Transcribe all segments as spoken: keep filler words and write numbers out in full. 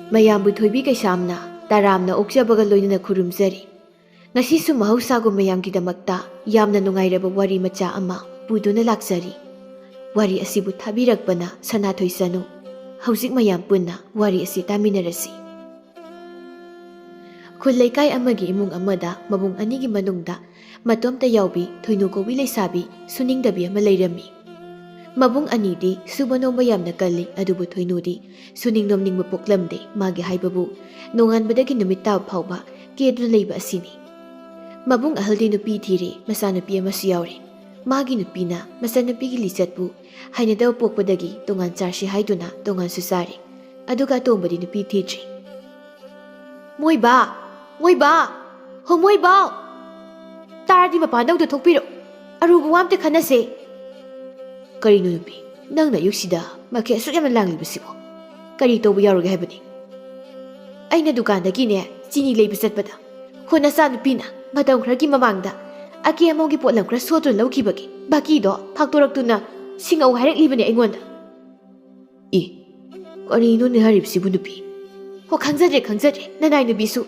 ꯃꯌꯥꯝꯕꯨ ꯊꯣꯏꯕꯤ ꯀꯩꯁꯥꯝꯅ ꯇꯔꯥꯝꯅ ꯑꯣꯛꯆꯕꯒ ꯂꯣꯏꯅꯅ ꯈꯨꯔꯨꯝꯖꯔꯤ꯫ ꯉꯁꯤꯁꯨ ꯃꯍꯧꯁꯥꯒꯨꯝ ꯃꯌꯥꯝꯒꯤꯗꯃꯛꯇ ꯌꯥꯝꯅ ꯅꯨꯡꯉꯥꯏꯔꯕ ꯋꯥꯔꯤ ꯃꯆꯥ ꯑꯃ ꯄꯨꯗꯨꯅ ꯂꯥꯛꯆꯔꯤ꯫ ꯋꯥꯔꯤ ꯑꯁꯤꯕꯨ ꯊꯥꯕꯤꯔꯛꯄꯅ ꯁꯅꯥꯊꯣꯏ ꯆꯅꯨ꯫ ꯍꯧꯖꯤꯛ ꯃꯌꯥꯝ ꯄꯨꯟꯅ ꯋꯥꯔꯤ ꯑꯁꯤ ꯇꯥꯃꯤꯟꯅꯔꯁꯤ꯫ ꯈꯨꯜ ꯂꯩꯀꯥꯏ ꯑꯃꯒꯤ ꯏꯃꯨꯡ ꯑꯃꯗ ꯃꯕꯨꯡ ꯑꯅꯤꯒꯤ ꯃꯅꯨꯡꯗ ꯃꯇꯣꯝꯇ ꯌꯥꯎꯕꯤ ꯊꯣꯏꯅꯨ ꯀꯧꯕꯤ ꯂꯩꯁꯥꯕꯤ ꯁꯨꯅꯤꯡꯗꯕꯤ ꯑꯃ ꯂꯩꯔꯝꯃꯤ꯫ ꯃꯕꯨꯡ ꯑꯅꯤꯗꯤ ꯁꯨꯕ ꯅꯣꯝꯕ ꯌꯥꯝꯅ ꯀꯜꯂꯤ, ꯑꯗꯨꯕꯨ ꯊꯣꯏꯅꯨꯗꯤ ꯁꯨꯅꯤꯡ ꯅꯣꯝꯅꯤꯡꯕ ꯄꯣꯛꯂꯝꯗꯦ꯫ ꯃꯥꯒꯤ ꯍꯥꯏꯕꯕꯨ ꯅꯣꯡꯉꯥꯟꯕꯗꯒꯤ ꯅꯨꯃꯤꯠ ꯇꯥꯕ ꯐꯥꯎꯕ ꯀꯦꯗꯨꯅ ꯂꯩꯕ ꯑꯁꯤꯅꯤ꯫ ꯃꯕꯨꯡ ꯑꯍꯜꯗꯤ ꯅꯨꯄꯤ ꯊꯤꯔꯦ, ꯃꯆꯥꯅꯨꯄꯤ ꯑꯃꯁꯨ ꯌꯥꯎꯔꯦ꯫ ꯃꯥꯒꯤ ꯅꯨꯄꯤꯅ ꯃꯆꯥꯅꯨꯄꯤꯒꯤ ꯂꯤꯆꯠꯄꯨ ꯍꯩꯅꯗꯕ ꯄꯣꯛꯄꯗꯒꯤ ꯇꯣꯉꯥꯟ ꯆꯥꯔꯁꯤ ꯍꯥꯏꯗꯨꯅ ꯇꯣꯉꯥꯟꯁꯨ ꯆꯥꯔꯦ꯫ ꯑꯗꯨꯒ ꯑꯇꯣꯝꯕꯗꯤ ꯅꯨꯄꯤ ꯊꯤꯗ꯭ꯔꯤ꯫ "ꯃꯣꯏꯕꯥ! ꯃꯣꯏꯕꯥ! ꯍꯣ ꯃꯣꯏꯕꯥꯎ! ꯇꯥꯔꯗꯤ ꯃꯄꯥꯟꯗ ꯑꯃꯨꯛꯇ ꯊꯣꯛꯄꯤꯔꯣ꯫ ꯑꯔꯨꯕ ꯋꯥ ꯑꯝꯇ ꯈꯟꯅꯁꯦ꯫" "ꯀꯔꯤꯅꯣ ꯅꯨꯄꯤ, ꯅꯪꯅ ꯑꯌꯨꯛꯁꯤꯗ ꯃꯈꯦ ꯑꯁꯨꯛ ꯌꯥꯝꯅ ꯂꯥꯡꯂꯤꯕꯁꯤꯕꯣ? ꯀꯔꯤ ꯇꯧꯕ ꯌꯥꯎꯔꯒꯦ ꯍꯥꯏꯕꯅꯤ?" "ꯑꯩꯅ ꯗꯨꯀꯥꯟꯗꯒꯤꯅꯦ ꯆꯤꯅꯤ ꯂꯩꯕ ꯆꯠꯄꯗ, ꯍꯣ ꯅꯆꯥꯅꯨꯄꯤꯅ ꯃꯇꯝ ꯈꯔꯒꯤ ꯃꯃꯥꯡꯗ ꯑꯀꯦ ꯑꯃꯧꯒꯤ ꯄꯣꯠꯂꯝ ꯈꯔ ꯁꯣꯠꯇꯨꯅ ꯂꯧꯈꯤꯕꯒꯤ ꯕꯥꯀꯤꯗꯣ ꯐꯥꯛꯇꯣꯔꯛꯇꯨꯅ ꯁꯤꯡꯉꯧ ꯍꯥꯏꯔꯛꯂꯤꯕꯅꯦ ꯑꯩꯉꯣꯟꯗ꯫" "ꯏ, ꯀꯔꯤꯅꯣꯅꯦ ꯍꯥꯏꯔꯤꯕꯁꯤꯕꯨ ꯅꯨꯄꯤ?" "ꯍꯣ ꯈꯪꯖꯗ꯭ꯔꯦ, ꯈꯪꯖꯗ꯭ꯔꯦ, ꯅꯅꯥꯏ ꯅꯨꯄꯤꯁꯨ꯫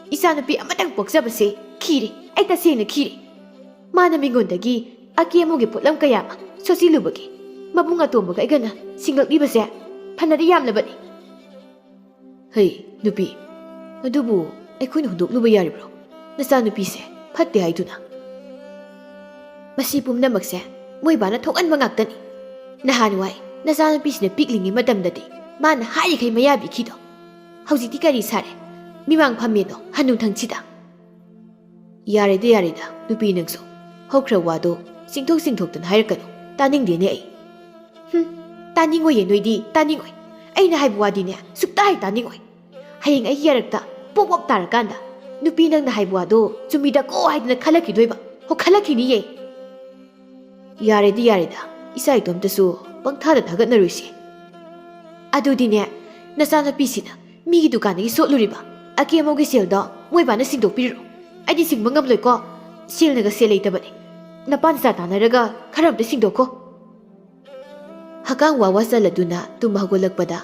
ꯏꯆꯥꯅꯨꯄꯤ ꯑꯃꯇꯪ ꯄꯣꯛꯆꯕꯁꯦ ꯈꯤꯔꯦ, ꯑꯩ ꯇꯁꯦꯡꯅ ꯈꯤꯔꯦ꯫ ꯃꯥꯅ ꯃꯤꯉꯣꯟꯗꯒꯤ ꯑꯀꯦ ꯑꯃꯧꯒꯤ ꯄꯣꯠꯂꯝ ꯀꯌꯥ ꯑꯃ ꯁꯣꯠꯆꯤꯜꯂꯨꯕꯒꯤ ꯃꯕꯨꯡ ꯑꯇꯣꯝꯕꯒ ꯑꯩꯒꯅ ꯁꯤꯡꯉꯛꯂꯤꯕꯁꯦ ꯐꯅꯗꯤ ꯌꯥꯝꯂꯕꯅꯤ꯫" "ꯍꯩ, ꯅꯨꯄꯤ, ꯑꯗꯨꯕꯨ ꯑꯩꯈꯣꯏꯅ ꯍꯨꯟꯗꯣꯛꯂꯨꯕ ꯌꯥꯔꯤꯕ꯭ꯔꯣ? ꯅꯆꯥꯅꯨꯄꯤꯁꯦ ꯐꯠꯇꯦ ꯍꯥꯏꯗꯨꯅ?" "ꯃꯁꯤ ꯄꯨꯝꯅꯃꯛꯁꯦ ꯃꯣꯏꯕꯥꯅ ꯊꯣꯛꯍꯟꯕ ꯉꯥꯛꯇꯅꯤ꯫ ꯅꯍꯥꯟꯋꯥꯏ ꯅꯆꯥꯅꯨꯄꯤꯁꯤꯅ ꯄꯤꯛꯂꯤꯉꯩ ꯃꯇꯝꯗꯗꯤ ꯃꯥꯅ ꯍꯥꯏꯔꯤꯈꯩ ꯃꯌꯥ ꯕꯤꯈꯤꯗꯣ꯫ ꯍꯧꯖꯤꯛꯇꯤ ꯀꯔꯤ ꯁꯥꯔꯦ? ꯃꯤꯃꯥꯡ ꯐꯝꯃꯦꯗꯣ ꯍꯅꯨꯊꯪꯁꯤꯗ꯫" "ꯌꯥꯔꯦꯗ, ꯌꯥꯔꯦꯗ, ꯅꯨꯄꯤ ꯅꯪꯁꯨ꯫ ꯍꯧꯈ꯭ꯔ ꯋꯥꯗꯣ ꯆꯤꯡꯊꯣꯛ ꯆꯤꯡꯊꯣꯛꯇꯅ ꯍꯥꯏꯔꯛꯀꯅꯨ꯫ ꯇꯥꯅꯤꯡꯗꯦꯅꯦ ꯑꯩ꯫" "ꯍꯨꯝ, ꯇꯥꯅꯤꯡꯉꯣꯏꯌꯦ ꯅꯣꯏꯗꯤ, ꯇꯥꯅꯤꯡꯉꯣꯏ꯫ ꯑꯩꯅ ꯍꯥꯏꯕ ꯋꯥꯗꯤꯅꯦ ꯁꯨꯛꯇꯥ ꯍꯦꯛ ꯇꯥꯅꯤꯡꯉꯣꯏ꯫ ꯍꯌꯦꯡ ꯑꯩꯒꯤ ꯌꯥꯔꯛꯇ ꯄꯣꯞ ꯄꯣꯞ ꯇꯥꯔꯀꯥꯟꯗ ꯅꯨꯄꯤ ꯅꯪꯅ ꯍꯥꯏꯕ ꯋꯥꯗꯣ ꯆꯨꯝꯃꯤꯗꯀꯣ ꯍꯥꯏꯗꯅ ꯈꯜꯂꯛꯈꯤꯗꯣꯏꯕ꯫ ꯍꯣ, ꯈꯜꯂꯛꯈꯤꯅꯤꯌꯦ꯫" "ꯌꯥꯔꯦꯗ, ꯌꯥꯔꯦꯗ, ꯏꯆꯥ ꯏꯇꯣꯝꯇꯁꯨ ꯄꯪꯊꯥꯗ ꯊꯥꯒꯠꯅꯔꯣꯏꯁꯦ꯫" "ꯑꯗꯨꯗꯤꯅꯦ, ꯅꯆꯥꯅꯨꯄꯤꯁꯤꯅ ꯃꯤꯒꯤ ꯗꯨꯀꯥꯟꯗꯒꯤ ꯁꯣꯠꯂꯨꯔꯤꯕ ꯑꯀꯦ ꯑꯃꯧꯒꯤ ꯁꯦꯜꯗꯣ ꯃꯣꯏꯕꯥꯅ ꯁꯤꯡꯗꯣꯛꯄꯤꯔꯨꯔꯣ꯫ ꯑꯩꯗꯤ ꯁꯤꯡꯕ ꯉꯝꯂꯣꯏꯀꯣ꯫ ꯁꯦꯜꯅꯒ ꯁꯦꯜ ꯂꯩꯇꯕꯅꯦ꯫ ꯅꯄꯥ ꯅꯆꯥ ꯇꯥꯟꯅꯔꯒ ꯈꯔ ꯑꯝꯇ ꯁꯤꯡꯗꯣꯛꯈꯣ꯫" ꯍꯀꯥꯝ ꯋꯥ ꯋꯥ ꯆꯜꯂꯗꯨꯅ ꯇꯨꯝꯕ ꯍꯧꯒꯠꯂꯛꯄꯗ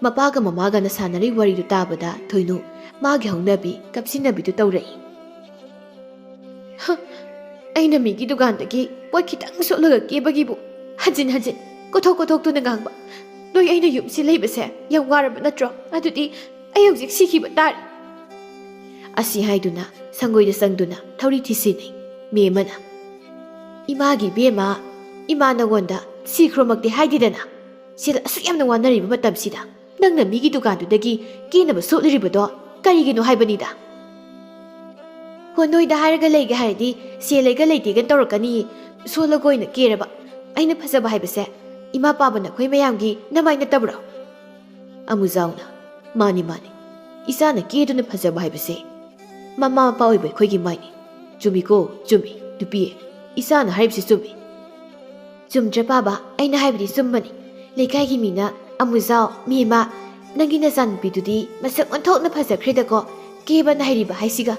ꯃꯄꯥꯒ ꯃꯃꯥꯒꯅ ꯁꯥꯟꯅꯔꯤ ꯋꯥꯔꯤꯗꯨ ꯇꯥꯕꯗ ꯊꯣꯏꯅꯨ ꯃꯥꯒꯤ ꯍꯧꯅꯕꯤ ꯀꯞꯁꯤꯟꯅꯕꯤꯗꯨ ꯇꯧꯔꯛꯏ꯫ "ꯍ, ꯑꯩꯅ ꯃꯤꯒꯤ ꯗꯨꯀꯥꯟꯗꯒꯤ ꯄꯣꯠ ꯈꯤꯇꯪ ꯁꯣꯠꯂꯒ ꯀꯦꯕꯒꯤꯕꯨ ꯍꯟꯖꯤꯟ ꯍꯟꯖꯤꯟ ꯀꯣꯊꯣꯛ ꯀꯣꯊꯣꯛꯇꯨꯅ ꯉꯥꯡꯕ꯫ ꯅꯣꯏ ꯑꯩꯅ ꯌꯨꯝꯁꯤ ꯂꯩꯕꯁꯦ ꯌꯥꯝ ꯋꯥꯔꯕ ꯅꯠꯇ꯭ꯔꯣ? ꯑꯗꯨꯗꯤ ꯑꯩ ꯍꯧꯖꯤꯛ ꯁꯤꯈꯤꯕ ꯇꯥꯔꯦ꯫" ꯑꯁꯤ ꯍꯥꯏꯗꯨꯅ ꯁꯪꯒꯣꯏꯗ ꯆꯪꯗꯨꯅ ꯊꯧꯔꯤ ꯊꯤꯁꯤꯟꯅꯩ ꯃꯦꯝꯃꯅ꯫ "ꯏꯃꯥꯒꯤ ꯏꯕꯦꯝꯃ, ꯏꯃꯥ ꯅꯉꯣꯟꯗ ꯁꯤꯈ꯭ꯔꯣꯃꯛꯇꯤ ꯍꯥꯏꯗꯦꯗꯅ꯫ ꯁꯤꯗ ꯑꯁꯨꯛ ꯌꯥꯝꯅ ꯋꯥꯅꯔꯤꯕ ꯃꯇꯝꯁꯤꯗ ꯅꯪꯅ ꯃꯤꯒꯤ ꯗꯨꯀꯥꯟꯗꯨꯗꯒꯤ ꯀꯦꯅꯕ ꯁꯣꯠꯂꯨꯔꯤꯕꯗꯣ ꯀꯔꯤꯒꯤꯅꯣ ꯍꯥꯏꯕꯅꯤꯗ?" "ꯍꯣ, ꯅꯣꯏꯗ ꯍꯥꯏꯔꯒ ꯂꯩꯒꯦ ꯍꯥꯏꯔꯗꯤ ꯁꯦꯜ ꯂꯩꯒ ꯂꯩꯇꯦꯒ ꯇꯧꯔꯛꯀꯅꯤ, ꯁꯣꯜꯂꯒ ꯑꯣꯏꯅ ꯀꯦꯔꯕ꯫ ꯑꯩꯅ ꯐꯖꯕ ꯍꯥꯏꯕꯁꯦ ꯏꯃꯥ ꯄꯥꯕ ꯅꯈꯣꯏ ꯃꯌꯥꯝꯒꯤ ꯅꯃꯥꯏ ꯅꯠꯇꯕ꯭ꯔꯣ?" ꯑꯃꯨꯖꯥꯎꯅ, "ꯃꯥꯅꯤ, ꯃꯥꯅꯤ, ꯏꯆꯥꯅ ꯀꯦꯗꯨꯅ ꯐꯖꯕ ꯍꯥꯏꯕꯁꯦ ꯃꯃꯥ ꯃꯄꯥ ꯑꯣꯏꯕ ꯑꯩꯈꯣꯏꯒꯤ ꯃꯥꯏꯅꯤ꯫ ꯆꯨꯝꯃꯤꯀꯣ, ꯆꯨꯝꯃꯤ, ꯅꯨꯄꯤ, ꯏꯆꯥꯅ ꯍꯥꯏꯔꯤꯕꯁꯤ ꯆꯨꯝꯃꯤ꯫" "ꯆꯨꯝꯗ꯭ꯔ ꯄꯥꯕ? ꯑꯩꯅ ꯍꯥꯏꯕꯗꯤ ꯆꯨꯝꯕꯅꯤ꯫ ꯂꯩꯀꯥꯏꯒꯤ ꯃꯤꯅ ꯑꯃꯨꯖꯥꯎ, ꯃꯦꯝꯃ, ꯅꯪꯒꯤ ꯅꯆꯥꯅꯨꯄꯤꯗꯨꯗꯤ ꯃꯁꯛ ꯑꯣꯟꯊꯣꯛꯅ ꯐꯖꯈ꯭ꯔꯦꯗꯀꯣ, ꯀꯦꯕꯅ ꯍꯩꯔꯤꯕ ꯍꯥꯏꯁꯤꯒ꯫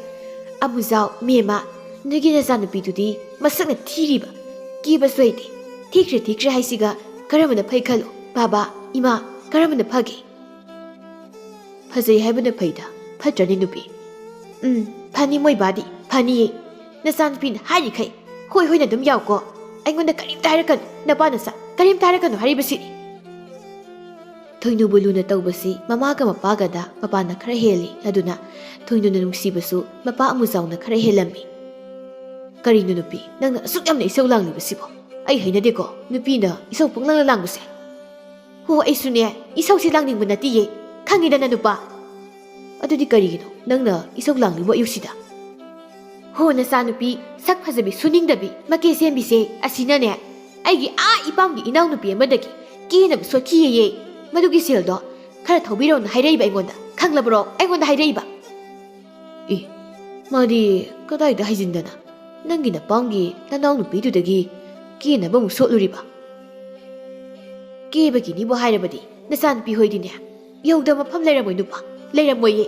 ꯑꯃꯨꯖꯥꯎ, ꯃꯦꯝꯃ, ꯅꯣꯏꯒꯤ ꯅꯆꯥꯅꯨꯄꯤꯗꯨꯗꯤ ꯃꯁꯛꯅ ꯊꯤꯔꯤꯕ, ꯀꯦꯕꯁꯨ ꯍꯩꯇꯦ꯫ ꯊꯤꯈ꯭ꯔꯦ ꯊꯤꯈ꯭ꯔꯦ ꯍꯥꯏꯁꯤꯒ ꯀꯔꯝꯕꯅ ꯐꯩ ꯈꯜꯂꯣ, ꯄꯥꯕ, ꯏꯃꯥ, ꯀꯔꯝꯕꯅ ꯐꯒꯦ?" "ꯐꯖꯩ ꯍꯥꯏꯕꯅ ꯐꯩꯗ, ꯐꯠꯇ꯭ꯔꯅꯦ ꯅꯨꯄꯤ?" "ꯎꯝ, ꯐꯅꯤ ꯃꯣꯏ ꯕꯥꯗꯤ, ꯐꯅꯤꯌꯦ꯫ ꯅꯆꯥꯅꯨꯄꯤꯅ ꯍꯥꯏꯔꯤꯈꯩ ꯍꯣꯏ ꯍꯣꯏꯅ ꯑꯗꯨꯝ ꯌꯥꯎꯀꯣ꯫ ꯑꯩꯉꯣꯟꯗ ꯀꯔꯤꯝꯇ ꯍꯥꯏꯔꯛꯀꯅꯨ, ꯅꯄꯥ ꯅꯆꯥ ꯀꯔꯤꯝꯇ ꯍꯥꯏꯔꯛꯀꯅꯨ ꯍꯥꯏꯔꯤꯕꯁꯤꯅꯤ꯫" ꯊꯣꯏꯅꯨꯕꯨ ꯂꯨꯅ ꯇꯧꯕꯁꯤ ꯃꯃꯥꯒ ꯃꯄꯥꯒꯗ ꯃꯄꯥꯅ ꯈꯔ ꯍꯦꯜꯂꯤ, ꯑꯗꯨꯅ ꯊꯣꯏꯅꯨꯅ ꯅꯨꯡꯁꯤꯕꯁꯨ ꯃꯄꯥ ꯑꯃꯨꯖꯥꯎꯅ ꯈꯔ ꯍꯦꯜꯂꯝꯃꯤ꯫ "ꯀꯔꯤꯅꯣ ꯅꯨꯄꯤ, ꯅꯪꯅ ꯑꯁꯨꯛ ꯌꯥꯝꯅ ꯏꯁꯧ ꯂꯥꯡꯂꯤꯕꯁꯤꯕꯣ? ꯑꯩ ꯍꯩꯅꯗꯦꯀꯣ ꯅꯨꯄꯤꯅ ꯏꯁꯧ ꯄꯪꯂꯥꯡꯗ ꯂꯥꯡꯕꯁꯦ꯫" "ꯍꯣ, ꯑꯩꯁꯨꯅꯦ, ꯏꯁꯧꯁꯤ ꯂꯥꯡꯅꯤꯡꯕ ꯅꯠꯇꯤꯌꯦ, ꯈꯪꯉꯤꯗꯅ ꯅꯨꯄꯥ꯫" "ꯑꯗꯨꯗꯤ ꯀꯔꯤꯒꯤꯅꯣ ꯅꯪꯅ ꯏꯁꯧ ꯂꯥꯡꯂꯤꯕ ꯑꯌꯨꯛꯁꯤꯗ?" "ꯍꯣ, ꯅꯆꯥꯅꯨꯄꯤ ꯁꯛ ꯐꯖꯕꯤ ꯁꯨꯅꯤꯡꯗꯕꯤ ꯃꯀꯦ ꯁꯦꯝꯕꯤꯁꯦ ꯑꯁꯤꯅꯅꯦ, ꯑꯩꯒꯤ ꯑꯥ ꯏꯄꯥꯝꯒꯤ ꯏꯅꯥꯎꯅꯨꯄꯤ ꯑꯃꯗꯒꯤ ꯀꯦꯅꯕ ꯁꯣꯠꯈꯤꯌꯦꯌꯦ꯫ ꯃꯗꯨꯒꯤ ꯁꯦꯜꯗꯣ ꯈꯔ ꯊꯧꯕꯤꯔꯣꯅ ꯍꯥꯏꯔꯛꯏꯕ ꯑꯩꯉꯣꯟꯗ, ꯈꯪꯂꯕ꯭ꯔꯣ? ꯑꯩꯉꯣꯟꯗ ꯍꯥꯏꯔꯛꯏꯕ꯫" "ꯑꯦ, ꯃꯥꯗꯤ ꯀꯗꯥꯏꯗ ꯍꯥꯏꯖꯤꯟꯗꯅ ꯅꯪꯒꯤ ꯅꯄꯥꯝꯒꯤ ꯅꯅꯥꯎꯅꯨꯄꯤꯗꯨꯗꯒꯤ ꯀꯦꯅꯕ ꯑꯃꯨꯛ ꯁꯣꯠꯂꯨꯔꯤꯕ?" "ꯀꯦꯕꯒꯤꯅꯤꯕꯨ ꯍꯥꯏꯔꯕꯗꯤ ꯅꯆꯥꯅꯨꯄꯤ ꯍꯣꯏꯗꯤꯅꯦ ꯌꯧꯗꯕ ꯃꯐꯝ ꯂꯩꯔꯝꯃꯣꯏ ꯅꯨꯄꯥ, ꯂꯩꯔꯝꯃꯣꯏꯌꯦ꯫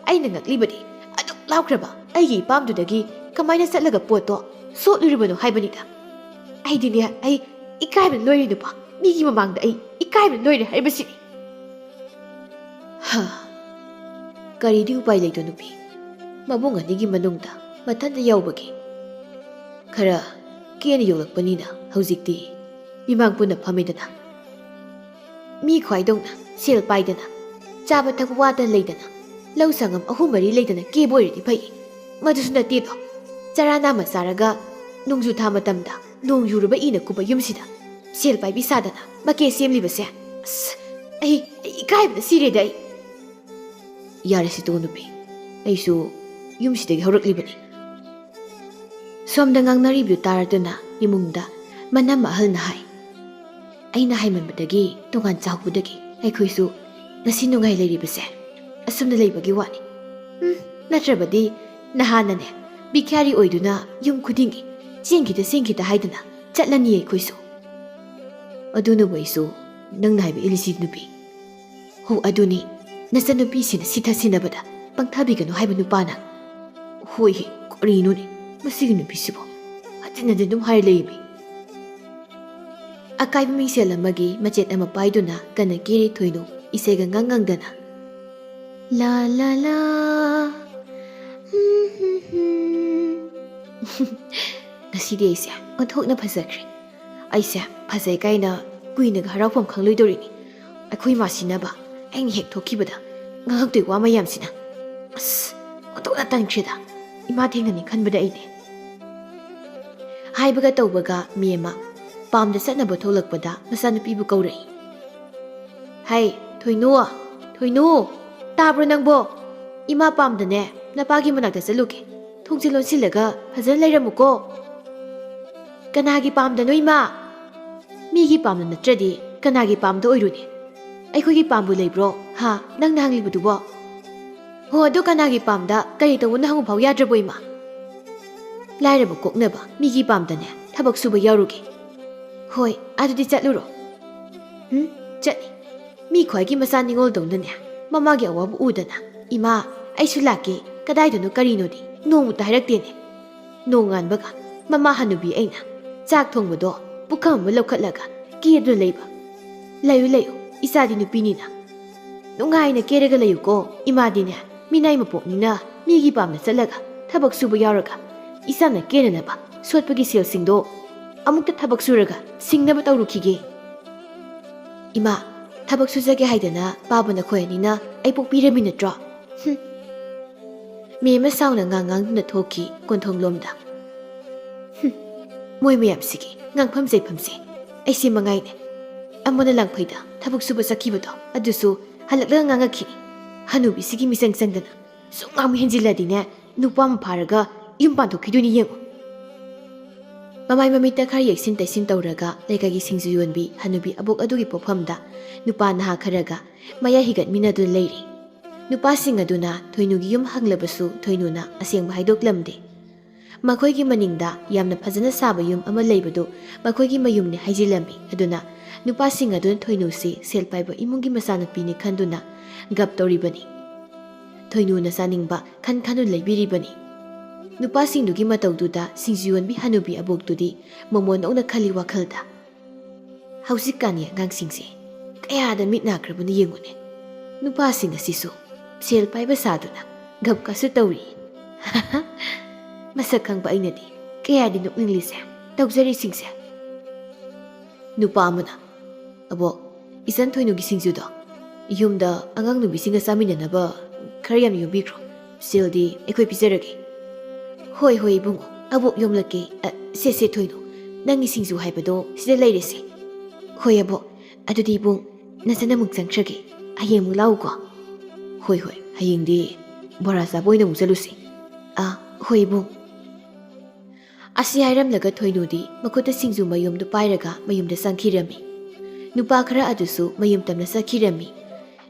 ꯑꯩꯅ ꯉꯛꯂꯤꯕꯗꯤ ꯑꯗꯨꯛ ꯂꯥꯞꯈ꯭ꯔꯕ ꯑꯩꯒꯤ ꯏꯄꯥꯝꯗꯨꯗꯒꯤ ꯀꯃꯥꯏꯅ ꯆꯠꯂꯒ ꯄꯣꯠꯇꯣ ꯁꯣꯠꯂꯨꯔꯤꯕꯅꯣ ꯍꯥꯏꯕꯅꯤꯗ꯫ ꯑꯩꯗꯤꯅꯦ, ꯑꯩ ꯏꯀꯥꯏꯕꯅ ꯂꯣꯏꯔꯦ ꯅꯨꯄꯥ, ꯃꯤꯒꯤ ꯃꯃꯥꯡꯗ ꯑꯩ ꯏꯀꯥꯏꯕꯅ ꯂꯣꯏꯔꯦ ꯍꯥꯏꯕꯁꯤꯅꯤ꯫" ꯍꯥ, ꯀꯔꯤꯗꯤ ꯎꯄꯥꯏ ꯂꯩꯇꯣ ꯅꯨꯄꯤ? ꯃꯕꯨꯡ ꯑꯅꯤꯒꯤ ꯃꯅꯨꯡꯗ ꯃꯊꯟꯇ ꯌꯥꯎꯕꯒꯤ ꯈꯔ ꯀꯦꯅ ꯌꯣꯛꯂꯛꯄꯅꯤꯅ ꯍꯧꯖꯤꯛꯇꯤ ꯃꯤꯃꯥꯡ ꯄꯨꯟꯅ ꯐꯝꯃꯤꯗꯅ꯫ ꯃꯤ ꯈ꯭ꯋꯥꯏꯗꯧꯅ ꯁꯦꯜ ꯄꯥꯏꯗꯅ, ꯆꯥꯕ ꯊꯛꯄ ꯋꯥꯠꯇꯅ ꯂꯩꯗꯅ, ꯂꯧ ꯁꯪꯉꯝ ꯑꯍꯨꯝ ꯃꯔꯤ ꯂꯩꯗꯅ ꯀꯦꯕ ꯑꯣꯏꯔꯗꯤ ꯐꯩ꯫ ꯃꯗꯨꯁꯨ ꯅꯠꯇꯦꯗꯣ꯫ ꯆꯔꯥ ꯅꯥꯝꯃ ꯆꯥꯔꯒ ꯅꯣꯡꯖꯨ ꯊꯥ ꯃꯇꯝꯗ ꯅꯣꯡ ꯌꯨꯔꯕ ꯏꯅ ꯀꯨꯞꯄ ꯌꯨꯝꯁꯤꯗ ꯁꯦꯜ ꯄꯥꯏꯕꯤ ꯁꯥꯗꯅ ꯃꯀꯦ ꯁꯦꯝꯂꯤꯕꯁꯦ꯫ ꯑꯁ, ꯑꯩ, ꯑꯩ ꯏꯀꯥꯏꯕꯅ ꯁꯤꯔꯦꯗ ꯑꯩ꯫ ꯌꯥꯔꯦ ꯁꯤꯇꯣ ꯅꯨꯄꯤ, ꯑꯩꯁꯨ ꯌꯨꯝꯁꯤꯗꯒꯤ ꯍꯧꯔꯛꯂꯤꯕꯅꯤ꯫ ꯁꯣꯝꯗ ꯉꯥꯡꯅꯔꯤꯕꯗꯨ ꯇꯥꯔꯗꯨꯅ ꯏꯃꯨꯡꯗ ꯃꯅꯝ ꯑꯍꯜꯅ ꯍꯥꯏ, "ꯑꯩꯅ ꯍꯥꯏꯃꯟꯕꯗꯒꯤ, ꯇꯣꯉꯥꯟ ꯆꯥꯎꯕꯗꯒꯤ ꯑꯩꯈꯣꯏꯁꯨ ꯉꯁꯤ ꯅꯨꯡꯉꯥꯏ ꯂꯩꯔꯤꯕꯁꯦ ꯑꯁꯨꯝꯅ ꯂꯩꯕꯒꯤ ꯋꯥꯅꯤ꯫ ꯎꯝ, ꯅꯠꯇ꯭ꯔꯕꯗꯤ ꯅꯍꯥꯟꯅꯅꯦ ꯕꯤꯈ꯭ꯌꯥꯔꯤ ꯑꯣꯏꯗꯨꯅ ꯌꯨꯝ ꯈꯨꯗꯤꯡꯒꯤ ꯆꯦꯡꯈꯤꯗ ꯆꯦꯡꯈꯤꯗ ꯍꯥꯏꯗꯅ ꯆꯠꯂꯅꯤ ꯑꯩꯈꯣꯏꯁꯨ꯫ ꯑꯗꯨꯅꯕꯨ ꯑꯩꯁꯨ ꯅꯪꯅ ꯍꯥꯏꯕ ꯏꯜꯂꯤꯁꯤ ꯅꯨꯄꯤ꯫ ꯍꯣ, ꯑꯗꯨꯅꯤ, ꯅꯆꯟꯅꯨꯄꯤꯁꯤꯅ ꯁꯤꯊ ꯁꯤꯟꯅꯕꯗ ꯄꯪꯊꯥꯕꯤꯒꯅꯨ ꯍꯥꯏꯕ ꯅꯨꯄꯥꯅ꯫ ꯍꯣꯏꯍꯦ, ꯀꯔꯤꯅꯣꯅꯦ ꯃꯁꯤꯒꯤ ꯅꯨꯄꯤꯁꯤꯕꯨ? ꯍꯟꯖꯤꯟ ꯍꯟꯖꯤꯟ ꯑꯗꯨꯝ ꯍꯥꯏꯔ ꯂꯩꯃꯤ꯫ ꯑꯀꯥꯏꯕ ꯃꯤꯡꯁꯦꯜ ꯑꯃꯒꯤ ꯃꯆꯦꯠ ꯑꯃ ꯄꯥꯏꯗꯨꯅ ꯀꯟꯅ ꯀꯦꯔꯤ ꯊꯣꯏꯅꯨ ꯏꯁꯩꯒ ꯉꯪ ꯉꯪꯗꯅ꯫ ꯂꯥ ꯂꯥ ꯂꯥ, ꯍꯨꯝ ꯍꯨꯝ ꯍꯨꯝ꯫ ꯉꯁꯤꯗꯤ ꯑꯩꯁꯦ ꯑꯣꯟꯊꯣꯛꯅ ꯐꯖꯈ꯭ꯔꯦ꯫ ꯑꯩꯁꯦ ꯐꯖꯩ ꯀꯥꯏꯅ ꯀꯨꯏꯅꯒ ꯍꯔꯥꯎꯐꯝ ꯈꯪꯂꯣꯏꯗꯧꯔꯤꯅꯤ꯫ ꯑꯩꯈꯣꯏ ꯃꯥꯁꯤꯅꯕ ꯑꯩꯅ ꯍꯦꯛ ꯊꯣꯛꯈꯤꯕꯗ ꯉꯥꯡꯉꯛꯇꯣꯏ ꯋꯥ ꯃꯌꯥꯝꯁꯤꯅ꯫ ꯑꯁ, ꯑꯣꯟꯊꯣꯛꯅ ꯇꯟꯈ꯭ꯔꯦꯗ꯫ ꯏꯃꯥ ꯊꯦꯡꯅꯅꯤ ꯈꯟꯕꯗ ꯑꯩꯗꯤ꯫ ꯍꯥꯏꯕꯒ ꯇꯧꯕꯒ ꯃꯤ ꯑꯃ ꯄꯥꯝꯗ ꯆꯠꯅꯕ ꯊꯣꯛꯂꯛꯄꯗ ꯃꯆꯥꯅꯨꯄꯤꯕꯨ ꯀꯧꯔꯛꯏ꯫ "ꯍꯩ, ꯊꯣꯏꯅꯨ, ꯊꯣꯏꯅꯨ, ꯇꯥꯕ꯭ꯔꯣ ꯅꯪꯕꯣ? ꯏꯃꯥ ꯄꯥꯝꯗꯅꯦ ꯅꯄꯥꯒꯤ ꯃꯅꯥꯛꯇ ꯆꯠꯂꯨꯒꯦ꯫ ꯊꯣꯡꯁꯦ ꯂꯣꯟꯁꯤꯜꯂꯒ ꯐꯖꯅ ꯂꯩꯔꯝꯃꯨꯀꯣ꯫" "ꯀꯅꯥꯒꯤ ꯄꯥꯝꯗꯅꯣ ꯏꯃꯥ? ꯃꯤꯒꯤ ꯄꯥꯝꯗ ꯅꯠꯇ꯭ꯔꯗꯤ ꯀꯅꯥꯒꯤ ꯄꯥꯝꯗ ꯑꯣꯏꯔꯨꯅꯤ? ꯑꯩꯈꯣꯏꯒꯤ ꯄꯥꯝꯕꯨ ꯂꯩꯕ꯭ꯔꯣ? ꯍꯥ, ꯅꯪꯅ ꯍꯪꯂꯤꯕꯗꯨꯕꯣ? ꯍꯣ, ꯑꯗꯨ ꯀꯅꯥꯒꯤ ꯄꯥꯝꯗ ꯀꯔꯤ ꯇꯧꯕꯅꯣ ꯍꯪꯉꯨ ꯐꯥꯎ ꯌꯥꯗ꯭ꯔꯕꯣ ꯏꯃꯥ? ꯂꯥꯏꯔꯕ ꯀꯣꯛꯅꯕ ꯃꯤꯒꯤ ꯄꯥꯝꯗꯅꯦ ꯊꯕꯛ ꯁꯨꯕ ꯌꯥꯎꯔꯨꯒꯦ꯫ ꯍꯣꯏ, ꯑꯗꯨꯗꯤ ꯆꯠꯂꯨꯔꯣ꯫" ꯎꯝ, ꯆꯠꯂꯤ꯫ ꯃꯤ ꯈ꯭ꯋꯥꯏꯒꯤ ꯃꯆꯥ ꯅꯤꯉꯣꯜꯗꯧꯅꯅꯦ ꯃꯃꯥꯒꯤ ꯑꯋꯥꯕ ꯎꯗꯅ, "ꯏꯃꯥ, ꯑꯩꯁꯨ ꯂꯥꯛꯀꯦ, ꯀꯗꯥꯏꯗꯅꯣ ꯀꯔꯤꯅꯣꯗꯤ ꯅꯣꯡꯃꯇ ꯍꯥꯏꯔꯛꯇꯦꯅꯦ꯫" ꯅꯣꯡꯉꯥꯟꯕꯒ ꯃꯃꯥ ꯍꯅꯨꯕꯤ ꯑꯩꯅ ꯆꯥꯛ ꯊꯣꯡꯕꯗꯣ ꯄꯨꯈꯝ ꯑꯃ ꯂꯧꯈꯠꯂꯒ ꯀꯦꯗꯨꯅ ꯂꯩꯕ꯫ "ꯂꯩꯌꯨ, ꯂꯩꯌꯨ, ꯏꯆꯥꯗꯤ ꯅꯨꯄꯤꯅꯤꯅ꯫" ꯅꯨꯡꯉꯥꯏꯅ ꯀꯦꯔꯒ ꯂꯩꯌꯨꯀꯣ꯫ ꯏꯃꯥꯗꯤꯅꯦ, ꯃꯤꯅꯥꯏ ꯃꯄꯣꯛꯅꯤꯅ ꯃꯤꯒꯤ ꯄꯥꯝꯅ ꯆꯠꯂꯒ ꯊꯕꯛ ꯁꯨꯕ ꯌꯥꯎꯔꯒ ꯏꯆꯥꯅ ꯀꯦꯅꯅꯕ ꯁꯣꯠꯄꯒꯤ ꯁꯦꯜꯁꯤꯡꯗꯣ ꯑꯃꯨꯛꯇ ꯊꯕꯛ ꯁꯨꯔꯒ ꯁꯤꯡꯅꯕ ꯇꯧꯔꯨꯈꯤꯒꯦ꯫ ꯏꯃꯥ, ꯊꯕꯛ ꯁꯨꯖꯒꯦ ꯍꯥꯏꯗꯅ ꯄꯥꯕ ꯅꯈꯣꯏ ꯑꯅꯤꯅ ꯑꯩ ꯄꯣꯛꯄꯤꯔꯝꯃꯤ ꯅꯠꯇ꯭ꯔꯣ? ꯍꯨꯝ꯫ ꯃꯦꯝꯃ ꯁꯥꯎꯅ ꯉꯥꯡ ꯉꯥꯡꯗꯨꯅ ꯊꯣꯛꯈꯤ ꯀꯣꯟꯊꯣꯡꯂꯣꯝꯗ꯫ ꯍꯨꯝ, ꯃꯣꯏ ꯃꯌꯥꯝꯁꯤꯒꯤ ꯉꯥꯡꯐꯝ ꯆꯩꯐꯝꯁꯦ ꯑꯩꯁꯦ ꯃꯉꯥꯏꯅꯦ꯫ ꯑꯃꯅ ꯂꯥꯡꯐꯩꯗ ꯊꯕꯛ ꯁꯨꯕ ꯆꯠꯈꯤꯕꯗꯣ, ꯑꯗꯨꯁꯨ ꯍꯜꯂꯛꯂꯒ ꯉꯥꯡꯉꯛꯈꯤꯅꯤ꯫ ꯍꯅꯨꯕꯤꯁꯤꯒꯤ ꯃꯤꯆꯪ ꯆꯪꯗꯅ ꯁꯨꯝ ꯉꯥꯡꯕ ꯍꯦꯟꯖꯤꯜꯂꯗꯤꯅꯦ, ꯅꯨꯄꯥ ꯑꯃ ꯐꯥꯔꯒ ꯌꯨꯝ ꯄꯥꯟꯊꯣꯛꯈꯤꯗꯣꯏꯅꯤ ꯌꯦꯡꯉꯨ꯫ ꯃꯃꯥꯏ ꯃꯃꯤꯠꯇ ꯈꯔ ꯌꯦꯛꯁꯤꯟ ꯇꯩꯁꯤꯟ ꯇꯧꯔꯒ ꯂꯩꯀꯥꯏꯒꯤ ꯁꯤꯡꯖꯨ ꯌꯣꯟꯕꯤ ꯍꯅꯨꯕꯤ ꯑꯕꯣꯛ ꯑꯗꯨꯒꯤ ꯄꯣꯛꯐꯝꯗ ꯅꯨꯄꯥ ꯅꯍꯥ ꯈꯔꯒ ꯃꯌꯥ ꯍꯤꯒꯠꯃꯤꯟꯅꯗꯨꯅ ꯂꯩꯔꯤ꯫ ꯅꯨꯄꯥꯁꯤꯡ ꯑꯗꯨꯅ ꯊꯣꯏꯅꯨꯒꯤ ꯌꯨꯝ ꯍꯪꯂꯕꯁꯨ ꯊꯣꯏꯅꯨꯅ ꯑꯁꯦꯡꯕ ꯍꯥꯏꯗꯣꯛꯂꯝꯗꯦ꯫ ꯃꯈꯣꯏꯒꯤ ꯃꯅꯤꯡꯗ ꯌꯥꯝꯅ ꯐꯖꯅ ꯁꯥꯕ ꯌꯨꯝ ꯑꯃ ꯂꯩꯕꯗꯨ ꯃꯈꯣꯏꯒꯤ ꯃꯌꯨꯝꯅꯤ ꯍꯥꯏꯖꯤꯜꯂꯝꯃꯤ꯫ ꯑꯗꯨꯅ ꯅꯨꯄꯥꯁꯤꯡ ꯑꯗꯨꯅ ꯊꯣꯏꯅꯨꯁꯤ ꯁꯦꯜ ꯄꯥꯏꯕ ꯏꯃꯨꯡꯒꯤ ꯃꯆꯥꯅꯨꯄꯤꯅꯤ ꯈꯟꯗꯨꯅ ꯒꯞ ꯇꯧꯔꯤꯕꯅꯤ꯫ ꯊꯣꯏꯅꯨꯅ ꯆꯥꯅꯤꯡꯕ ꯈꯟ ꯈꯟꯗꯨꯅ ꯂꯩꯕꯤꯔꯤꯕꯅꯤ꯫ ꯅꯨꯄꯥꯁꯤꯡꯗꯨꯒꯤ ꯃꯇꯧꯗꯨꯗ ꯁꯤꯡꯖꯨ ꯌꯣꯟꯕꯤ ꯍꯅꯨꯕꯤ ꯑꯕꯣꯛꯇꯨꯗꯤ ꯃꯣꯃꯣꯟ ꯅꯣꯛꯅ ꯈꯜꯂꯤ ꯋꯥꯈꯜꯗ, "ꯍꯧꯖꯤꯛꯀꯥꯟꯒꯤ ꯑꯉꯥꯡꯁꯤꯡꯁꯦ ꯀꯌꯥꯗ ꯃꯤꯠ ꯅꯥꯈ꯭ꯔꯕꯅꯣ ꯌꯦꯡꯉꯨꯅꯦ꯫ ꯅꯨꯄꯥꯁꯤꯡ ꯑꯁꯤꯁꯨ ꯁꯦꯜ ꯄꯥꯏꯕ ꯁꯥꯗꯨꯅ ꯒꯞꯀꯁꯨ ꯇꯧꯔꯤ꯫ ꯃꯁꯛ ꯈꯪꯕ ꯑꯩꯅꯗꯤ ꯀꯌꯥꯗꯤ ꯅꯣꯛꯅꯤꯡꯂꯤꯁꯦ, ꯇꯧꯖꯔꯤꯁꯤꯡꯁꯦ"꯫ ꯅꯨꯄꯥ ꯑꯃꯅ, "ꯑꯕꯣꯛ, ꯏꯆꯟ ꯊꯣꯏꯅꯨꯒꯤ ꯁꯤꯡꯖꯨꯗꯣ ꯌꯨꯝꯗ ꯑꯉꯥꯡ ꯅꯨꯕꯤꯁꯤꯡꯒ ꯆꯥꯃꯤꯟꯅꯅꯕ ꯈꯔ ꯌꯥꯝ ꯌꯣꯝꯕꯤꯈ꯭ꯔꯣ꯫ ꯁꯦꯜꯗꯤ ꯑꯩꯈꯣꯏ ꯄꯤꯖꯔꯒꯦ"꯫ "ꯍꯣꯏ, ꯍꯣꯏ, ꯏꯕꯨꯡꯉꯣ, ꯑꯕꯣꯛ ꯌꯣꯝꯂꯛꯀꯦ꯫ ꯑ, ꯁꯦ, ꯁꯦ, ꯊꯣꯏꯅꯨ, ꯅꯪꯒꯤ ꯁꯤꯡꯖꯨ ꯍꯥꯏꯕꯗꯣ ꯁꯤꯗ ꯂꯩꯔꯦꯁꯦ"꯫ "ꯍꯣꯏ, ꯑꯕꯣꯛ, ꯑꯗꯨꯗꯤ ꯏꯕꯨꯡ, ꯅꯆꯟ ꯑꯃꯨꯛ ꯆꯪꯈ꯭ꯔꯒꯦ꯫ ꯍꯌꯦꯡ ꯑꯃꯨꯛ ꯂꯥꯛꯎꯀꯣ"꯫ "ꯍꯣꯏ, ꯍꯣꯏ, ꯍꯌꯦꯡꯗꯤ ꯕꯣꯔꯥ ꯆꯥꯕ ꯑꯣꯏꯅ ꯑꯃꯨꯛ ꯆꯠꯂꯨꯁꯤ"꯫ "ꯑꯥ, ꯍꯣꯏ, ꯏꯕꯨꯡ"꯫ ꯑꯁꯤ ꯍꯥꯏꯔꯝꯂꯒ ꯊꯣꯏꯅꯨꯗꯤ ꯃꯈꯨꯠꯇ ꯁꯤꯡꯖꯨ ꯃꯌꯨꯝꯗꯨ ꯄꯥꯏꯔꯒ ꯃꯌꯨꯝꯗ ꯆꯪꯈꯤꯔꯝꯃꯤ꯫ ꯅꯨꯄꯥ ꯈꯔ ꯑꯗꯨꯁꯨ ꯃꯌꯨꯝ ꯇꯝꯅ ꯆꯠꯈꯤꯔꯝꯃꯤ꯫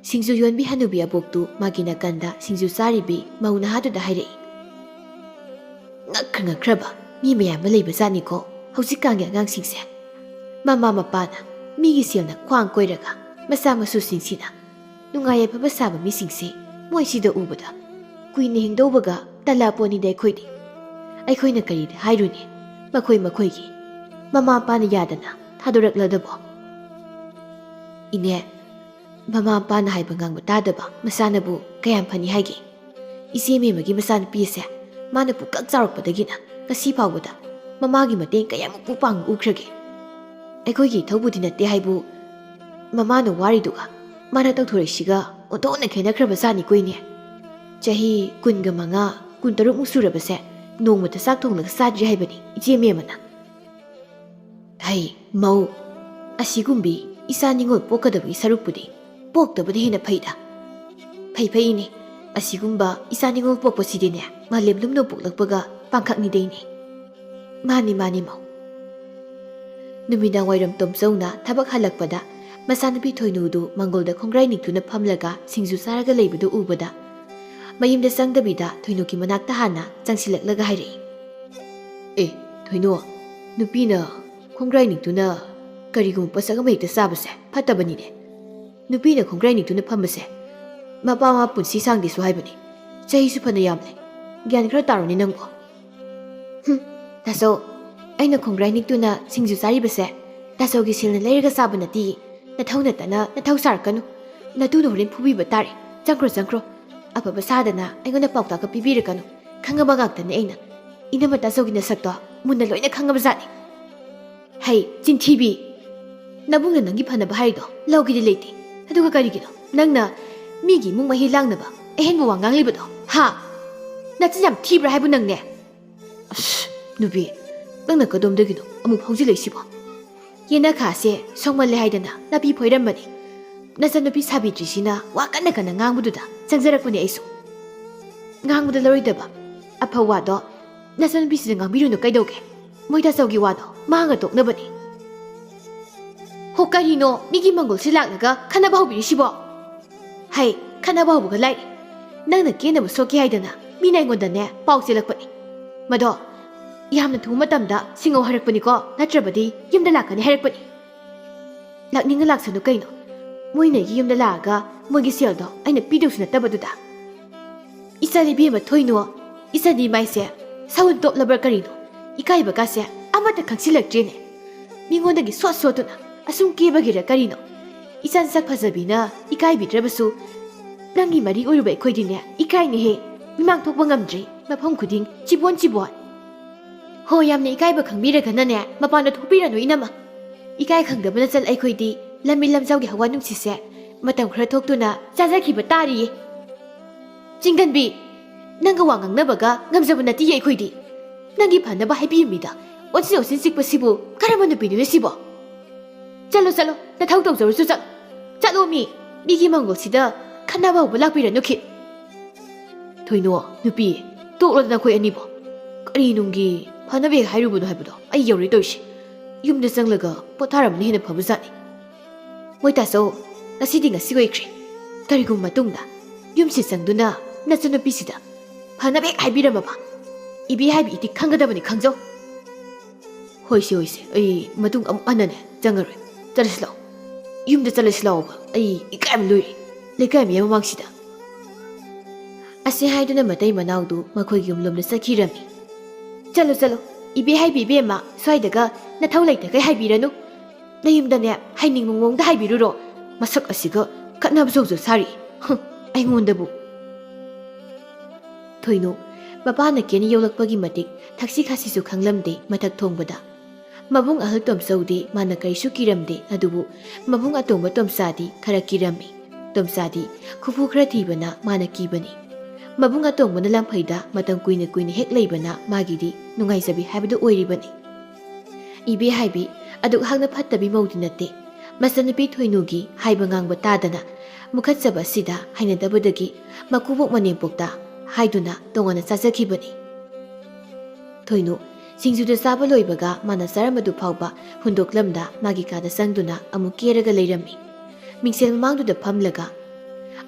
ꯁꯤꯡꯖꯨ ꯌꯣꯟꯕꯤ ꯍꯅꯨꯕꯤ ꯑꯕꯣꯛꯇꯨ ꯃꯥꯒꯤ ꯅꯥꯀꯟꯗ ꯁꯤꯡꯖꯨ ꯆꯥꯔꯤꯕꯤ ꯃꯧ ꯅꯍꯥꯗꯨꯗ ꯍꯥꯏꯔꯛꯏ, "ꯉꯛꯈ꯭ꯔ ꯉꯛꯈ꯭ꯔꯕ ꯃꯤ ꯃꯌꯥꯝ ꯑꯃ ꯂꯩꯕꯖꯥꯠꯅꯤꯀꯣ ꯍꯧꯖꯤꯛꯀꯥꯟꯒꯤ ꯑꯉꯥꯡꯁꯤꯡꯁꯦ꯫ ꯃꯃꯥ ꯃꯄꯥꯅ ꯃꯤꯒꯤ ꯁꯦꯜꯅ ꯈ꯭ꯋꯥꯡ ꯀꯣꯏꯔꯒ ꯃꯆꯥ ꯃꯁꯨꯁꯤꯡꯁꯤꯅ ꯅꯨꯡꯉꯥꯏ ꯌꯥꯏꯐꯕ ꯁꯥꯕ ꯃꯤꯁꯤꯡꯁꯦ ꯃꯣꯏꯁꯤꯗ ꯎꯕꯗ ꯀꯨꯏꯅ ꯍꯤꯡꯗꯧꯕꯒ ꯇꯜꯂ ꯄꯣꯠꯅꯤꯗ ꯑꯩꯈꯣꯏꯗꯤ꯫ ꯑꯩꯈꯣꯏꯅ ꯀꯔꯤꯗ ꯍꯥꯏꯔꯨꯅꯤ? ꯃꯈꯣꯏ ꯃꯈꯣꯏꯒꯤ ꯃꯃꯥ ꯃꯄꯥꯅ ꯌꯥꯗꯅ ꯊꯥꯗꯣꯔꯛꯂꯗꯕꯣ?" "ꯏꯅꯦ, ꯃꯃꯥ ꯃꯄꯥꯅ ꯍꯥꯏꯕ ꯉꯥꯡꯕ ꯇꯥꯗꯕ ꯃꯆꯥꯅꯕꯨ ꯀꯌꯥꯝ ꯐꯅꯤ ꯍꯥꯏꯒꯦ? ꯏꯆꯦ ꯃꯦꯝꯃꯒꯤ ꯃꯆꯥꯅꯨꯄꯤ ꯑꯁꯦ ꯃꯥꯅ ꯄꯨꯀꯛ ꯆꯥꯎꯔꯛꯄꯗꯒꯤꯅ ꯉꯁꯤ ꯐꯥꯎꯕꯗ ꯃꯃꯥꯒꯤ ꯃꯇꯦꯡ ꯀꯌꯥꯃꯨꯛꯄꯨ ꯄꯥꯡ ꯎꯈ꯭ꯔꯒꯦ? ꯑꯩꯈꯣꯏꯒꯤ ꯏꯊꯧꯕꯨꯗꯤ ꯅꯠꯇꯦ ꯍꯥꯏꯕꯨ, ꯃꯃꯥꯅ ꯋꯥꯔꯤꯗꯨꯒ ꯃꯥꯅ ꯇꯧꯊꯣꯔꯛꯏꯁꯤꯒ ꯑꯣꯟꯊꯣꯛꯅ ꯈꯦꯠꯅꯈ꯭ꯔꯕ ꯖꯥꯠꯅꯤꯀꯣ ꯏꯅꯦ꯫ ꯆꯍꯤ ꯀꯨꯟꯒ ꯃꯉꯥ, ꯀꯨꯟꯇꯔꯨꯛꯃꯨꯛ ꯁꯨꯔꯕꯁꯦ ꯅꯣꯡꯃꯇ ꯆꯥꯛ ꯊꯣꯡꯂꯒ ꯆꯥꯗ꯭ꯔꯤ ꯍꯥꯏꯕꯅꯤ ꯏꯆꯦ ꯃꯦꯝꯃꯅ꯫ ꯍꯩ, ꯃꯧ, ꯑꯁꯤꯒꯨꯝꯕꯤ ꯏꯆꯥ ꯅꯤꯉꯣꯜ ꯄꯣꯛꯀꯗꯕꯒꯤ ꯁꯔꯨꯛꯄꯨꯗꯤ ꯄꯣꯛꯇꯕꯅ ꯍꯦꯟꯅ ꯐꯩꯗ꯫ ꯐꯩ ꯐꯩ ꯏꯅꯦ, ꯑꯁꯤꯒꯨꯝꯕ ꯏꯆꯥ ꯅꯤꯉꯣꯜ ꯄꯣꯛꯄꯁꯤꯗꯤꯅꯦ ꯃꯥꯂꯦꯝ ꯂꯨꯝꯅ ꯄꯣꯛꯂꯛꯄꯒ ꯄꯥꯡꯈꯛꯅꯤꯗ ꯏꯅꯦ꯫ ꯃꯥꯅꯤ ꯃꯥꯅꯤ ꯃꯧ꯫ ꯅꯨꯃꯤꯗꯥꯡ ꯋꯥꯏꯔꯝ ꯇꯣꯝꯆꯧꯅ ꯊꯕꯛ ꯍꯜꯂꯛꯄꯗ ꯃꯆꯥꯅꯨꯄꯤ ꯊꯣꯏꯅꯨꯗꯨ ꯃꯪꯒꯣꯜꯗ ꯈꯣꯡꯒ꯭ꯔꯥꯏ ꯅꯤꯛꯇꯨꯅ ꯐꯝꯂꯒ ꯁꯤꯡꯖꯨ ꯆꯥꯔꯒ ꯂꯩꯕꯗꯨ ꯎꯕꯗ ꯃꯌꯨꯝꯗ ꯆꯪꯗꯕꯤꯗ ꯊꯣꯏꯅꯨꯒꯤ ꯃꯅꯥꯛꯇ ꯍꯥꯟꯅ ꯆꯪꯁꯤꯜꯂꯛꯂꯒ ꯍꯥꯏꯔꯛꯏ꯫ ꯑꯦ, ꯊꯣꯏꯅꯨ, ꯅꯨꯄꯤꯅ ꯈꯣꯡꯒ꯭ꯔꯥꯏ ꯅꯤꯛꯇꯨꯅ ꯀꯔꯤꯒꯨꯝꯕ ꯄꯣꯠꯁꯛ ꯑꯃ ꯍꯦꯛꯇ ꯆꯥꯕꯁꯦ ꯐꯠꯇꯕꯅꯤꯅꯦ꯫ ꯅꯨꯄꯤꯅ ꯈꯣꯡꯒ꯭ꯔꯥꯏ ꯅꯤꯛꯇꯨꯅ ꯐꯝꯕꯁꯦ ꯃꯄꯥ ꯃꯃꯥ ꯄꯨꯟꯁꯤ ꯁꯥꯡꯗꯦꯁꯨ ꯍꯥꯏꯕꯅꯤ꯫ ꯆꯍꯤꯁꯨ ꯐꯅ ꯌꯥꯝꯂꯦ꯫ ꯒ꯭ꯌꯥꯟ ꯈꯔ ꯇꯥꯔꯣꯅꯦ ꯅꯪꯕꯣ꯫ ꯍꯨꯝ, ꯇꯥꯆꯧ, ꯑꯩꯅ ꯈꯣꯡꯒ꯭ꯔꯥꯏ ꯅꯤꯛꯇꯨꯅ ꯁꯤꯡꯖꯨ ꯆꯥꯔꯤꯕꯁꯦ ꯇꯥꯆꯧꯒꯤ ꯁꯦꯜꯅ ꯂꯩꯔꯒ ꯆꯥꯕ ꯅꯠꯇꯤꯌꯦ꯫ ꯅꯊꯧ ꯅꯠꯇꯅ ꯅꯊꯧ ꯁꯥꯔꯛꯀꯅꯨ꯫ ꯅꯇꯨꯅ ꯍꯣꯔꯦꯟ ꯐꯨꯕꯤꯕ ꯇꯥꯔꯦ꯫ ꯆꯪꯈ꯭ꯔꯣ, ꯆꯪꯈ꯭ꯔꯣ꯫ ꯑꯐꯕ ꯁꯥꯗꯅ ꯑꯩꯉꯣꯟꯗ ꯄꯥꯎꯇꯥꯛꯀ ꯄꯤꯕꯤꯔꯛꯀꯅꯨ꯫ ꯈꯪꯉꯕ ꯉꯥꯛꯇꯅꯦ ꯑꯩꯅ꯫ ꯏꯅꯝꯃ ꯇꯥꯆꯧꯒꯤ ꯅꯁꯛꯇꯣ ꯃꯨꯟꯅ ꯂꯣꯏꯅ ꯈꯪꯉꯕ ꯖꯥꯠꯅꯤ꯫ ꯍꯩ, ꯆꯤꯟꯊꯤꯕꯤ! ꯅꯕꯨꯡꯅ ꯅꯪꯒꯤ ꯐꯅꯕ ꯍꯥꯏꯔꯤꯗꯣ ꯂꯧꯒꯦꯗꯤ ꯂꯩꯇꯦ꯫ ꯑꯗꯨꯒ ꯀꯔꯤꯒꯤꯅꯣ ꯅꯪꯅ ꯃꯤꯒꯤ ꯏꯃꯨꯡ ꯃꯍꯤ ꯂꯥꯡꯅꯕ ꯑꯍꯦꯟꯕ ꯋꯥ ꯉꯥꯡꯂꯤꯕꯗꯣ? ꯍꯥ? ꯅꯆꯤꯟ ꯌꯥꯝ ꯊꯤꯕ꯭ꯔꯥ ꯍꯥꯏꯕ ꯅꯪꯅꯦ? ꯑꯁ, ꯅꯨꯄꯤ, ꯅꯪꯅ ꯀꯗꯣꯝꯗꯒꯤꯅꯣ ꯑꯃꯨꯛ ꯍꯧꯖꯤꯜꯂꯛꯏꯁꯤꯕꯣ? ꯌꯦꯅꯈꯥꯁꯦ ꯁꯣꯡꯃꯜꯂꯦ ꯍꯥꯏꯗꯅ ꯅꯥꯄꯤ ꯐꯣꯏꯔꯝꯕꯅꯤ꯫ ꯅꯆꯟꯅꯨꯄꯤ ꯁꯥꯕꯤꯇ꯭ꯔꯤꯁꯤꯅ ꯋꯥ ꯀꯟꯅ ꯀꯟꯅ ꯉꯥꯡꯕꯗꯨꯗ ꯆꯪꯖꯔꯛꯄꯅꯦ ꯑꯩꯁꯨ꯫ ꯉꯥꯡꯕꯗ ꯂꯧꯔꯣꯏꯗꯕ ꯑꯐ ꯋꯥꯗꯣ ꯅꯆꯟꯅꯨꯄꯤꯁꯤꯗ ꯉꯥꯡꯕꯤꯔꯨꯅꯨ ꯀꯩꯗꯧꯒꯦ? ꯃꯣꯏ ꯇꯥꯆꯧꯒꯤ ꯋꯥꯗꯣ ꯃꯥꯡꯉ ꯇꯣꯛꯅꯕꯅꯤ꯫ ꯍꯣ, ꯀꯔꯤꯅꯣ ꯃꯤꯒꯤ ꯃꯪꯒꯣꯜꯁꯦ ꯂꯥꯛꯂꯒ ꯈꯟꯅꯕ ꯍꯧꯕꯤꯔꯤꯁꯤꯕꯣ? ꯍꯩ, ꯈꯟꯅꯕ ꯍꯧꯕꯒ ꯂꯥꯏꯔꯤ꯫ ꯅꯪꯅ ꯀꯦꯅꯕ ꯁꯣꯛꯀꯦ ꯍꯥꯏꯗꯅ ꯃꯤꯅ ꯑꯩꯉꯣꯟꯗꯅꯦ ꯄꯥꯎ ꯆꯦꯜꯂꯛꯄꯅꯤ꯫ ꯃꯗꯣ ꯌꯥꯝꯅ ꯊꯨꯕ ꯃꯇꯝꯗ ꯁꯤꯡꯉꯧ ꯍꯥꯏꯔꯛꯄꯅꯤꯀꯣ, ꯅꯠꯇ꯭ꯔꯕꯗꯤ ꯌꯨꯝꯗ ꯂꯥꯛꯀꯅꯤ ꯍꯥꯏꯔꯛꯄꯅꯤ꯫ ꯂꯥꯛꯅꯤꯡꯉ ꯂꯥꯛꯁꯅꯨ ꯀꯩꯅꯣ, ꯃꯣꯏꯅ ꯑꯩꯒꯤ ꯌꯨꯝꯗ ꯂꯥꯛꯑꯒ ꯃꯣꯏꯒꯤ ꯁꯦꯜꯗꯣ ꯑꯩꯅ ꯄꯤꯗꯧꯁꯨ ꯅꯠꯇꯕꯗꯨꯗ꯫ ꯏꯆꯟ ꯏꯕꯦꯝꯃ ꯊꯣꯏꯅꯣ, ꯏꯆꯟ ꯏꯃꯥꯏꯁꯦ ꯁꯎꯟ ꯇꯣꯞꯂꯕ꯭ꯔꯥ ꯀꯔꯤꯅꯣ? ꯏꯀꯥꯏꯕꯒꯥꯁꯦ ꯑꯃꯠꯇ ꯈꯪꯁꯤꯜꯂꯛꯇ꯭ꯔꯦꯅꯦ꯫ ꯃꯤꯉꯣꯟꯗꯒꯤ ꯁꯣꯠ ꯁꯣꯠꯇꯨꯅ ꯑꯁꯨꯝ ꯀꯦꯕꯒꯤꯔ ꯀꯔꯤꯅꯣ? ꯏꯆꯥꯟ ꯁꯛ ꯐꯖꯕꯤꯅ ꯏꯀꯥꯏꯕꯤꯗ꯭ꯔꯕꯁꯨ, ꯅꯪꯒꯤ ꯃꯔꯤ ꯑꯣꯏꯔꯨꯕ ꯑꯩꯈꯣꯏꯗꯤꯅꯦ ꯏꯀꯥꯏꯅꯦꯍꯦ꯫ ꯃꯤꯃꯥꯡ ꯊꯣꯛꯄ ꯉꯝꯗ꯭ꯔꯦ, ꯃꯐꯝ ꯈꯨꯗꯤꯡ ꯆꯤꯕꯣꯟ ꯆꯤꯕꯣꯟ꯫ ꯍꯣ, ꯌꯥꯝꯅ ꯏꯀꯥꯏꯕ ꯈꯪꯕꯤꯔꯒꯅꯅꯦ ꯃꯄꯥꯟꯗ ꯊꯣꯛꯄꯤꯔꯅꯨ ꯏꯅꯝꯃ꯫ ꯏꯀꯥꯏ ꯈꯪꯗꯕ ꯅꯆꯜ ꯑꯩꯈꯣꯏꯗꯤ ꯂꯝꯃꯤ ꯂꯝꯖꯥꯎꯒꯤ ꯍꯋꯥ ꯅꯨꯡꯁꯤꯠꯁꯦ ꯃꯇꯝ ꯈꯔ ꯊꯣꯛꯇꯨꯅ ꯆꯥꯖꯈꯤꯕ ꯇꯥꯔꯤꯌꯦ꯫ ꯆꯤꯡꯒꯟꯕꯤ, ꯅꯪꯒ ꯋꯥ ꯉꯥꯡꯅꯕꯒ ꯉꯝꯖꯕ ꯅꯠꯇꯤꯌꯦ ꯑꯩꯈꯣꯏꯗꯤ꯫ ꯅꯪꯒꯤ ꯐꯅꯕ ꯍꯥꯏꯕꯤꯌꯨ ꯃꯤꯗ꯫ ꯑꯣꯟꯁꯤꯟ ꯑꯣꯟꯁꯤꯟ ꯆꯤꯛꯄꯁꯤꯕꯨ ꯀꯔꯝꯕ ꯅꯨꯄꯤꯅꯣꯅꯦ ꯁꯤꯕꯣ? ꯆꯠꯂꯣ, ꯆꯠꯂꯣ, ꯅꯊꯧ ꯇꯧꯖꯔꯨꯆꯣ, ꯆꯠꯂꯣ꯫ ꯆꯠꯂꯣ ꯃꯤ, ꯃꯤꯒꯤ ꯃꯪꯒꯣꯜꯁꯤꯗ ꯈꯠꯅꯕ ꯍꯧꯕ ꯂꯥꯛꯄꯤꯔꯅꯨ ꯈꯤꯠ꯫ ꯊꯣꯏꯅꯣ, ꯅꯨꯄꯤ, ꯇꯣꯛꯂꯣꯗ ꯅꯈꯣꯏ ꯑꯅꯤꯕꯣ꯫ ꯀꯔꯤ ꯅꯨꯡꯒꯤ ꯐꯅꯕ ꯍꯦꯛ ꯍꯥꯏꯔꯨꯕꯅꯣ ꯍꯥꯏꯕꯗꯣ ꯑꯩ ꯌꯧꯔꯦ ꯇꯧꯔꯤꯁꯦ꯫ ꯌꯨꯝꯗ ꯆꯪꯂꯒ ꯄꯣꯊꯥꯔꯝꯕꯅ ꯍꯦꯟꯅ ꯐꯕꯖꯥꯠꯅꯤ꯫ ꯃꯣꯏ ꯇꯥꯆꯧ, ꯉꯁꯤꯗꯤ ꯉꯁꯤ ꯑꯣꯏꯈ꯭ꯔꯦ꯫ ꯀꯔꯤꯒꯨꯝꯕ ꯃꯇꯨꯡꯗ ꯌꯨꯝꯁꯤ ꯆꯪꯗꯨꯅ ꯅꯆꯟꯅꯨꯄꯤꯁꯤꯗ ꯐꯅꯕ ꯍꯦꯛ ꯍꯥꯏꯕꯤꯔꯝꯃꯕ, ꯏꯕꯦ ꯍꯥꯏꯕꯤ ꯏꯇꯤꯛ ꯈꯪꯒꯗꯕꯅꯤ, ꯈꯪꯖꯧ꯫ ꯍꯣꯏꯁꯦ, ꯍꯣꯏꯁꯦ, ꯑꯩ ꯃꯇꯨꯡ ꯑꯃꯨꯛ ꯍꯟꯅꯅꯦ ꯆꯪꯉꯔꯣꯏ꯫ ꯆꯠꯂꯁꯤ ꯂꯥꯛꯑꯣ, ꯌꯨꯝꯗ ꯆꯠꯂꯁꯤ ꯂꯥꯛꯑꯣꯕ, ꯑꯩ ꯏꯀꯥꯏꯕ ꯂꯣꯏꯔꯦ ꯂꯩꯀꯥꯏ ꯃꯤꯌꯥꯝ ꯃꯃꯥꯡꯁꯤꯗ꯫ ꯑꯁꯤ ꯍꯥꯏꯗꯨꯅ ꯃꯇꯩ ꯃꯅꯥꯎꯗꯨ ꯃꯈꯣꯏꯒꯤ ꯌꯨꯝꯂꯣꯝꯗ ꯆꯠꯈꯤꯔꯝꯃꯤ꯫ ꯆꯠꯂꯣ, ꯆꯠꯂꯣ, ꯏꯕꯦ ꯍꯥꯏꯕꯤ ꯏꯕꯦꯝꯃ, ꯁ꯭ꯋꯥꯏꯗꯒ ꯅꯊꯧ ꯂꯩꯇꯈꯩ ꯍꯥꯏꯕꯤꯔꯅꯨ꯫ ꯅꯌꯨꯝꯗꯅꯦ ꯍꯥꯏꯅꯤꯡꯕ ꯃꯑꯣꯡꯗ ꯍꯥꯏꯕꯤꯔꯨꯔꯣ꯫ ꯃꯁꯛ ꯑꯁꯤꯒ ꯈꯠꯅꯕ ꯁꯧꯖ ꯁꯥꯔꯤ꯫ ꯍꯨꯝ, ꯑꯩꯉꯣꯟꯗꯕꯨ꯫ ꯊꯣꯏꯅꯨ, ꯃꯄꯥꯅ ꯀꯦꯅꯤ ꯌꯧꯂꯛꯄꯒꯤ ꯃꯇꯤꯛ ꯊꯛꯁꯤ ꯈꯥꯁꯤꯁꯨ ꯈꯪꯂꯝꯗꯦ ꯃꯊꯛ ꯊꯣꯡꯕꯗ꯫ ꯃꯕꯨꯡ ꯑꯍꯜ ꯇꯣꯝꯆꯧꯗꯤ ꯃꯥꯅ ꯀꯔꯤꯁꯨ ꯀꯤꯔꯝꯗꯦ, ꯑꯗꯨꯕꯨ ꯃꯕꯨꯡ ꯑꯇꯣꯝꯕ ꯇꯣꯝꯆꯥꯗꯤ ꯈꯔ ꯀꯤꯔꯝꯃꯤ꯫ ꯇꯣꯝꯆꯥꯗꯤ ꯈꯨꯐꯨ ꯈꯔ ꯊꯤꯕꯅ ꯃꯥꯅ ꯀꯤꯕꯅꯤ꯫ ꯃꯕꯨꯡ ꯑꯇꯣꯝꯕꯅ ꯂꯝꯐꯩꯗ ꯃꯇꯝ ꯀꯨꯏꯅ ꯀꯨꯏꯅ ꯍꯦꯛ ꯂꯩꯕꯅ ꯃꯥꯒꯤꯗꯤ ꯅꯨꯡꯉꯥꯏꯖꯕꯤ ꯍꯥꯏꯕꯗꯨ ꯑꯣꯏꯔꯤꯕꯅꯤ꯫ ꯏꯕꯦ ꯍꯥꯏꯕꯤ ꯑꯗꯨꯛ ꯍꯥꯛꯅ ꯐꯠꯇꯕꯤ ꯃꯧꯗꯤ ꯅꯠꯇꯦ꯫ ꯃꯆꯟꯅꯨꯄꯤ ꯊꯣꯏꯅꯨꯒꯤ ꯍꯥꯏꯕ ꯉꯥꯡꯕ ꯇꯥꯗꯅ ꯃꯨꯈꯠꯆꯕ ꯑꯁꯤꯗ ꯍꯩꯅꯗꯕꯗꯒꯤ ꯃꯀꯨꯕꯣꯛ ꯃꯅꯦꯝꯄꯣꯛꯇ ꯍꯥꯏꯗꯨꯅ ꯇꯣꯉꯥꯟꯅ ꯆꯥꯖꯈꯤꯕꯅꯤ꯫ ꯊꯣꯏꯅꯨ ꯁꯤꯡꯖꯨꯗꯨ ꯆꯥꯕ ꯂꯣꯏꯕꯒ ꯃꯥꯅ ꯆꯥꯔꯝꯕꯗꯨ ꯐꯥꯎꯕ ꯍꯨꯟꯗꯣꯛꯂꯝꯗ ꯃꯥꯒꯤ ꯀꯥꯗ ꯆꯪꯗꯨꯅ ꯑꯃꯨꯛ ꯀꯦꯔꯒ ꯂꯩꯔꯝꯃꯤ꯫ ꯃꯤꯡꯁꯦꯜ ꯃꯃꯥꯡꯗꯨꯗ ꯐꯝꯂꯒ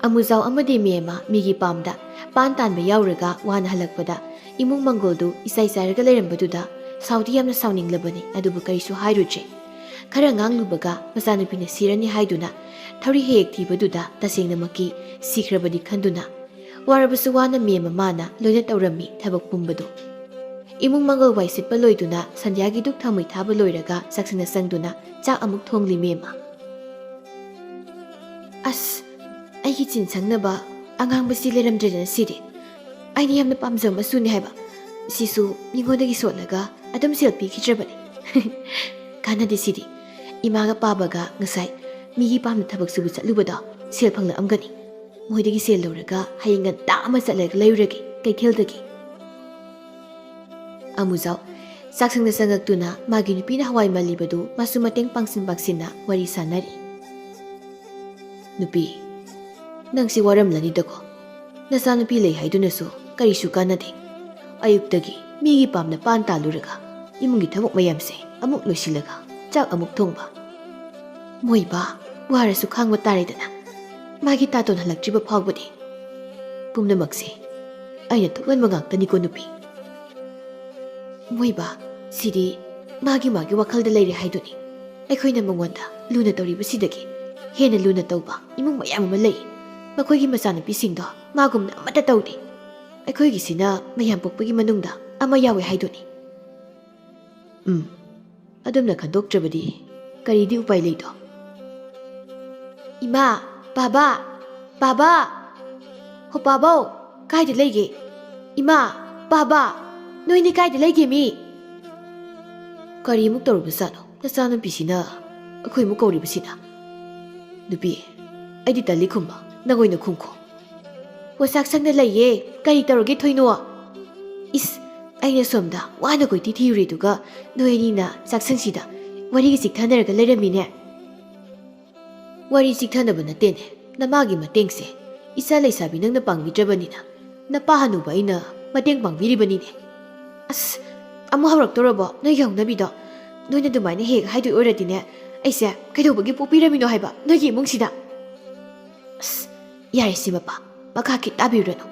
ꯑꯃꯨꯖꯥꯎ ꯑꯃꯗꯤ ꯃꯦꯃ ꯃꯤꯒꯤ ꯄꯥꯝꯗ ꯄꯥꯟ ꯇꯥꯟꯕ ꯌꯥꯎꯔꯒ ꯋꯥꯅ ꯍꯜꯂꯛꯄꯗ ꯏꯃꯨꯡ ꯃꯪꯒꯣꯜꯗꯨ ꯏꯆꯥꯏ ꯆꯥꯏꯔꯒ ꯂꯩꯔꯝꯕꯗꯨꯗ ꯁꯥꯎꯗꯤ ꯌꯥꯝꯅ ꯁꯥꯎꯅꯤꯡꯂꯕꯅꯤ, ꯑꯗꯨꯕꯨ ꯀꯔꯤꯁꯨ ꯍꯥꯏꯔꯨꯗ꯭ꯔꯦ꯫ ꯈꯔ ꯉꯥꯡꯂꯨꯕꯒ ꯃꯆꯥꯅꯨꯄꯤꯅ ꯁꯤꯔꯅꯤ ꯍꯥꯏꯗꯨꯅ ꯊꯧꯔꯤ ꯍꯦꯛ ꯊꯤꯕꯗꯨꯗ ꯇꯁꯦꯡꯅꯃꯛꯀꯤ ꯁꯤꯈ꯭ꯔꯕꯗꯤ ꯈꯟꯗꯨꯅ ꯋꯥꯔꯕꯁꯨ ꯋꯥꯅ ꯃꯦꯃ ꯃꯥꯅ ꯂꯣꯏꯅ ꯇꯧꯔꯝꯃꯤ ꯊꯕꯛ ꯄꯨꯝꯕꯗꯨ꯫ ꯏꯃꯨꯡ ꯃꯪꯒꯣꯜ ꯋꯥꯏ ꯁꯤꯠꯄ ꯂꯣꯏꯗꯨꯅ ꯁꯟꯙ꯭ꯌꯥꯒꯤ ꯙꯨꯛ ꯊꯥꯎꯃꯩ ꯊꯥꯕ ꯂꯣꯏꯔꯒ ꯆꯥꯛꯁꯪꯗ ꯆꯪꯗꯨꯅ ꯆꯥꯛ ꯑꯃꯨꯛ ꯊꯣꯡꯂꯤ ꯃꯦꯃ꯫ ꯑꯁ, ꯑꯩꯒꯤ ꯆꯤꯟ ꯁꯪꯅꯕ ꯑꯉꯥꯡꯕꯁꯤ ꯂꯩꯔꯝꯗ꯭ꯔꯦꯗꯅ ꯁꯤꯗꯤ꯫ ꯑꯩꯅ ꯌꯥꯝꯅ ꯄꯥꯝꯖꯕ ꯃꯆꯨꯅꯤ ꯍꯥꯏꯕ꯫ ꯁꯤꯁꯨ ꯃꯤꯉꯣꯟꯗꯒꯤ ꯁꯣꯠꯂꯒ ꯑꯗꯨꯝ ꯁꯦꯜ ꯄꯤꯈꯤꯗ꯭ꯔꯕꯅꯤ꯫ ꯀꯥꯟꯅꯗꯦ ꯁꯤꯗꯤ꯫ ꯏꯃꯥꯒ ꯄꯥꯕꯒ ꯉꯁꯥꯏ ꯃꯤꯒꯤ ꯄꯥꯝꯅ ꯊꯕꯛ ꯁꯨꯕ ꯆꯠꯂꯨꯕꯗꯣ ꯁꯦꯜ ꯐꯪꯂꯛꯑꯝꯒꯅꯤ꯫ ꯃꯣꯏꯗꯒꯤ ꯁꯦꯜ ꯂꯧꯔꯒ ꯍꯌꯦꯡ ꯉꯟꯇꯥ ꯑꯃ ꯆꯠꯂꯒ ꯂꯩꯔꯨꯔꯒꯦ ꯀꯩꯊꯦꯜꯗꯒꯤ꯫ ꯑꯃꯨꯖꯥꯎ ꯆꯥꯛꯁꯪꯗ ꯆꯪꯉꯛꯇꯨꯅ ꯃꯥꯒꯤ ꯅꯨꯄꯤꯅ ꯍꯋꯥꯏ ꯃꯜꯂꯤꯕꯗꯨ ꯃꯥꯁꯨ ꯃꯇꯦꯡ ꯄꯥꯡꯁꯤꯟ ꯄꯥꯡꯁꯤꯟꯅ ꯋꯥꯔꯤ ꯁꯥꯟꯅꯔꯤ꯫ "ꯅꯨꯄꯤ, ꯅꯪꯁꯤ ꯋꯥꯔꯝꯂꯅꯤꯗꯀꯣ꯫ ꯅꯆꯥꯅꯨꯄꯤ ꯂꯩ ꯍꯥꯏꯗꯨꯅꯁꯨ ꯀꯔꯤꯁꯨ ꯀꯥꯟꯅꯗꯦ꯫ ꯑꯌꯨꯛꯇꯒꯤ ꯃꯤꯒꯤ ꯄꯥꯝꯅ ꯄꯥꯟ ꯇꯥꯜꯂꯨꯔꯒ ꯏꯃꯨꯡꯒꯤ ꯊꯕꯛ ꯃꯌꯥꯝꯁꯦ ꯑꯃꯨꯛ ꯂꯣꯏꯁꯤꯜꯂꯒ ꯆꯥꯛ ꯑꯃꯨꯛ ꯊꯣꯡꯕ꯫ ꯃꯣꯏꯕ ꯋꯥꯔꯁꯨ ꯈꯥꯡꯕ ꯇꯥꯔꯦꯗꯅ꯫ ꯃꯥꯒꯤ ꯇꯥꯇꯣꯟ ꯍꯜꯂꯛꯇ꯭ꯔꯤꯕ ꯐꯥꯎꯕꯗꯤ꯫ ꯄꯨꯝꯅꯃꯛꯁꯦ ꯑꯩꯅ ꯊꯣꯛꯍꯟꯕ ꯉꯥꯛꯇꯅꯤꯀꯣ ꯅꯨꯄꯤ꯫" ꯃꯣꯏꯕ, ꯁꯤꯗꯤ ꯃꯥꯒꯤ ꯃꯥꯒꯤ ꯋꯥꯈꯜꯗ ꯂꯩꯔꯦ ꯍꯥꯏꯗꯨꯅꯤ꯫ ꯑꯩꯈꯣꯏꯅ ꯃꯉꯣꯟꯗ ꯂꯨꯅ ꯇꯧꯔꯤꯕꯁꯤꯗꯒꯤ ꯍꯦꯟꯅ ꯂꯨꯅ ꯇꯧꯕ ꯏꯃꯨꯡ ꯃꯌꯥꯝ ꯑꯃ ꯂꯩ꯫ ꯃꯈꯣꯏꯒꯤ ꯃꯆꯥꯅꯨꯄꯤꯁꯤꯡꯗꯣ ꯃꯥꯒꯨꯝꯅ ꯑꯃꯠꯇ ꯇꯧꯗꯦ꯫ ꯑꯩꯈꯣꯏꯒꯤꯁꯤꯅ ꯃꯌꯥꯝ ꯄꯣꯛꯄꯒꯤ ꯃꯅꯨꯡꯗ ꯑꯃ ꯌꯥꯎꯋꯦ ꯍꯥꯏꯗꯨꯅꯤ꯫ ꯎꯝ, ꯑꯗꯨꯝꯅ ꯈꯟꯗꯣꯛꯇ꯭ꯔꯕꯗꯤ ꯀꯔꯤꯗꯤ ꯎꯄꯥꯏ ꯂꯩꯗꯣ? ꯏꯃꯥ, ꯄꯥꯕ, ꯄꯥꯕ! ꯍꯣ ꯄꯥꯕꯧ, ꯀꯥꯏꯗ ꯂꯩꯒꯦ? ꯏꯃꯥ, ꯄꯥꯕ, ꯅꯣꯏꯅꯤ ꯀꯥꯏꯗ ꯂꯩꯒꯦ ꯃꯤ? ꯀꯔꯤꯃꯨꯛ ꯇꯧꯔꯨꯕꯖꯥꯠꯅꯣ ꯅꯆꯥꯅꯨꯄꯤꯁꯤꯅ ꯑꯩꯈꯣꯏꯃꯨꯛ ꯀꯧꯔꯤꯕꯁꯤꯅ? ꯅꯨꯄꯤ, ꯑꯩꯗꯤ ꯇꯜꯂꯤ ꯈꯨꯝꯕ, ꯅꯪ ꯑꯣꯏꯅ ꯈꯨꯝꯈꯣ꯫ "ꯍꯣ ꯆꯥꯛꯁꯪꯗ ꯂꯩꯌꯦ, ꯀꯔꯤ ꯇꯧꯔꯒꯦ ꯊꯣꯏꯅꯣ?" ꯏꯁ, ꯑꯩꯅ ꯁꯣꯝꯗ ꯋꯥꯅ ꯀꯣꯏꯊꯤ ꯊꯤꯔꯨꯔꯤꯗꯨꯒ ꯅꯣꯏ ꯑꯅꯤꯅ ꯆꯥꯛꯁꯪꯁꯤꯗ ꯋꯥꯔꯤꯒ ꯆꯤꯛꯊꯅꯔꯒ ꯂꯩꯔꯝꯃꯤꯅꯦ꯫ ꯋꯥꯔꯤ ꯆꯤꯛꯊꯅꯕ ꯅꯠꯇꯦꯅꯦ, ꯅꯃꯥꯒꯤ ꯃꯇꯦꯡꯁꯦ ꯏꯆꯥ ꯂꯩꯁꯥꯕꯤ ꯅꯪꯅ ꯄꯥꯡꯕꯤꯗ꯭ꯔꯕꯅꯤꯅ ꯅꯄꯥ ꯍꯅꯨꯕ ꯑꯩꯅ ꯃꯇꯦꯡ ꯄꯥꯡꯕꯤꯔꯤꯕꯅꯤꯅꯦ꯫ ꯑꯁ, ꯑꯃꯨꯛ ꯍꯧꯔꯛꯇꯧꯔꯕꯣ ꯅꯣꯏꯒꯤ ꯍꯧꯅꯕꯤꯗꯣ? ꯅꯣꯏꯅ ꯑꯗꯨꯃꯥꯏꯅ ꯍꯦꯛ ꯍꯥꯏꯗꯣꯏ ꯑꯣꯏꯔꯗꯤꯅꯦ, ꯑꯩꯁꯦ ꯀꯩꯗꯧꯕꯒꯤ ꯄꯣꯛꯄꯤꯔꯝꯃꯤꯅꯣ ꯍꯥꯏꯕ ꯅꯣꯏꯒꯤ ꯏꯃꯨꯡꯁꯤꯗ? ꯑꯁ, ꯌꯥꯔꯦ ꯁꯤ ꯃꯄꯥ, ꯃꯈꯥ ꯈꯤꯠ ꯇꯥꯕꯤꯔꯨꯔꯅꯨ꯫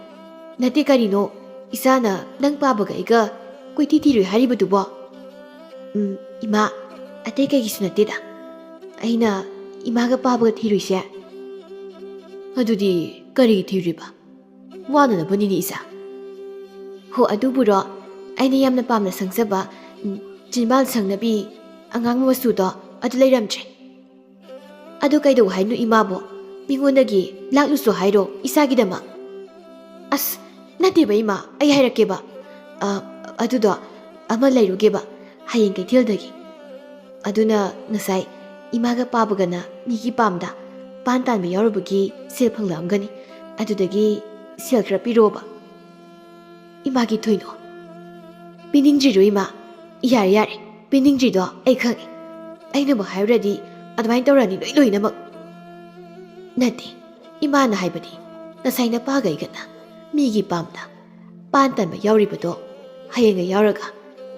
ꯅꯠꯇꯦ ꯀꯔꯤꯅꯣ, ꯏꯆꯥꯅ ꯅꯪ ꯄꯥꯕꯒ ꯑꯩꯒ ꯀꯣꯏꯊꯤ ꯊꯤꯔꯨꯏ ꯍꯥꯏꯔꯤꯕꯗꯨꯕꯣ? ꯎꯝ, ꯏꯃꯥ, ꯑꯇꯩ ꯀꯩꯒꯤꯁꯨ ꯅꯠꯇꯦꯗ꯫ ꯑꯩꯅ ꯏꯃꯥꯒ ꯄꯥꯕꯒ ꯊꯤꯔꯨꯏꯁꯦ꯫ ꯑꯗꯨꯗꯤ ꯀꯔꯤꯒꯤ ꯊꯤꯔꯨꯏꯕ? ꯋꯥꯅꯅꯕꯅꯤꯅꯦ ꯏꯆꯥ꯫ ꯍꯣ, ꯑꯗꯨꯕꯨꯔꯣ, ꯑꯩꯅ ꯌꯥꯝꯅ ꯄꯥꯝꯅ ꯁꯪꯖꯕ, ꯎꯝ, ꯆꯤꯟꯕꯥꯜ ꯁꯪꯅꯕꯤ ꯑꯉꯥꯡꯕ ꯃꯆꯨꯗꯣ ꯑꯗꯨ ꯂꯩꯔꯝꯗ꯭ꯔꯦ꯫ ꯑꯗꯨ ꯀꯩꯗꯧ ꯍꯥꯏꯅꯣ ꯏꯃꯥꯕꯣ? ꯃꯤꯉꯣꯟꯗꯒꯤ ꯂꯥꯛꯂꯨꯁꯨ ꯍꯥꯏꯔꯣ, ꯏꯁꯥꯒꯤꯗꯃꯛ꯫ ꯑꯁ, ꯅꯠꯇꯦꯕ ꯏꯃꯥ, ꯑꯩ ꯍꯥꯏꯔꯛꯀꯦꯕ꯫ ꯑ, ꯑꯗꯨꯗꯣ ꯑꯃ ꯂꯩꯔꯨꯒꯦꯕ ꯍꯌꯦꯡ ꯀꯩꯊꯦꯜꯗꯒꯤ꯫ ꯑꯗꯨꯅ ꯉꯁꯥꯏ ꯏꯃꯥꯒ ꯄꯥꯕꯒꯅ ꯃꯤꯒꯤ ꯄꯥꯝꯗ ꯄꯥꯟ ꯇꯥꯟꯕ ꯌꯥꯎꯔꯨꯕꯒꯤ ꯁꯦꯜ ꯐꯪꯂꯛꯑꯝꯒꯅꯤ꯫ ꯑꯗꯨꯗꯒꯤ ꯁꯦꯜ ꯈꯔ ꯄꯤꯔꯛꯑꯣꯕ꯫ ꯏꯃꯥꯒꯤ ꯊꯣꯏꯅꯣ꯫ ꯄꯤꯅꯤꯡꯗ꯭ꯔꯤꯔꯣ ꯏꯃꯥ? ꯌꯥꯔꯦ, ꯌꯥꯔꯦ, ꯄꯤꯅꯤꯡꯗ꯭ꯔꯤꯗꯣ ꯑꯩ ꯈꯪꯉꯦ꯫ ꯑꯩꯅꯕꯨ ꯍꯥꯏꯔꯨꯔꯗꯤ ꯑꯗꯨꯃꯥꯏꯅ ꯇꯧꯔꯅꯤ ꯅꯣꯏ ꯂꯣꯏꯅꯃꯛ꯫ ꯅꯠꯇꯦ, ꯏꯃꯥꯅ ꯍꯥꯏꯕꯗꯤ ꯉꯁꯥꯏ ꯅꯄꯥꯒ ꯑꯩꯒꯅ ꯃꯤꯒꯤ ꯄꯥꯝꯗ ꯄꯥꯟ ꯇꯥꯟꯕ ꯌꯥꯎꯔꯤꯕꯗꯣ ꯍꯌꯦꯡꯒ ꯌꯥꯎꯔꯒ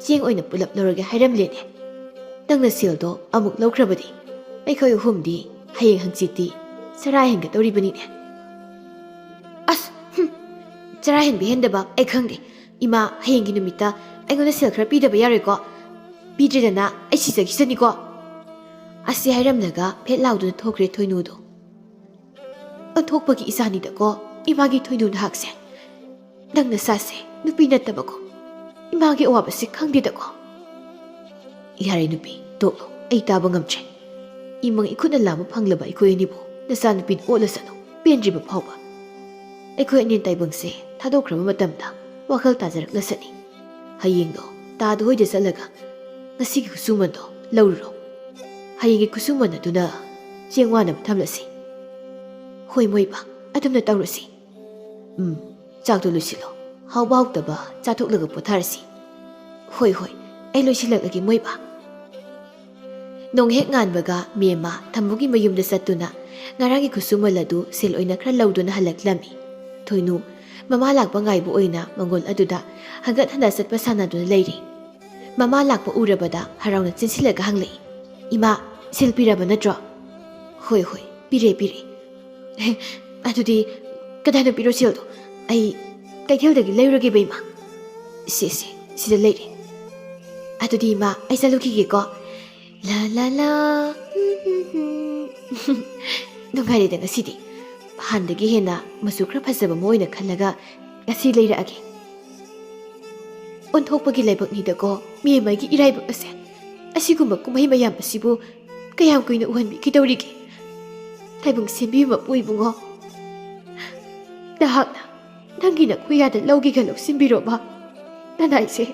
ꯆꯦꯡ ꯑꯣꯏꯅ ꯄꯨꯂꯞ ꯂꯧꯔꯒꯦ ꯍꯥꯏꯔꯝꯂꯦꯅꯦ꯫ ꯅꯪꯅ ꯁꯦꯜꯗꯣ ꯑꯃꯨꯛ ꯂꯧꯈ꯭ꯔꯕꯗꯤ ꯑꯩꯈꯣꯏ ꯑꯍꯨꯝꯗꯤ ꯍꯌꯦꯡ ꯍꯪꯆꯤꯠꯇꯤ ꯆꯔꯥ ꯍꯦꯟꯒꯗꯧꯔꯤꯕꯅꯤꯅꯦ꯫ ꯑꯁ, ꯍꯨꯝ, ꯆꯔꯥ ꯍꯦꯟꯕ ꯍꯦꯟꯗꯕ ꯑꯩ ꯈꯪꯗꯦ꯫ ꯏꯃꯥ, ꯍꯌꯦꯡꯒꯤ ꯅꯨꯃꯤꯠꯇ ꯑꯩꯉꯣꯟꯗ ꯁꯦꯜ ꯈꯔ ꯄꯤꯗꯕ ꯌꯥꯔꯣꯏꯀꯣ? ꯄꯤꯗ꯭ꯔꯦꯗꯅ ꯑꯩ ꯁꯤꯖꯈꯤꯁꯅꯤꯀꯣ꯫ ꯑꯁꯤ ꯍꯥꯏꯔꯝꯂꯒ ꯐꯦꯠ ꯂꯥꯎꯗꯨꯅ ꯊꯣꯛꯈ꯭ꯔꯦ ꯊꯣꯏꯅꯨꯗꯣ꯫ ꯑꯣꯟꯊꯣꯛꯄꯒꯤ ꯏꯆꯥꯅꯤꯗꯀꯣ ꯏꯃꯥꯒꯤ ꯊꯣꯏꯅꯨ ꯅꯍꯥꯛꯁꯦ꯫ ꯅꯪ ꯅꯁꯥꯁꯦ ꯅꯨꯄꯤ ꯅꯠꯇꯕꯀꯣ ꯏꯃꯥꯒꯤ ꯑꯋꯥꯕꯁꯦ ꯈꯪꯗꯦꯗꯀꯣ꯫ ꯌꯥꯔꯦ ꯅꯨꯄꯤ, ꯇꯣꯛꯂꯣ, ꯑꯩ ꯇꯥꯕ ꯉꯝꯗ꯭ꯔꯦ꯫ ꯏꯃꯪ ꯏꯈꯨꯠꯅ ꯂꯥꯝꯕ ꯐꯪꯂꯕ ꯑꯩꯈꯣꯏ ꯑꯅꯤꯕꯨ ꯅꯆꯥꯅꯨꯄꯤꯅ ꯑꯣꯠꯂꯁꯅꯨ, ꯄꯦꯟꯗ꯭ꯔꯤꯕ ꯐꯥꯎꯕ꯫ ꯑꯩꯈꯣꯏ ꯑꯅꯤ ꯇꯥꯏꯕꯪꯁꯦ ꯊꯥꯗꯣꯛꯈ꯭ꯔꯕ ꯃꯇꯝꯗ ꯋꯥꯈꯜ ꯇꯥꯖꯔꯛꯂꯁꯅꯤ꯫ ꯍꯌꯦꯡꯗꯣ ꯇꯥꯗ ꯍꯣꯏꯗ ꯆꯠꯂꯒ ꯉꯁꯤꯒꯤ ꯈꯨꯠꯁꯨꯃꯟꯗꯣ ꯂꯧꯔꯨꯔꯣ꯫ ꯍꯌꯦꯡꯒꯤ ꯈꯨꯠꯁꯨꯃꯟ ꯑꯗꯨꯅ ꯆꯦꯡ ꯋꯥꯅꯕ ꯊꯝꯂꯁꯤ꯫ ꯍꯣꯏ ꯃꯣꯏꯕ, ꯑꯗꯨꯝꯅ ꯇꯧꯔꯁꯤ꯫ ꯎꯝ, ꯆꯥꯛꯇꯣ ꯂꯣꯏꯁꯤꯜꯂꯣ꯫ ꯍꯥꯎꯕ ꯍꯥꯎꯇꯕ ꯆꯥꯊꯣꯛꯂꯒ ꯄꯣꯊꯥꯔꯁꯤ꯫ ꯍꯣꯏ, ꯍꯣꯏ, ꯑꯩ ꯂꯣꯏꯁꯤꯜꯂꯛꯂꯒꯦ ꯃꯣꯏꯕ꯫ ꯅꯣꯡ ꯍꯦꯛ ꯉꯥꯟꯕꯒ ꯃꯦꯝꯃ ꯊꯝꯕꯨꯒꯤ ꯃꯌꯨꯝꯗ ꯆꯠꯇꯨꯅ ꯉꯔꯥꯡꯒꯤ ꯈꯨꯠꯁꯨꯃꯜ ꯑꯗꯨ ꯁꯦꯜ ꯑꯣꯏꯅ ꯈꯔ ꯂꯧꯗꯨꯅ ꯍꯜꯂꯛꯂꯝꯃꯤ꯫ ꯊꯣꯏꯅꯨ ꯃꯃꯥ ꯂꯥꯛꯄ ꯉꯥꯏꯕ ꯑꯣꯏꯅ ꯃꯪꯒꯣꯜ ꯑꯗꯨꯗ ꯍꯟꯒꯠ ꯍꯟꯗ ꯆꯠꯄ ꯁꯥꯟꯅꯗꯨꯅ ꯂꯩꯔꯤ꯫ ꯃꯃꯥ ꯂꯥꯛꯄ ꯎꯔꯕꯗ ꯍꯔꯥꯎꯅ ꯆꯦꯟꯁꯤꯜꯂꯒ ꯍꯪꯂꯛꯏ, "ꯏꯃꯥ, ꯁꯦꯜ ꯄꯤꯔꯕ ꯅꯠꯇ꯭ꯔꯣ?" "ꯍꯣꯏ, ꯍꯣꯏ, ꯄꯤꯔꯦ, ꯄꯤꯔꯦ꯫ ꯍꯦ, ꯑꯗꯨꯗꯤ ꯀꯗꯥꯏꯗ ꯄꯤꯔꯣ ꯁꯦꯜꯗꯣ? ꯑꯩ ꯀꯩꯊꯦꯜꯗꯒꯤ ꯂꯩꯔꯨꯔꯒꯦꯕ, ꯏꯃꯥ꯫ ꯁꯦ, ꯁꯦ, ꯁꯤꯗ ꯂꯩꯔꯦ꯫ ꯑꯗꯨꯗꯤ ꯏꯃꯥ, ꯑꯩ ꯆꯠꯂꯨꯈꯤꯒꯦꯀꯣ꯫" ꯂꯥ, ꯂꯥ, ꯂꯥ꯫ ꯅꯨꯡꯉꯥꯏꯔꯦꯗ ꯉꯁꯤꯗꯤ꯫ ꯍꯥꯟꯅꯗꯒꯤ ꯍꯦꯟꯅ ꯃꯆꯨ ꯈꯔ ꯐꯖꯕ ꯑꯃ ꯑꯣꯏꯅ ꯈꯜꯂꯒ ꯉꯁꯤ ꯂꯩꯔꯛꯑꯒꯦ꯫ ꯑꯣꯟꯊꯣꯛꯄꯒꯤ ꯂꯥꯏꯕꯛꯅꯤꯗꯀꯣ ꯃꯦꯝꯃꯒꯤ ꯏꯔꯥꯏꯕꯛ ꯑꯁꯦ꯫ ꯑꯁꯤꯒꯨꯝꯕ ꯀꯨꯝꯍꯩ ꯃꯌꯥꯝ ꯑꯁꯤꯕꯨ ꯀꯌꯥꯝ ꯀꯨꯏꯅ ꯎꯍꯟꯕꯤꯈꯤꯗꯧꯔꯤꯒꯦ? ꯂꯥꯏꯕꯨꯡ ꯁꯦꯝꯕꯤꯕ ꯃꯄꯨ ꯏꯕꯨꯡꯉꯣ꯫ ꯅꯍꯥꯛꯅ ꯅꯪꯒꯤ ꯅꯈꯨꯌꯥꯗ ꯂꯧꯒꯦꯒ ꯂꯧꯁꯤꯟꯕꯤꯔꯣꯕ꯫ ꯅꯅꯥꯏꯁꯦ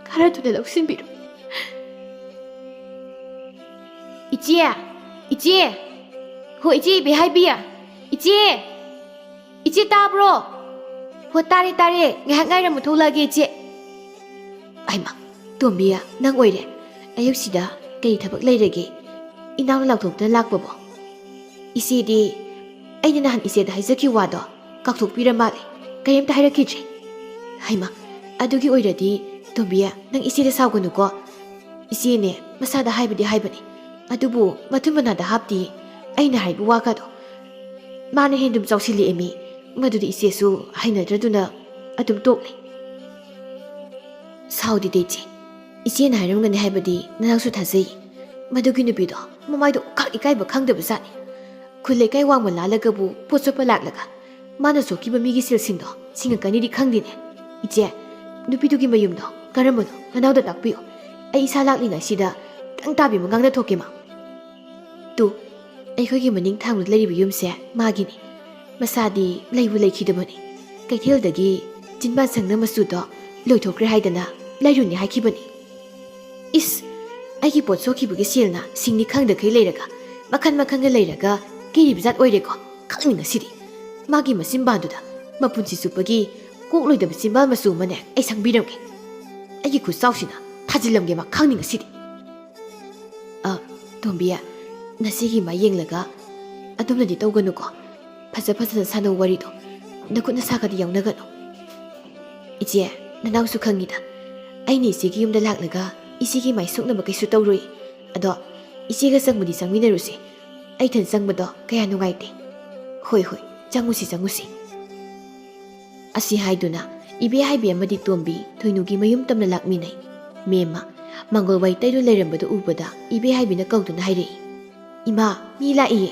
ꯈꯔ ꯊꯨꯅ ꯂꯧꯁꯤꯟꯕꯤꯔꯣ꯫ ꯏꯆꯦ! ꯏꯆꯦ! ꯍꯣ, ꯏꯆꯦ, ꯏꯕꯦꯍꯥꯏꯕꯤ! ꯏꯆꯦ! ꯏꯆꯦ, ꯇꯥꯕ꯭ꯔꯣ? ꯍꯣ, ꯇꯥꯔꯦ, ꯇꯥꯔꯦ꯫ ꯉꯥꯏꯍꯥꯛ ꯉꯥꯏꯔꯝꯃꯨ, ꯊꯣꯛꯂꯛꯑꯒꯦ, ꯏꯆꯦ꯫ ꯍꯩꯃꯥ, ꯇꯣꯝꯕꯤ, ꯅꯪ ꯑꯣꯏꯔꯦ꯫ ꯑꯌꯨꯛꯁꯤꯗ ꯀꯔꯤ ꯊꯕꯛ ꯂꯩꯔꯒꯦ? ꯏꯅꯥꯎꯅ ꯂꯥꯎꯊꯣꯛꯇꯅ ꯂꯥꯛꯄꯕꯣ? ꯏꯆꯦꯗꯤ ꯑꯩꯅ ꯅꯍꯥꯟ ꯏꯆꯦꯗ ꯍꯥꯏꯖꯈꯤꯕ ꯋꯥꯗꯣ ꯀꯥꯎꯊꯣꯛꯄꯤꯔ ꯃꯥꯜꯂꯦ꯫ ꯀꯔꯤꯝꯇ ꯍꯥꯏꯔꯛꯈꯤꯗ꯭ꯔꯦ꯫ ꯍꯩꯃꯥ, ꯑꯗꯨꯒꯤ ꯑꯣꯏꯔꯗꯤ ꯇꯣꯝꯕꯤ, ꯅꯪ ꯏꯆꯦꯗ ꯁꯥꯎꯒꯅꯨꯀꯣ꯫ ꯏꯆꯦꯅꯦ ꯃꯁꯥꯗ ꯍꯥꯏꯕꯗꯤ ꯍꯥꯏꯕꯅꯤ, ꯑꯗꯨꯕꯨ ꯃꯇꯨꯡ ꯃꯅꯥꯗ ꯍꯥꯞꯇꯤꯌꯦ꯫ ꯑꯩꯅ ꯍꯥꯏꯕ ꯋꯥꯒꯗꯣ꯫ ꯃꯥꯅ ꯍꯦꯟꯗꯨꯝ ꯆꯥꯎꯁꯤꯜꯂꯛꯑꯦ ꯃꯤ, ꯃꯗꯨꯗꯤ ꯏꯆꯦꯁꯨ ꯍꯩꯅꯗ꯭ꯔꯗꯨꯅ ꯑꯗꯨꯝ ꯇꯣꯛꯂꯦ꯫ ꯁꯥꯎꯗꯦꯗ ꯏꯆꯦ, ꯏꯆꯦꯅ ꯍꯥꯏꯔꯝꯒꯅꯤ ꯍꯥꯏꯕꯗꯤ ꯅꯅꯥꯎꯁꯨ ꯊꯥꯖꯩ꯫ ꯃꯗꯨꯒꯤ ꯅꯨꯄꯤꯗꯣ ꯃꯃꯥꯏꯗꯣ ꯈꯛ ꯏꯀꯥꯏꯕ ꯈꯪꯗꯕ ꯖꯥꯠꯅꯤ꯫ ꯈꯨꯜ ꯂꯩꯀꯥꯏ ꯋꯥꯡꯃ ꯂꯥꯜꯂꯒꯕꯨ ꯄꯣꯠ ꯆꯣꯠꯄ ꯂꯥꯛꯂꯒ ꯃꯥꯅ ꯆꯣꯠꯈꯤꯕ ꯃꯤꯒꯤ ꯁꯦꯜꯁꯤꯡꯗꯣ ꯁꯤꯡꯉꯛꯀꯅꯤꯗꯤ ꯈꯪꯗꯦꯅꯦ꯫ ꯏꯆꯦ, ꯅꯨꯄꯤꯗꯨꯒꯤ ꯃꯌꯨꯝꯗꯣ ꯀꯔꯝꯕꯅꯣ? ꯅꯅꯥꯎꯗ ꯇꯥꯛꯄꯤꯌꯨ꯫ ꯑꯩ ꯏꯁꯥ ꯂꯥꯛꯂꯤꯉꯩꯁꯤꯗ ꯇꯪ ꯇꯥꯕꯤ ꯑꯃ ꯉꯥꯡꯅ ꯊꯣꯛꯀꯦ ꯃꯥ꯫ ꯇꯨ, ꯑꯩꯈꯣꯏꯒꯤ ꯃꯅꯤꯡ ꯊꯪꯕꯗ ꯂꯩꯔꯤꯕ ꯌꯨꯝꯁꯦ ꯃꯥꯒꯤꯅꯤ꯫ ꯃꯁꯥꯗꯤ ꯂꯩꯕꯨ ꯂꯩꯈꯤꯗꯕꯅꯤ꯫ ꯀꯩꯊꯦꯜꯗꯒꯤ ꯆꯤꯟꯕꯥꯟ ꯁꯪꯅ ꯃꯆꯨꯗꯣ ꯂꯣꯏꯊꯣꯛꯈ꯭ꯔꯦ ꯍꯥꯏꯗꯅ ꯂꯩꯔꯨꯅꯤ ꯍꯥꯏꯈꯤꯕꯅꯤ꯫ ꯏꯁ! ꯑꯩꯒꯤ ꯄꯣꯠ ꯁꯣꯛꯈꯤꯕꯒꯤ ꯁꯦꯜꯅ ꯁꯤꯡꯅꯤ ꯈꯪꯗꯈꯩ ꯂꯩꯔꯒ, ꯃꯈꯟ ꯃꯈꯟꯒ ꯂꯩꯔꯒ ꯀꯦꯔꯤꯕ ꯖꯥꯠ ꯑꯣꯏꯔꯦꯀꯣ꯫ ꯈꯪꯅꯤ ꯉꯁꯤꯗꯤ꯫ ꯃꯥꯒꯤ ꯃꯆꯤꯟꯕꯥꯟꯗꯨꯗ ꯃꯄꯨꯟꯁꯤ ꯆꯨꯞꯄꯒꯤ ꯀꯣꯛꯂꯣꯏꯗꯕ ꯆꯤꯟꯕꯥꯟ ꯃꯆꯨ ꯑꯃꯅꯦ ꯑꯩ ꯁꯪꯕꯤꯔꯝꯒꯦ꯫ ꯑꯩꯒꯤ ꯈꯨꯠꯆꯥꯎꯁꯤꯅ ꯊꯥꯖꯤꯜꯂꯝꯒꯦ ꯃꯥ ꯈꯪꯅꯤ ꯉꯁꯤꯗꯤ꯫ ꯑ, ꯇꯣꯝꯕꯤ, ꯅꯆꯦꯒꯤ ꯃꯥꯏ ꯌꯦꯡꯂꯒ ꯑꯗꯨꯝꯅꯗꯤ ꯇꯧꯒꯅꯨꯀꯣ꯫ ꯐꯖ ꯐꯖꯅ ꯁꯥꯟꯅꯧ ꯋꯥꯔꯤꯗꯣ꯫ ꯅꯈꯨꯠ ꯅꯁꯥꯒꯗꯤ ꯌꯥꯎꯅꯒꯅꯨ꯫ ꯏꯆꯦ, ꯅꯅꯥꯎꯁꯨ ꯈꯪꯉꯤꯗ꯫ ꯑꯩꯅ ꯏꯆꯦꯒꯤ ꯌꯨꯝꯗ ꯂꯥꯛꯂꯒ ꯏꯆꯦꯒꯤ ꯃꯥꯏ ꯁꯣꯛꯅꯕ ꯀꯩꯁꯨ ꯇꯧꯔꯣꯏ꯫ ꯑꯗꯣ ꯏꯆꯦꯒ ꯆꯪꯕꯗꯤ ꯆꯪꯃꯤꯟꯅꯔꯨꯁꯦ꯫ ꯑꯩ ꯏꯊꯟ ꯆꯪꯕꯗꯣ ꯀꯌꯥ ꯅꯨꯡꯉꯥꯏꯇꯦ꯫ ꯍꯣꯏ, ꯍꯣꯏ, ꯆꯪꯉꯨꯁꯤ, ꯆꯪꯉꯨꯁꯤ꯫ ꯑꯁꯤ ꯍꯥꯏꯗꯨꯅ ꯏꯕꯦꯍꯥꯏꯕꯤ ꯑꯃꯗꯤ ꯇꯣꯝꯕꯤ ꯊꯣꯏꯅꯨꯒꯤ ꯃꯌꯨꯝ ꯇꯝꯅ ꯂꯥꯛꯃꯤꯟꯅꯩ꯫ ꯃꯦꯝꯃ, ꯃꯪꯒꯣꯜ ꯋꯥꯏ ꯇꯩꯗꯨꯅ ꯂꯩꯔꯝꯕꯗꯨ ꯎꯕꯗ ꯏꯕꯦꯍꯥꯏꯕꯤꯅ ꯀꯧꯗꯨꯅ ꯍꯥꯏꯔꯛꯏ, "ꯏꯃꯥ, ꯃꯤ ꯂꯥꯛꯏꯌꯦ!"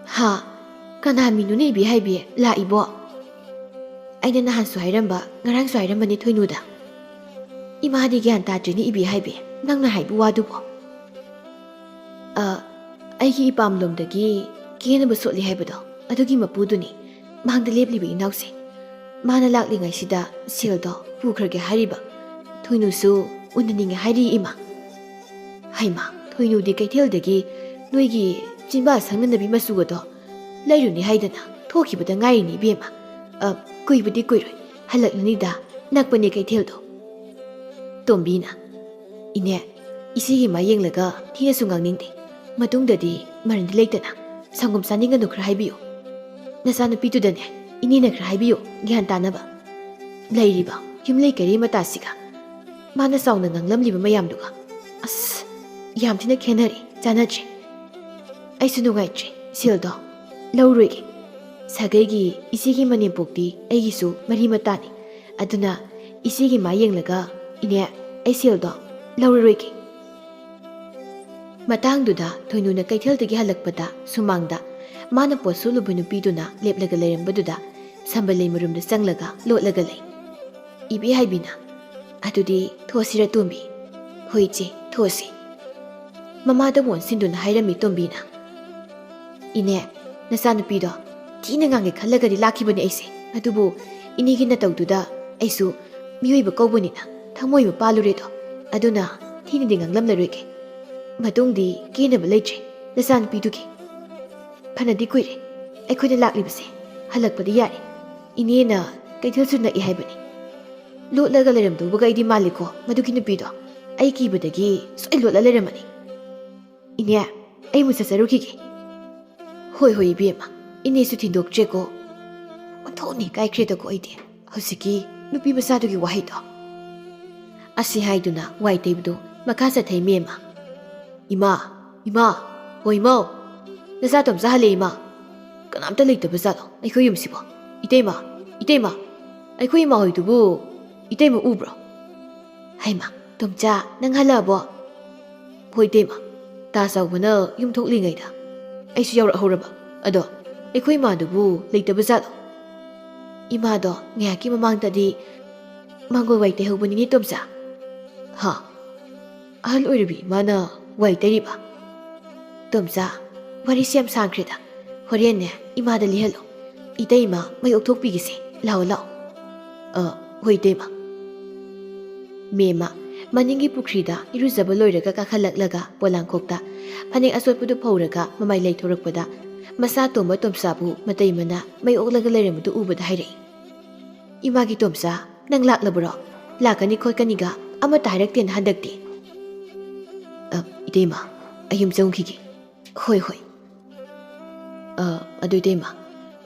"ꯍꯥ? ꯀꯅꯥ ꯃꯤꯅꯣꯅꯦ ꯏꯕꯦꯍꯥꯏꯕꯤ ꯂꯥꯛꯏꯕꯣ?" "ꯑꯩꯅ ꯅꯍꯥꯟꯁꯨ ꯍꯥꯏꯔꯝꯕ, ꯉꯔꯥꯡꯁꯨ ꯍꯥꯏꯔꯝꯕꯅꯦ ꯊꯣꯏꯅꯨꯗ꯫ ꯏꯃꯥꯗꯤ ꯒ꯭ꯌꯥꯟ ꯇꯥꯗ꯭ꯔꯤꯅꯦ ꯏꯕꯦꯍꯥꯏꯕꯤ, ꯅꯪꯅ ꯍꯥꯏꯕ ꯋꯥꯗꯨꯕꯣ?" "ꯑ, ꯑꯩꯒꯤ ꯏꯄꯥꯝꯂꯣꯝꯗꯒꯤ ꯀꯦꯅꯕ ꯁꯣꯠꯂꯤ ꯍꯥꯏꯕꯗꯣ, ꯑꯗꯨꯒꯤ ꯃꯄꯨꯗꯨꯅꯤ ꯃꯥꯡꯗ ꯂꯦꯞꯂꯤꯕ ꯏꯅꯥꯎꯁꯦ꯫ ꯃꯥꯅ ꯂꯥꯛꯂꯤꯉꯩꯁꯤꯗ ꯁꯦꯜꯗꯣ ꯄꯨꯈ꯭ꯔꯒꯦ ꯍꯥꯏꯔꯤꯕ꯫ ꯊꯣꯏꯅꯨꯁꯨ ꯎꯅꯅꯤꯡꯉꯦ ꯍꯥꯏꯔꯤ ꯏꯃꯥ꯫ ꯍꯩꯃꯥ, ꯊꯣꯏꯅꯨꯗꯤ ꯀꯩꯊꯦꯜꯗꯒꯤ ꯅꯣꯏꯒꯤ ꯆꯤꯟꯕꯥ ꯁꯪꯅꯅꯕꯤ ꯃꯆꯨꯒꯗꯣ ꯂꯩꯔꯨꯅꯤ ꯍꯥꯏꯗꯅ ꯊꯣꯛꯈꯤꯕꯗ ꯉꯥꯏꯔꯤꯅꯤ ꯏꯕꯦꯝꯃ꯫ ꯑ, ꯀꯨꯏꯕꯗꯤ ꯀꯨꯏꯔꯣꯏ, ꯍꯜꯂꯛꯂꯅꯤꯗ, ꯅꯛꯄꯅꯦ ꯀꯩꯊꯦꯜꯗꯣ꯫ ꯇꯣꯝꯕꯤꯅ, "ꯏꯅꯦ, ꯏꯆꯦꯒꯤ ꯃꯥ ꯌꯦꯡꯂꯒ ꯊꯤꯅꯁꯨ ꯉꯥꯡꯅꯤꯡꯗꯦ꯫ ꯃꯇꯨꯡꯗꯗꯤ ꯃꯔꯟꯗꯤ ꯂꯩꯇꯅ ꯁꯪꯒꯣꯝ ꯆꯥꯅꯤꯡꯒꯅꯨ ꯈꯔ ꯍꯥꯏꯕꯤꯌꯨ꯫ ꯅꯆꯥꯅꯨꯄꯤꯗꯨꯗꯅꯦ ꯏꯅꯦꯅ ꯈꯔ ꯍꯥꯏꯕꯤꯌꯨ, ꯒ꯭ꯌꯥꯟ ꯇꯥꯅꯕ꯫ ꯂꯩꯔꯤꯕ ꯌꯨꯝꯂꯩ ꯀꯩꯔꯩ ꯃꯇꯥꯁꯤꯒ ꯃꯥꯅ ꯆꯥꯎꯅ ꯉꯥꯡꯂꯝꯂꯤꯕ ꯃꯌꯥꯝꯗꯨꯒ꯫ ꯑꯁ, ꯌꯥꯝ ꯊꯤꯅ ꯈꯦꯠꯅꯔꯦ, ꯆꯥꯟꯅꯗ꯭ꯔꯦ꯫ ꯑꯩꯁꯨ ꯅꯨꯡꯉꯥꯏꯇ꯭ꯔꯦ, ꯁꯦꯜꯗꯣ ꯂꯧꯔꯣꯏꯒꯦ꯫ ꯁꯥꯒꯩꯒꯤ ꯏꯆꯦꯒꯤ ꯃꯅꯦꯝꯄꯣꯛꯇꯤ ꯑꯩꯒꯤꯁꯨ ꯃꯔꯤ ꯃꯇꯥꯅꯤ꯫ ꯑꯗꯨꯅ ꯏꯆꯦꯒꯤ ꯃꯥ ꯌꯦꯡꯂꯒ, ꯏꯅꯦ, ꯑꯩ ꯁꯦꯜꯗꯣ ꯂꯧꯔꯔꯣꯏꯒꯦ꯫" ꯃꯇꯥꯡꯗꯨꯗ ꯊꯣꯏꯅꯨꯅ ꯀꯩꯊꯦꯜꯗꯒꯤ ꯍꯜꯂꯛꯄꯗ ꯁꯨꯃꯥꯡꯗ ꯃꯥꯅ ꯄꯣꯠ ꯁꯨꯠꯂꯨꯕ ꯅꯨꯄꯤꯗꯨꯅ ꯂꯦꯞꯂꯒ ꯂꯩꯔꯝꯕꯗꯨꯗ ꯁꯝꯕꯜ ꯂꯩ ꯃꯔꯨꯝꯗ ꯆꯪꯂꯒ ꯂꯣꯠꯂꯒ ꯂꯩ꯫ ꯏꯕꯦ ꯍꯥꯏꯕꯤꯅ, "ꯑꯗꯨꯗꯤ ꯊꯣꯛꯑꯁꯤꯔ ꯇꯣꯝꯕꯤ?" "ꯍꯣꯏ ꯏꯆꯦ, ꯊꯣꯛꯑꯁꯤ꯫" ꯃꯃꯥꯗ ꯑꯣꯟꯁꯤꯟꯗꯨꯅ ꯍꯥꯏꯔꯝꯃꯤ ꯇꯣꯝꯕꯤꯅ꯫ "ꯏꯅꯦ, ꯅꯆꯥꯅꯨꯄꯤꯗꯣ ꯊꯤꯅ ꯉꯥꯡꯒꯦ ꯈꯜꯂꯒꯗꯤ ꯂꯥꯛꯈꯤꯕꯅꯦ ꯑꯩꯁꯦ꯫ ꯑꯗꯨꯕꯨ ꯏꯅꯦꯒꯤ ꯅꯇꯧꯗꯨꯗ ꯑꯩꯁꯨ ꯃꯤꯑꯣꯏꯕ ꯀꯧꯕꯅꯤꯅ ꯊꯃꯣꯏ ꯑꯃ ꯄꯥꯜꯂꯨꯔꯦꯗꯣ꯫ ꯑꯗꯨꯅ ꯊꯤꯅꯗꯤ ꯉꯥꯡꯂꯝꯂꯔꯣꯏꯒꯦ꯫ ꯃꯇꯨꯡꯗꯤ ꯀꯦꯅꯕ ꯂꯩꯇ꯭ꯔꯦ, ꯅꯆꯥꯅꯨꯄꯤꯗꯨꯒꯤ꯫ ꯐꯅꯗꯤ ꯀꯨꯏꯔꯦ ꯑꯩꯈꯣꯏꯅ ꯂꯥꯛꯂꯤꯕꯁꯦ꯫ ꯍꯜꯂꯛꯄꯗꯤ ꯌꯥꯔꯦ꯫ ꯏꯅꯦꯅ ꯀꯩꯊꯦꯜꯁꯨ ꯅꯛꯏ ꯍꯥꯏꯕꯅꯤ꯫ ꯂꯣꯠꯂꯒ ꯂꯩꯔꯝꯗꯧꯕꯒ ꯑꯩꯗꯤ ꯃꯥꯜꯂꯤꯀꯣ ꯃꯗꯨꯒꯤ ꯅꯨꯄꯤꯗꯣ꯫ ꯑꯩ ꯀꯤꯕꯗꯒꯤ ꯁꯣꯏ ꯂꯣꯠꯂ ꯂꯩꯔꯝꯃꯅꯤ꯫ ꯏꯅꯦ, ꯑꯩ ꯑꯃꯨꯛ ꯆꯠꯆꯔꯨꯈꯤꯒꯦ꯫" "ꯍꯣꯏ, ꯍꯣꯏ, ꯏꯕꯦꯝꯃ, ꯏꯅꯦꯁꯨ ꯊꯤꯟꯗꯣꯛꯇ꯭ꯔꯦꯀꯣ꯫" ꯑꯣꯟꯊꯣꯛꯅ ꯏꯀꯥꯏꯈ꯭ꯔꯦꯗꯀꯣ ꯑꯩꯗꯤ ꯍꯧꯖꯤꯛꯀꯤ ꯅꯨꯄꯤ ꯃꯆꯥꯗꯨꯒꯤ ꯋꯥꯍꯩꯗꯣ꯫ ꯑꯁꯤ ꯍꯥꯏꯗꯨꯅ ꯋꯥꯏ ꯇꯩꯕꯗꯨ ꯃꯈꯥ ꯆꯠꯊꯩ ꯃꯦꯝꯃ꯫ "ꯏꯃꯥ, ꯏꯃꯥ, ꯍꯣ ꯏꯃꯥꯎ, ꯅꯆꯥ ꯇꯣꯝꯆꯥ ꯍꯜꯂꯛꯑꯦ ꯏꯃꯥ꯫ ꯀꯅꯥꯝꯇ ꯂꯩꯇꯕ ꯖꯥꯠꯂꯣ ꯑꯩꯈꯣꯏ ꯌꯨꯝꯁꯤꯕꯣ? ꯏꯇꯩꯃ, ꯏꯇꯩꯃ, ꯑꯩꯈꯣꯏ ꯏꯃꯥ ꯍꯣꯏꯗꯨꯕꯨ ꯏꯇꯩꯃ ꯎꯕ꯭ꯔꯣ?" "ꯍꯩꯃꯥ, ꯇꯣꯝꯆꯥ, ꯅꯪ ꯍꯜꯂꯛꯑꯕꯣ?" "ꯍꯣꯏ ꯏꯇꯩꯃ, ꯇꯥ ꯆꯥꯎꯕꯅ ꯌꯨꯝ ꯊꯣꯛꯂꯤꯉꯩꯗ ꯑꯩꯁꯨ ꯌꯥꯎꯔꯛꯍꯧꯔꯕ꯫ ꯑꯗꯣ ꯑꯩꯈꯣꯏ ꯏꯃꯥꯗꯨꯕꯨ ꯂꯩꯇꯕ ꯖꯥꯠꯂꯣ?" "ꯏꯃꯥꯗꯣ ꯉꯥꯏꯍꯥꯛꯀꯤ ꯃꯃꯥꯡꯗꯗꯤ ꯃꯥꯡꯒꯣꯜ ꯋꯥꯏ ꯇꯩꯍꯧꯕꯅꯤꯅꯦ ꯇꯣꯝꯆꯥ꯫" "ꯍꯥ? ꯑꯍꯜ ꯑꯣꯏꯔꯕꯤ ꯏꯃꯥꯅ ꯋꯥꯏ ꯇꯩꯔꯤꯕ?" ꯇꯣꯝꯆꯥ, ꯋꯥꯔꯤꯁꯤ ꯌꯥꯝ ꯁꯥꯡꯈ꯭ꯔꯦꯗ꯫ ꯍꯣꯔꯦꯟꯅꯦ, ꯏꯃꯥꯗ ꯂꯤꯍꯜꯂꯣ꯫ ꯏꯇꯩꯃ, ꯃꯩ ꯑꯣꯛꯊꯣꯛꯄꯤꯒꯦꯁꯦ꯫ ꯂꯥꯛꯑꯣ, ꯂꯥꯛꯑꯣ꯫ ꯑ, ꯍꯣꯏ, ꯏꯇꯩꯃ꯫ ꯃꯦꯝꯃ, ꯃꯅꯤꯡꯒꯤ ꯄꯨꯈ꯭ꯔꯤꯗ ꯏꯔꯨꯖꯕ ꯂꯣꯏꯔꯒ ꯀꯥꯈꯠꯂꯛꯂꯒ ꯄꯣꯂꯥꯡꯈꯣꯛꯇ ꯐꯅꯦꯛ ꯑꯆꯣꯠꯄꯗꯨ ꯐꯧꯔꯒ ꯃꯃꯥꯏ ꯂꯩꯊꯣꯔꯛꯄꯗ, ꯃꯆꯥ ꯇꯣꯝꯕ ꯇꯣꯝꯆꯥꯕꯨ ꯃꯇꯩꯃꯅ ꯃꯩ ꯑꯣꯛꯂꯒ ꯂꯩꯔꯝꯕꯗꯨ ꯎꯕꯗ ꯍꯥꯏꯔꯛꯏ, "ꯏꯃꯥꯒꯤ ꯇꯣꯝꯆꯥ, ꯅꯪ ꯂꯥꯛꯂꯕ꯭ꯔꯣ? ꯂꯥꯛꯀꯅꯤ ꯈꯣꯠꯀꯅꯤꯒ ꯑꯃꯠꯇ ꯍꯥꯏꯔꯛꯇꯦꯅ ꯍꯟꯗꯛꯇꯤ?" "ꯑ, ꯏꯇꯩꯃ, ꯑꯩ ꯌꯨꯝ ꯆꯪꯉꯨꯈꯤꯒꯦ꯫" "ꯍꯣꯏ, ꯍꯣꯏ꯫" "ꯑ, ꯑꯗꯨ ꯏꯇꯩꯃ,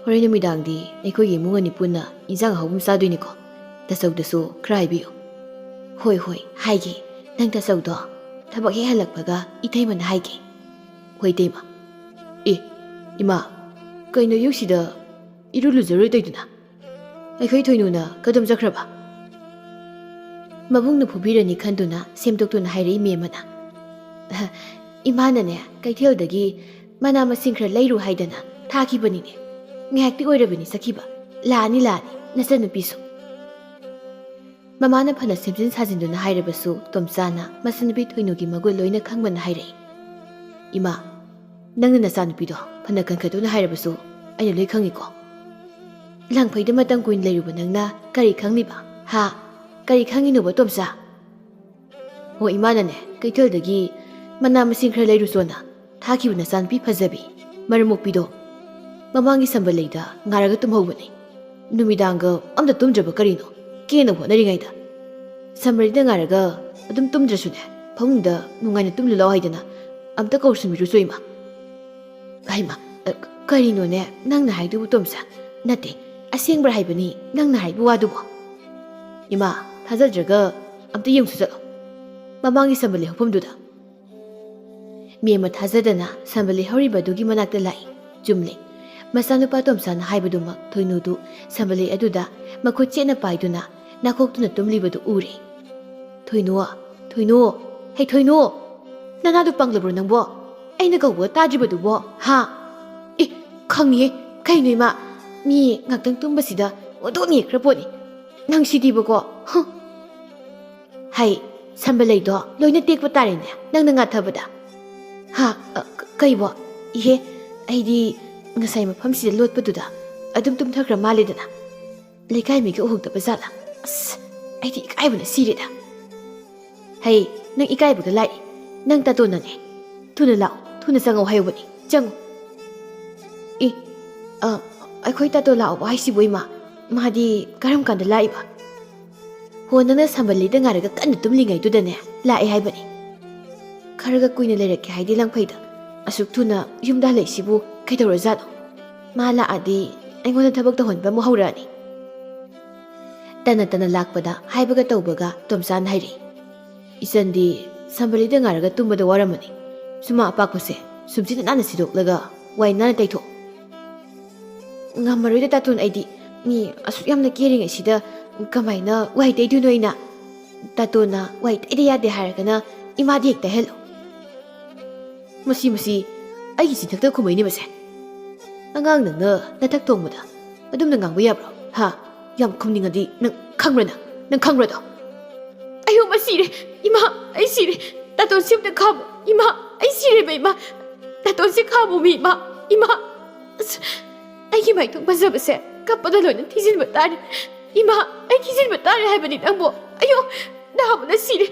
ꯍꯣꯔꯦꯟ ꯅꯨꯃꯤꯗꯥꯡꯗꯤ ꯑꯩꯈꯣꯏꯒꯤ ꯏꯃꯨꯡ ꯑꯅꯤ ꯄꯨꯟꯅ ꯏꯟꯖꯥꯡ ꯑꯍꯥꯎꯕ ꯑꯃ ꯆꯥꯗꯣꯏꯅꯤꯀꯣ꯫ ꯇꯥꯆꯧꯗꯁꯨ ꯈꯔ ꯍꯥꯏꯕꯤꯌꯨ꯫" "ꯍꯣꯏ, ꯍꯣꯏ, ꯍꯥꯏꯒꯦ꯫ ꯅꯪ ꯇꯥꯆꯧꯗꯣ ꯊꯕꯛ ꯍꯦꯛ ꯍꯜꯂꯛꯄꯒ ꯏꯇꯩꯃꯅ ꯍꯥꯏꯒꯦ꯫" "ꯍꯣꯏ, ꯏꯇꯩꯃ꯫" "ꯑꯦ, ꯏꯃꯥ, ꯀꯩꯅꯣ ꯑꯌꯨꯛꯁꯤꯗ ꯏꯔꯨ ꯂꯨꯖꯔꯣꯏ ꯇꯧꯗꯨꯅ? ꯑꯩꯈꯣꯏ ꯊꯣꯏꯅꯨꯅ ꯀꯗꯣꯝ ꯆꯠꯈ꯭ꯔꯕ?" ꯃꯕꯨꯡꯅ ꯐꯨꯕꯤꯔꯅꯤ ꯈꯟꯗꯨꯅ ꯁꯦꯝꯗꯣꯛꯇꯨꯅ ꯍꯥꯏꯔꯛꯏ ꯃꯦꯝꯃꯅ꯫ "ꯏꯃꯥꯅꯅꯦ, ꯀꯩꯊꯦꯜꯗꯒꯤ ꯃꯅꯥ ꯃꯁꯤꯡ ꯈꯔ ꯂꯩꯔꯨ ꯍꯥꯏꯗꯅ ꯊꯥꯈꯤꯕꯅꯤꯅꯦ꯫ ꯉꯥꯏꯍꯥꯛꯇꯤ ꯑꯣꯏꯔꯕꯅꯤ ꯆꯠꯈꯤꯕ꯫ ꯂꯥꯛꯑꯅꯤ, ꯂꯥꯛꯑꯅꯤ, ꯅꯆꯟꯅꯨꯄꯤꯁꯨ꯫" ꯃꯃꯥꯅ ꯐꯅ ꯁꯦꯝꯖꯤꯟ ꯁꯥꯖꯤꯟꯗꯨꯅ ꯍꯥꯏꯔꯕꯁꯨ, ꯇꯣꯝꯆꯥꯅ ꯃꯆꯟꯅꯨꯄꯤ ꯊꯣꯏꯅꯨꯒꯤ ꯃꯒꯨꯟ ꯂꯣꯏꯅ ꯈꯪꯕꯅ ꯍꯥꯏꯔꯛꯏ, "ꯏꯃꯥ, ꯅꯪꯅ ꯅꯆꯥꯅꯨꯄꯤꯗꯣ ꯐꯅ ꯀꯟꯈꯠꯇꯨꯅ ꯍꯥꯏꯔꯕꯁꯨ, ꯑꯩꯅ ꯂꯣꯏ ꯈꯪꯉꯤꯀꯣ꯫ ꯂꯥꯡꯐꯩꯗ ꯃꯇꯝ ꯀꯨꯏꯅ ꯂꯩꯔꯨꯕ ꯅꯪꯅ ꯀꯔꯤ ꯈꯪꯂꯤꯕ? ꯍꯥ? ꯀꯔꯤ ꯈꯪꯉꯤꯅꯣꯕ, ꯇꯣꯝꯆꯥ?" "ꯑꯣ, ꯏꯃꯥꯅꯅꯦ, ꯀꯩꯊꯦꯜꯗꯒꯤ ꯃꯅꯥ ꯃꯁꯤꯡ ꯈꯔ ꯂꯩꯔꯨꯆꯣꯅ ꯊꯥꯈꯤꯕ ꯅꯆꯥꯅꯨꯄꯤ ꯐꯖꯕꯤ, ꯃꯔꯝ ꯃꯣꯛꯄꯤꯗꯣ꯫ ꯃꯃꯥꯡꯒꯤ ꯁꯝꯕꯜ ꯂꯩꯗ ꯉꯥꯔꯒ ꯇꯨꯝꯍꯧꯕꯅꯦ꯫ ꯅꯨꯃꯤꯗꯥꯡꯒ ꯑꯝꯇ ꯇꯨꯝꯗ꯭ꯔꯕ ꯀꯔꯤꯅꯣ? ꯀꯦꯅ ꯍꯣꯠꯅꯔꯤꯉꯩꯗ꯫ ꯁꯝꯕꯜ ꯂꯩꯗ ꯉꯥꯔꯒ ꯑꯗꯨꯝ ꯇꯨꯝꯗ꯭ꯔꯁꯨꯅꯦ, ꯐꯃꯨꯡꯗ ꯅꯨꯡꯉꯥꯏꯅ ꯇꯨꯝꯂꯨ ꯂꯥꯎ ꯍꯥꯏꯗꯅ ꯑꯝꯇ ꯀꯧꯁꯟꯕꯤꯔꯨꯆꯣ, ꯏꯃꯥ꯫" "ꯍꯩꯃꯥ, ꯑ, ꯀꯔꯤꯅꯣꯅꯦ ꯅꯪꯅ ꯍꯥꯏꯗꯨꯕꯨ, ꯇꯣꯝꯆꯥ? ꯅꯠꯇꯦ, ꯑꯁꯦꯡꯕ꯭ꯔꯥ ꯍꯥꯏꯕꯅꯤ ꯅꯪꯅ ꯍꯥꯏꯕ ꯋꯥꯗꯨꯕꯣ?" "ꯏꯃꯥ, ꯊꯥꯖꯗ꯭ꯔꯒ ꯑꯝꯇ ꯌꯦꯡꯁꯨ ꯆꯠꯂꯣ, ꯃꯃꯥꯡꯒꯤ ꯁꯝꯕꯜ ꯂꯩ ꯍꯧꯐꯝꯗꯨꯗ꯫" ꯃꯦꯝꯃ ꯊꯥꯖꯗꯅ ꯁꯝꯕꯜ ꯂꯩ ꯍꯧꯔꯤꯕ ꯑꯗꯨꯒꯤ ꯃꯅꯥꯛꯇ ꯂꯥꯛꯏ꯫ ꯆꯨꯝꯂꯦ, ꯃꯆꯥꯅꯨꯄꯥ ꯇꯣꯝꯆꯥꯅ ꯍꯥꯏꯕꯗꯨꯃꯛ ꯊꯣꯏꯅꯨꯗꯨ ꯁꯝꯕꯜ ꯂꯩ ꯑꯗꯨꯗ ꯃꯈꯨꯠ ꯆꯦꯠꯅ ꯄꯥꯏꯗꯨꯅ ꯅꯥꯈꯣꯛꯇꯨꯅ ꯇꯨꯝꯂꯤꯕꯗꯨ ꯎꯔꯦ꯫ "ꯊꯣꯏꯅꯨ, ꯊꯣꯏꯅꯨ, ꯍꯦ ꯊꯣꯏꯅꯨ, ꯅꯅꯥꯗꯨ ꯄꯪꯂꯕ꯭ꯔꯣ ꯅꯪꯕꯣ? ꯑꯩꯅ ꯀꯧꯕꯒ ꯇꯥꯗ꯭ꯔꯤꯕꯗꯨꯕꯣ, ꯍꯥ? ꯑꯦ, ꯈꯪꯉꯤꯍꯦ, ꯀꯩꯅꯣ ꯏꯃꯥ, ꯃꯤ ꯉꯥꯛꯇꯪ ꯇꯨꯝꯕꯁꯤꯗ ꯑꯣꯟꯊꯣꯛ ꯅꯦꯛꯈ꯭ꯔ ꯄꯣꯠꯅꯤ꯫ ꯅꯪ ꯁꯤꯗꯤꯕꯀꯣ, ꯍꯨꯝ꯫ ꯍꯩ, ꯁꯝꯕꯜ ꯂꯩꯗꯣ ꯂꯣꯏꯅ ꯇꯦꯛꯄ ꯇꯥꯔꯦꯅꯦ, ꯅꯪꯅ ꯉꯥꯊꯕꯗ꯫ ꯍꯥ, ꯑ, ꯀ-, ꯀꯩꯕꯣ? ꯏꯍꯦ, ꯑꯩꯗꯤ ꯉꯁꯥꯏ ꯃꯐꯝꯁꯤꯗ ꯂꯣꯠꯄꯗꯨꯗ ꯑꯗꯨꯝ ꯇꯨꯝꯊꯈ꯭ꯔ ꯃꯥꯜꯂꯦꯗꯅ꯫ ꯂꯩꯀꯥꯏ ꯃꯤꯒ ꯎꯍꯧꯗꯕ ꯖꯥꯠꯂꯥ? ꯑꯁ, ꯑꯩꯗꯤ ꯏꯀꯥꯏꯕꯅ ꯁꯤꯔꯦꯗ꯫ ꯍꯩ, ꯅꯪ ꯏꯀꯥꯏꯕꯒ ꯂꯥꯏꯔꯤ꯫ ꯅꯪ ꯇꯥꯇꯣꯟꯅꯅꯦ꯫ ꯊꯨꯅ ꯂꯥꯛꯑꯣ, ꯊꯨꯅ ꯆꯪꯉꯛꯑꯣ ꯍꯥꯏꯍꯧꯕꯅꯤ꯫ ꯆꯪꯉꯨ꯫ ꯏ, ꯑ, ꯑꯩꯈꯣꯏ ꯇꯥꯇꯣꯟ ꯂꯥꯛꯑꯣ ꯍꯥꯏꯁꯤꯕꯨ, ꯏꯃꯥ? ꯃꯥꯗꯤ ꯀꯔꯝ ꯀꯥꯟꯗ ꯂꯥꯛꯏꯕ? ꯍꯣ, ꯅꯪꯅ ꯁꯝꯕꯜꯂꯤꯗ ꯉꯥꯏꯔꯒ ꯀꯟꯅ ꯇꯨꯝꯂꯤꯉꯩꯗꯨꯗꯅꯦ ꯂꯥꯛꯑꯦ ꯍꯥꯏꯕꯅꯤ꯫ ꯈꯔꯒ ꯀꯨꯏꯅ ꯂꯩꯔꯛꯀꯦ ꯍꯥꯏꯗꯤ ꯂꯪꯐꯩꯗ꯫ ꯑꯁꯨꯛ ꯊꯨꯅ ꯌꯨꯝꯗ ꯍꯜꯂꯛꯏꯁꯤꯕꯨ ꯀꯩꯗꯧꯔꯖꯥꯠꯅꯣ? ꯃꯥ ꯂꯥꯛꯑꯗꯤ ꯑꯩꯉꯣꯟꯗ ꯊꯕꯛ ꯇꯧꯍꯟꯕ ꯑꯃꯨꯛ ꯍꯧꯔꯛꯑꯅꯤ꯫ ꯇꯅ ꯇꯅ ꯂꯥꯛꯄꯗ ꯍꯥꯏꯕꯒ ꯇꯧꯕꯒ ꯇꯣꯝꯆꯥꯅ ꯍꯥꯏꯔꯛꯏ, "ꯏꯆꯟꯗꯤ ꯁꯝꯕꯜꯂꯤꯗ ꯉꯥꯏꯔꯒ ꯇꯨꯝꯕꯗ ꯋꯥꯔꯝꯃꯅꯤ꯫ ꯁꯨꯃꯥꯡ ꯑꯄꯥꯛꯄꯁꯦ ꯁꯨꯝꯁꯤꯠꯅ ꯅꯥꯟꯅ ꯁꯤꯗꯣꯛꯂꯒ ꯋꯥꯏ ꯅꯥꯟꯅ ꯇꯩꯊꯣꯛ"꯫ "ꯉꯝꯃꯔꯣꯏꯗ ꯇꯥꯇꯣꯟ, ꯑꯩꯗꯤ ꯃꯤ ꯑꯁꯨꯛ ꯌꯥꯝꯅ ꯀꯦꯔꯤꯉꯩꯁꯤꯗ ꯀꯃꯥꯏꯅ ꯋꯥꯏ ꯇꯩꯗꯣꯏꯅꯣ ꯑꯩꯅ? ꯇꯥꯇꯣꯟꯅ ꯋꯥꯏ ꯇꯩꯗ ꯌꯥꯗꯦ ꯍꯥꯏꯔꯒꯅ ꯏꯃꯥꯗ ꯍꯦꯛ ꯇꯩꯍꯜꯂꯨ"꯫ "ꯃꯁꯤ, ꯃꯁꯤ ꯑꯩꯒꯤ ꯆꯤꯟꯊꯛꯇ ꯈꯨꯝꯃꯛꯏꯅꯦ ꯃꯁꯦ꯫ ꯑꯉꯥꯡ ꯅꯪꯅ ꯅꯊꯛ ꯊꯣꯡꯕꯗ ꯑꯗꯨꯝꯅ ꯉꯥꯡꯕ ꯌꯥꯕ꯭ꯔꯣ? ꯍꯥ? ꯌꯥꯝ ꯈꯨꯝꯅꯤꯡꯉꯗꯤ ꯅꯪ ꯈꯪꯕ꯭ꯔꯥ ꯅꯪ? ꯅꯪ ꯈꯪꯕ꯭ꯔꯥꯗꯣ?" "ꯑꯌꯣ, ꯃꯁꯤꯔꯦ! ꯏꯃꯥ, ꯑꯩ ꯁꯤꯔꯦ! ꯇꯥꯇꯣꯟꯁꯤ ꯑꯝꯇ ꯈꯥꯝꯃꯨ! ꯏꯃꯥ, ꯑꯩ ꯁꯤꯔꯦꯕ, ꯏꯃꯥ! ꯇꯥꯇꯣꯟꯁꯤ ꯈꯥꯝꯃꯨ ꯃꯤ, ꯏꯃꯥ! ꯏꯃꯥ! ꯑꯁ, ꯑꯩꯒꯤ ꯃꯥꯏꯊꯣꯡ ꯐꯖꯕꯁꯦ ꯀꯞꯄꯗ ꯂꯣꯏꯅ ꯊꯤꯖꯤꯟꯕ ꯇꯥꯔꯦ꯫ ꯏꯃꯥ, ꯑꯩ ꯊꯤꯖꯤꯟꯕ ꯇꯥꯔꯦ ꯍꯥꯏꯕꯅꯤ ꯅꯪꯕꯨ! ꯑꯌꯣ, ꯅꯥꯕꯅ ꯁꯤꯔꯦ!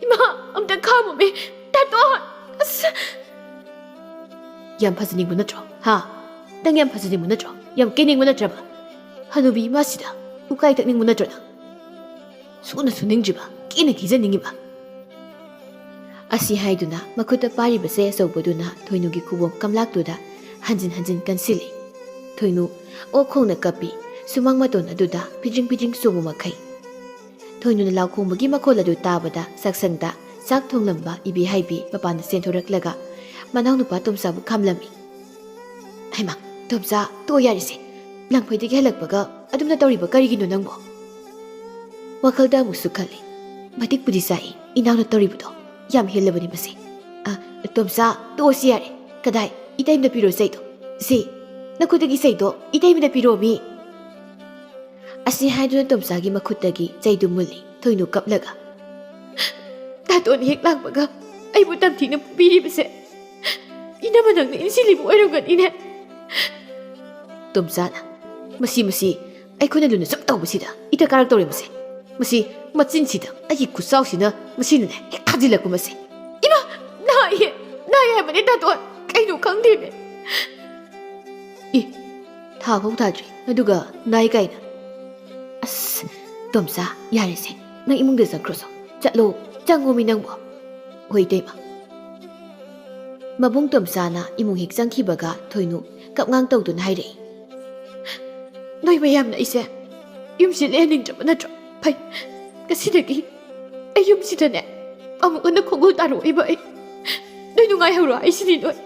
ꯏꯃꯥ, ꯑꯝꯇ ꯈꯥꯝꯃꯨꯃꯤ! ꯇꯥꯇꯣꯟ! ꯑꯁ!" "ꯌꯥꯝ ꯐꯖꯅꯤꯡꯕ ꯅꯠꯇ꯭ꯔꯣ? ꯍꯥ? ꯅꯪ ꯌꯥꯝ ꯐꯖꯅꯤꯡꯕ ꯅꯠꯇ꯭ꯔꯣ? ꯌꯥꯝ ꯀꯦꯅꯤꯡꯕ ꯅꯠꯇ꯭ꯔꯕ? ꯍꯅꯨꯕꯤ ꯏꯃꯥꯁꯤꯗ ꯎꯀꯥꯏ ꯇꯛꯅꯤꯡꯕ ꯅꯠꯇ꯭ꯔꯣ ꯅꯪ? ꯁꯨꯅ ꯁꯨꯅꯤꯡꯗ꯭ꯔꯤꯕ, ꯀꯦꯅ ꯀꯤꯖꯅꯤꯡꯉꯤꯕ?" ꯑꯁꯤ ꯍꯥꯏꯗꯨꯅ ꯃꯈꯨꯠꯇ ꯄꯥꯏꯔꯤꯕ ꯆꯩ ꯑꯆꯧꯕꯗꯨꯅ ꯊꯣꯏꯅꯨꯒꯤ ꯈꯨꯕꯣꯝ ꯀꯝꯂꯥꯛꯇꯨꯗ ꯍꯟꯖꯤꯟ ꯍꯟꯖꯤꯟ ꯀꯟꯁꯤꯜꯂꯤ꯫ ꯊꯣꯏꯅꯨ ꯑꯣꯛ ꯈꯣꯡꯅ ꯀꯞꯄꯤ꯫ ꯁꯨꯃꯥꯡ ꯃꯇꯣꯟ ꯑꯗꯨꯗ ꯐꯤꯗ꯭ꯔꯤꯡ ꯐꯤꯗ꯭ꯔꯤꯡ ꯆꯣꯡꯕ ꯃꯈꯩ꯫ ꯊꯣꯏꯅꯨꯅ ꯂꯥꯎ ꯈꯣꯡꯕꯒꯤ ꯃꯈꯣꯜ ꯑꯗꯨ ꯇꯥꯕꯗ ꯆꯥꯛꯁꯪꯗ ꯆꯥꯛ ꯊꯣꯡꯂꯝꯕ ꯏꯕꯦꯍꯥꯏꯕꯤ ꯃꯄꯥꯟꯗ ꯆꯦꯟꯊꯣꯔꯛꯂꯒ ꯃꯅꯥꯎꯅꯨꯄꯥ ꯇꯣꯝꯆꯥꯕꯨ ꯈꯥꯝꯂꯝꯃꯤ꯫ "ꯍꯩꯃꯥ, ꯇꯣꯝꯆꯥ, ꯇꯣꯛꯑꯣ ꯌꯥꯔꯦꯁꯦ꯫ ꯂꯪꯐꯩꯗꯒꯤ ꯍꯜꯂꯛꯄꯒ ꯑꯗꯨꯝꯅ ꯇꯧꯔꯤꯕ ꯀꯔꯤꯒꯤꯅꯣ ꯅꯪꯕꯣ?" ꯋꯥꯈꯜꯗ ꯑꯃꯨꯛꯁꯨ ꯈꯜꯂꯤ, "ꯃꯇꯤꯛꯄꯨꯗꯤ ꯆꯥꯏ ꯏꯅꯥꯎꯅ ꯇꯧꯔꯤꯕꯗꯣ꯫ ꯌꯥꯝ ꯍꯦꯜꯂꯕꯅꯤ ꯃꯁꯤ꯫ ꯑ, ꯇꯣꯝꯆꯥ, ꯇꯣꯛꯑꯁꯤ ꯌꯥꯔꯦ꯫ ꯀꯗꯥꯏ? ꯏꯇꯩꯃꯗ ꯄꯤꯔꯣ ꯆꯩꯗꯣ꯫ ꯁꯤ, ꯅꯈꯨꯠꯇꯒꯤ ꯆꯩꯗꯣ ꯏꯇꯩꯃꯗ ꯄꯤꯔꯣꯃꯤ"꯫ ꯑꯁꯤ ꯍꯥꯏꯗꯨꯅ ꯇꯣꯝꯆꯥꯒꯤ ꯃꯈꯨꯠꯇꯒꯤ ꯆꯩꯗꯨ ꯃꯨꯜꯂꯤ꯫ ꯊꯣꯏꯅꯨ ꯀꯞꯂꯒ, "ꯇꯥꯇꯣꯟ ꯍꯦꯛ ꯂꯥꯛꯄꯒ ꯑꯩꯕꯨ ꯇꯝꯊꯤꯅ ꯐꯨꯕꯤꯔꯤꯕꯁꯦ ꯅꯃ ꯅꯪꯅ ꯏꯟꯁꯤꯜꯂꯤꯕ ꯑꯣꯏꯔꯝꯒꯅꯤꯅꯦ꯫ ꯇꯣꯝꯆꯥꯅ, "ꯃꯁꯤ, ꯃꯁꯤ ꯑꯩꯈꯣꯏꯅ ꯂꯨꯅ ꯁꯨꯝ ꯇꯧꯕꯁꯤꯗ ꯏꯇ ꯀꯥꯔꯛꯇꯧꯔꯦ ꯃꯁꯤ꯫ ꯃꯁꯤ ꯃꯆꯤꯟꯁꯤꯗ, ꯑꯩꯒꯤ ꯈꯨꯠꯆꯥꯎꯁꯤꯅ ꯃꯁꯤꯅꯅꯦ ꯍꯦꯛ ꯊꯥꯖꯤꯜꯂꯛꯄ ꯃꯁꯤ꯫ ꯏꯃꯥ! ꯅꯥꯏꯌꯦ! ꯅꯥꯏꯌꯦ ꯍꯥꯏꯕꯅꯤ ꯗꯥꯇꯣꯟ! ꯀꯩꯅꯣ ꯈꯪꯗꯦꯃꯦ!" "ꯏ! ꯊꯥ ꯐꯥꯎ ꯊꯥꯗ꯭ꯔꯤ, ꯑꯗꯨꯒ ꯅꯥꯏ ꯀꯥꯏꯅ?" "ꯑꯁ, ꯇꯣꯝꯆꯥ, ꯌꯥꯔꯦꯁꯦ꯫ ꯅꯪ ꯏꯃꯨꯡꯗ ꯆꯪꯈ꯭ꯔꯣꯁꯣ꯫ ꯆꯠꯂꯣ, ꯆꯪꯉꯣꯃꯤ ꯅꯪꯕꯣ꯫" "ꯍꯣꯏ, ꯏꯇꯩꯃ꯫" ꯃꯕꯨꯡ ꯇꯣꯝꯆꯥꯅ ꯏꯃꯨꯡ ꯍꯦꯛ ꯆꯪꯈꯤꯕꯒ ꯊꯣꯏꯅꯨ ꯀꯞꯉꯥꯡ ꯇꯧꯗꯨꯅ ꯍꯥꯏꯔꯛꯏ, "ꯅꯣꯏ ꯃꯌꯥꯝꯅ ꯑꯩꯁꯦ ꯌꯨꯝꯁꯤ ꯂꯩꯍꯟꯅꯤꯡꯗ꯭ꯔꯕ ꯅꯠꯇ꯭ꯔꯣ? ꯐꯩ, ꯉꯁꯤꯗꯒꯤ ꯑꯩ ꯌꯨꯝꯁꯤꯗꯅꯦ ꯑꯃꯨꯛ ꯍꯟꯅ ꯈꯣꯡꯒꯨꯜ ꯇꯥꯔꯛꯑꯣꯏꯕ ꯑꯩ꯫ ꯅꯣꯏ ꯅꯨꯡꯉꯥꯏꯍꯧꯔꯣ ꯍꯥꯏꯁꯤꯅꯤ ꯅꯣꯏ꯫"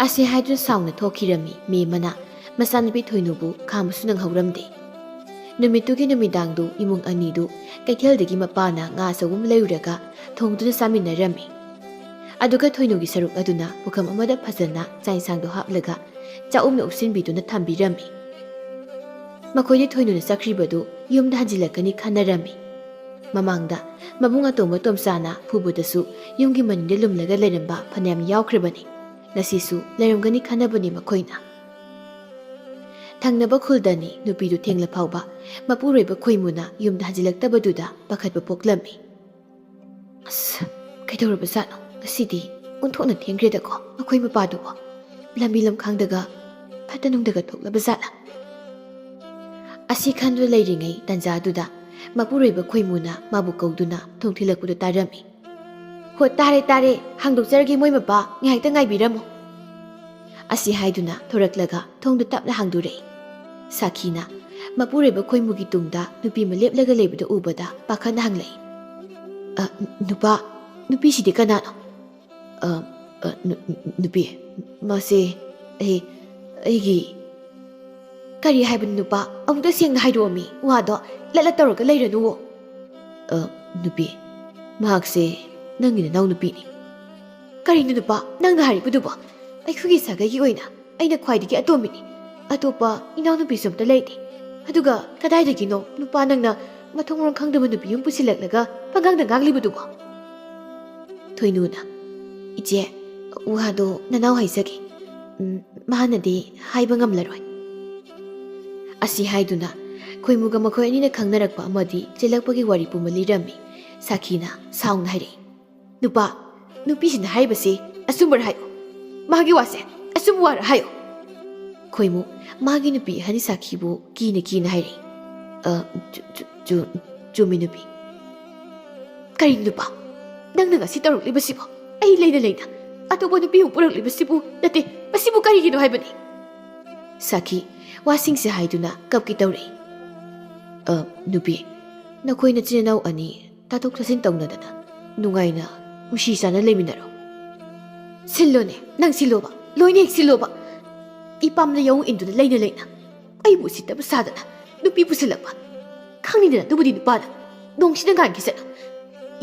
ꯑꯁꯤ ꯍꯥꯏꯗꯨꯅ ꯁꯥꯎꯅ ꯊꯣꯛꯈꯤꯔꯝꯃꯤ ꯃꯦꯝꯃꯅ ꯃꯆꯥꯅꯨꯄꯤ ꯊꯣꯏꯅꯨꯕꯨ ꯈꯥꯝꯕꯁꯨ ꯅꯪꯍꯧꯔꯝꯗꯦ꯫ ꯅꯨꯃꯤꯠꯇꯨꯒꯤ ꯅꯨꯃꯤꯗꯥꯡꯗꯨ ꯏꯃꯨꯡ ꯑꯅꯤꯗꯨ ꯀꯩꯊꯦꯜꯗꯒꯤ ꯃꯄꯥꯅ ꯉꯥ ꯑꯆꯧꯕ ꯑꯃ ꯂꯩꯔꯨꯔꯒ ꯊꯣꯡꯗꯨꯅ ꯆꯥꯃꯤꯟꯅꯔꯝꯃꯤ꯫ ꯑꯗꯨꯒ ꯊꯣꯏꯅꯨꯒꯤ ꯁꯔꯨꯛ ꯑꯗꯨꯅ ꯄꯨꯈꯝ ꯑꯃꯗ ꯐꯖꯅ ꯆꯥꯛ ꯏꯟꯁꯥꯡꯗꯣ ꯍꯥꯞꯂꯒ ꯆꯥꯛꯎꯝꯅ ꯎꯞꯁꯤꯟꯕꯤꯗꯨꯅ ꯊꯝꯕꯤꯔꯝꯃꯤ꯫ ꯃꯈꯣꯏꯗꯤ ꯊꯣꯏꯅꯨꯅ ꯆꯠꯈ꯭ꯔꯤꯕꯗꯨ ꯌꯨꯝꯗ ꯍꯟꯖꯤꯜꯂꯛꯀꯅꯤ ꯈꯟꯅꯔꯝꯃꯤ꯫ ꯃꯃꯥꯡꯗ ꯃꯕꯨꯡ ꯑꯇꯣꯝꯕ ꯇꯣꯝꯆꯥꯅ ꯐꯨꯕꯗꯁꯨ ꯌꯨꯝꯒꯤ ꯃꯅꯤꯡꯗ ꯂꯨꯝꯂꯒ ꯂꯩꯔꯝꯕ ꯐꯅꯌꯥꯝ ꯌꯥꯎꯈ꯭ꯔꯕꯅꯤ꯫ ꯉꯁꯤꯁꯨ ꯂꯩꯔꯝꯒꯅꯤ ꯈꯟꯅꯕꯅꯤ ꯃꯈꯣꯏꯅ꯫ ꯊꯪꯅꯕ ꯈꯨꯜꯗꯅꯤ ꯅꯨꯄꯤꯗꯨ ꯊꯦꯡꯂ ꯐꯥꯎꯕ ꯃꯄꯨꯔꯣꯏꯕ ꯈꯣꯏꯃꯨꯅ ꯌꯨꯝꯗ ꯍꯟꯖꯤꯜꯂꯛꯇꯕꯗꯨꯗ ꯄꯥꯈꯠꯄ ꯄꯣꯛꯂꯝꯃꯤ꯫ "ꯑꯁ, ꯀꯩꯗꯧꯔꯕꯖꯥꯠꯅꯣ? ꯉꯁꯤꯗꯤ ꯑꯣꯟꯊꯣꯛꯅ ꯊꯦꯡꯈ꯭ꯔꯦꯗꯀꯣ, ꯑꯩꯈꯣꯏ ꯃꯄꯥꯗꯨꯕꯣ꯫ ꯂꯝꯕꯤ ꯂꯝꯈꯥꯡꯗꯒ ꯐꯠꯇ ꯅꯨꯡꯗꯒ ꯊꯣꯛꯂꯕꯖꯥꯠꯂꯥ?" ꯑꯁꯤ ꯈꯟꯗꯨꯅ ꯂꯩꯔꯤꯉꯩ ꯇꯟꯖꯥꯗꯨꯗ ꯃꯄꯨꯔꯣꯏꯕ ꯈꯣꯏꯃꯨꯅ ꯃꯥꯕꯨ ꯀꯧꯗꯨꯅ ꯊꯣꯡ ꯊꯤꯜꯂꯛꯄꯗꯨ ꯇꯥꯔꯝꯃꯤ꯫ "ꯍꯣ, ꯇꯥꯔꯦ, ꯇꯥꯔꯦ, ꯍꯥꯡꯗꯣꯛꯆꯔꯒꯦ ꯃꯣꯏ ꯃꯄꯥ, ꯉꯥꯏꯍꯥꯛꯇ ꯉꯥꯏꯕꯤꯔꯝꯃꯨ꯫" ꯑꯁꯤ ꯍꯥꯏꯗꯨꯅ ꯊꯣꯔꯛꯂꯒ ꯊꯣꯡꯗꯨ ꯇꯞꯅ ꯍꯥꯡꯗꯣꯔꯛꯏ꯫ ꯁꯥꯈꯤꯅ ꯃꯄꯨꯔꯣꯏꯕ ꯈꯣꯏꯃꯨꯒꯤ ꯇꯨꯡꯗ ꯅꯨꯄꯤ ꯑꯃ ꯂꯦꯞꯂꯒ ꯂꯩꯕꯗꯨ ꯎꯕꯗ ꯄꯥꯈꯠꯅ ꯍꯪꯂꯛꯏ, "ꯑ, ꯅꯨꯄꯥ, ꯅꯨꯄꯤꯁꯤꯗꯤ ꯀꯅꯥꯅꯣ?" "ꯑ, ꯑ, ꯅꯨ-, ꯅꯨꯄꯤ, ꯃꯥꯁꯦ ꯑꯩ, ꯑꯩꯒꯤ"꯫ "ꯀꯔꯤ ꯍꯥꯏꯕꯅꯣ ꯅꯨꯄꯥ? ꯑꯃꯨꯛꯇ ꯁꯦꯡꯅ ꯍꯥꯏꯔꯛꯑꯣꯃꯤ, ꯋꯥꯗꯣ ꯂꯠ ꯂꯠ ꯇꯧꯔꯒ ꯂꯩꯔꯅꯨꯋꯣ꯫" "ꯑ, ꯅꯨꯄꯤ, ꯃꯍꯥꯛꯁꯦ ꯅꯪꯒꯤ ꯅꯅꯥꯎ ꯅꯨꯄꯤꯅꯤ꯫" "ꯀꯔꯤꯅꯣ ꯅꯨꯄꯥ ꯅꯪꯅ ꯍꯥꯏꯔꯤꯕꯗꯨꯕꯣ? ꯑꯩꯈꯣꯏꯒꯤ ꯁꯥꯒꯩꯒꯤ ꯑꯣꯏꯅ ꯑꯩꯅ ꯈ꯭ꯋꯥꯏꯗꯒꯤ ꯑꯇꯣꯝꯕꯤꯅꯤ꯫ ꯑꯇꯣꯞꯄ ꯏꯅꯥꯎꯅꯨꯄꯤꯁꯨ ꯑꯝꯇ ꯂꯩꯇꯦ꯫ ꯑꯗꯨꯒ ꯀꯗꯥꯏꯗꯒꯤꯅꯣ ꯅꯨꯄꯥ ꯅꯪꯅ ꯃꯊꯣꯡ ꯃꯔꯝ ꯈꯪꯗꯕ ꯅꯨꯄꯤ ꯑꯃ ꯄꯨꯁꯤꯜꯂꯛꯂꯒ ꯄꯪꯉꯥꯡꯗ ꯉꯥꯡꯂꯤꯕꯗꯨꯕꯣ?" ꯊꯣꯏꯅꯨꯅ, "ꯏꯆꯦ, ꯋꯥꯗꯣ ꯅꯅꯥꯎ ꯍꯥꯏꯖꯒꯦ꯫ ꯎꯝ, ꯃꯥꯅꯗꯤ ꯍꯥꯏꯕ ꯉꯝꯂꯔꯣꯏ꯫ ꯑꯁꯤ ꯍꯥꯏꯗꯨꯅ ꯈꯣꯏꯃꯨꯒ ꯃꯈꯣꯏ ꯑꯅꯤꯅ ꯈꯪꯅꯔꯛꯄ ꯑꯃꯗꯤ ꯆꯦꯜꯂꯛꯄꯒꯤ ꯋꯥꯔꯤ ꯄꯨꯝꯕ ꯂꯤꯔꯝꯃꯤ꯫ ꯁꯥꯈꯤꯅ ꯁꯥꯎꯅ ꯍꯥꯏꯔꯛꯏ, "ꯅꯨꯄꯥ, ꯅꯨꯄꯤꯁꯤꯅ ꯍꯥꯏꯔꯤꯕꯁꯤ ꯑꯆꯨꯝꯕꯔ ꯍꯥꯏꯌꯨ꯫ ꯃꯥꯒꯤ ꯋꯥꯁꯦ ꯑꯆꯨꯝꯕ ꯋꯥꯔ ꯍꯥꯏꯌꯨ꯫" ꯈꯣꯏꯃꯨ, ꯃꯥꯒꯤ ꯅꯨꯄꯤ ꯑꯍꯟ ꯁꯥꯈꯤꯕꯨ ꯀꯤꯅ ꯀꯤꯅ ꯍꯥꯏꯔꯛꯏ, "ꯑ, ꯆꯨ-, ꯆꯨ-, ꯆꯨ-, ꯆꯨꯝꯃꯤ ꯅꯨꯄꯤ꯫" "ꯀꯔꯤ ꯅꯨꯄꯥ? ꯅꯪꯅ ꯉꯁꯤ ꯇꯧꯔꯛꯂꯤꯕꯁꯤꯕꯣ? ꯑꯩ ꯂꯩꯅ ꯂꯩꯅ ꯑꯇꯣꯞꯄ ꯅꯨꯄꯤ ꯑꯃꯨꯛ ꯄꯨꯔꯛꯂꯤꯕꯁꯤꯕꯨ ꯅꯠꯇꯦ, ꯃꯁꯤꯕꯨ ꯀꯔꯤꯒꯤꯅꯣ ꯍꯥꯏꯕꯅꯤ?" ꯁꯥꯈꯤ, ꯋꯥꯁꯤꯡꯁꯦ ꯍꯥꯏꯗꯨꯅ ꯀꯞꯀꯦ ꯇꯧꯔꯛꯏ꯫ "ꯑ, ꯅꯨꯄꯤ, ꯅꯈꯣꯏ ꯅꯆꯤꯟ ꯅꯅꯥꯎ ꯑꯅꯤ ꯇꯥꯊꯣꯛ ꯇꯥꯁꯤꯟ ꯇꯧꯅꯗꯅ ꯅꯨꯡꯉꯥꯏꯅ ꯅꯨꯡꯁꯤ ꯆꯥꯟꯅ ꯂꯩꯃꯤꯟꯅꯔꯣ꯫" "ꯁꯤꯜꯂꯣꯅꯦ, ꯅꯪ ꯁꯤꯜꯂꯣꯕ, ꯂꯣꯏꯅ ꯍꯦꯛ ꯁꯤꯜꯂꯣꯕ꯫ ꯏꯄꯥꯝꯗ ꯌꯥꯑꯣꯡ ꯏꯟꯗꯨꯅ ꯂꯩꯅ ꯂꯩꯅ ꯑꯩꯕꯨ ꯎꯁꯤꯠꯇꯕ ꯁꯥꯗꯅ ꯅꯨꯄꯤ ꯄꯨꯁꯤꯜꯂꯛꯄ꯫ ꯈꯪꯅꯤꯗꯅ ꯑꯗꯨꯕꯨꯗꯤ ꯅꯨꯄꯥꯅ꯫ ꯅꯣꯡꯁꯤꯅ ꯉꯥꯟꯈꯤꯁꯅꯨ꯫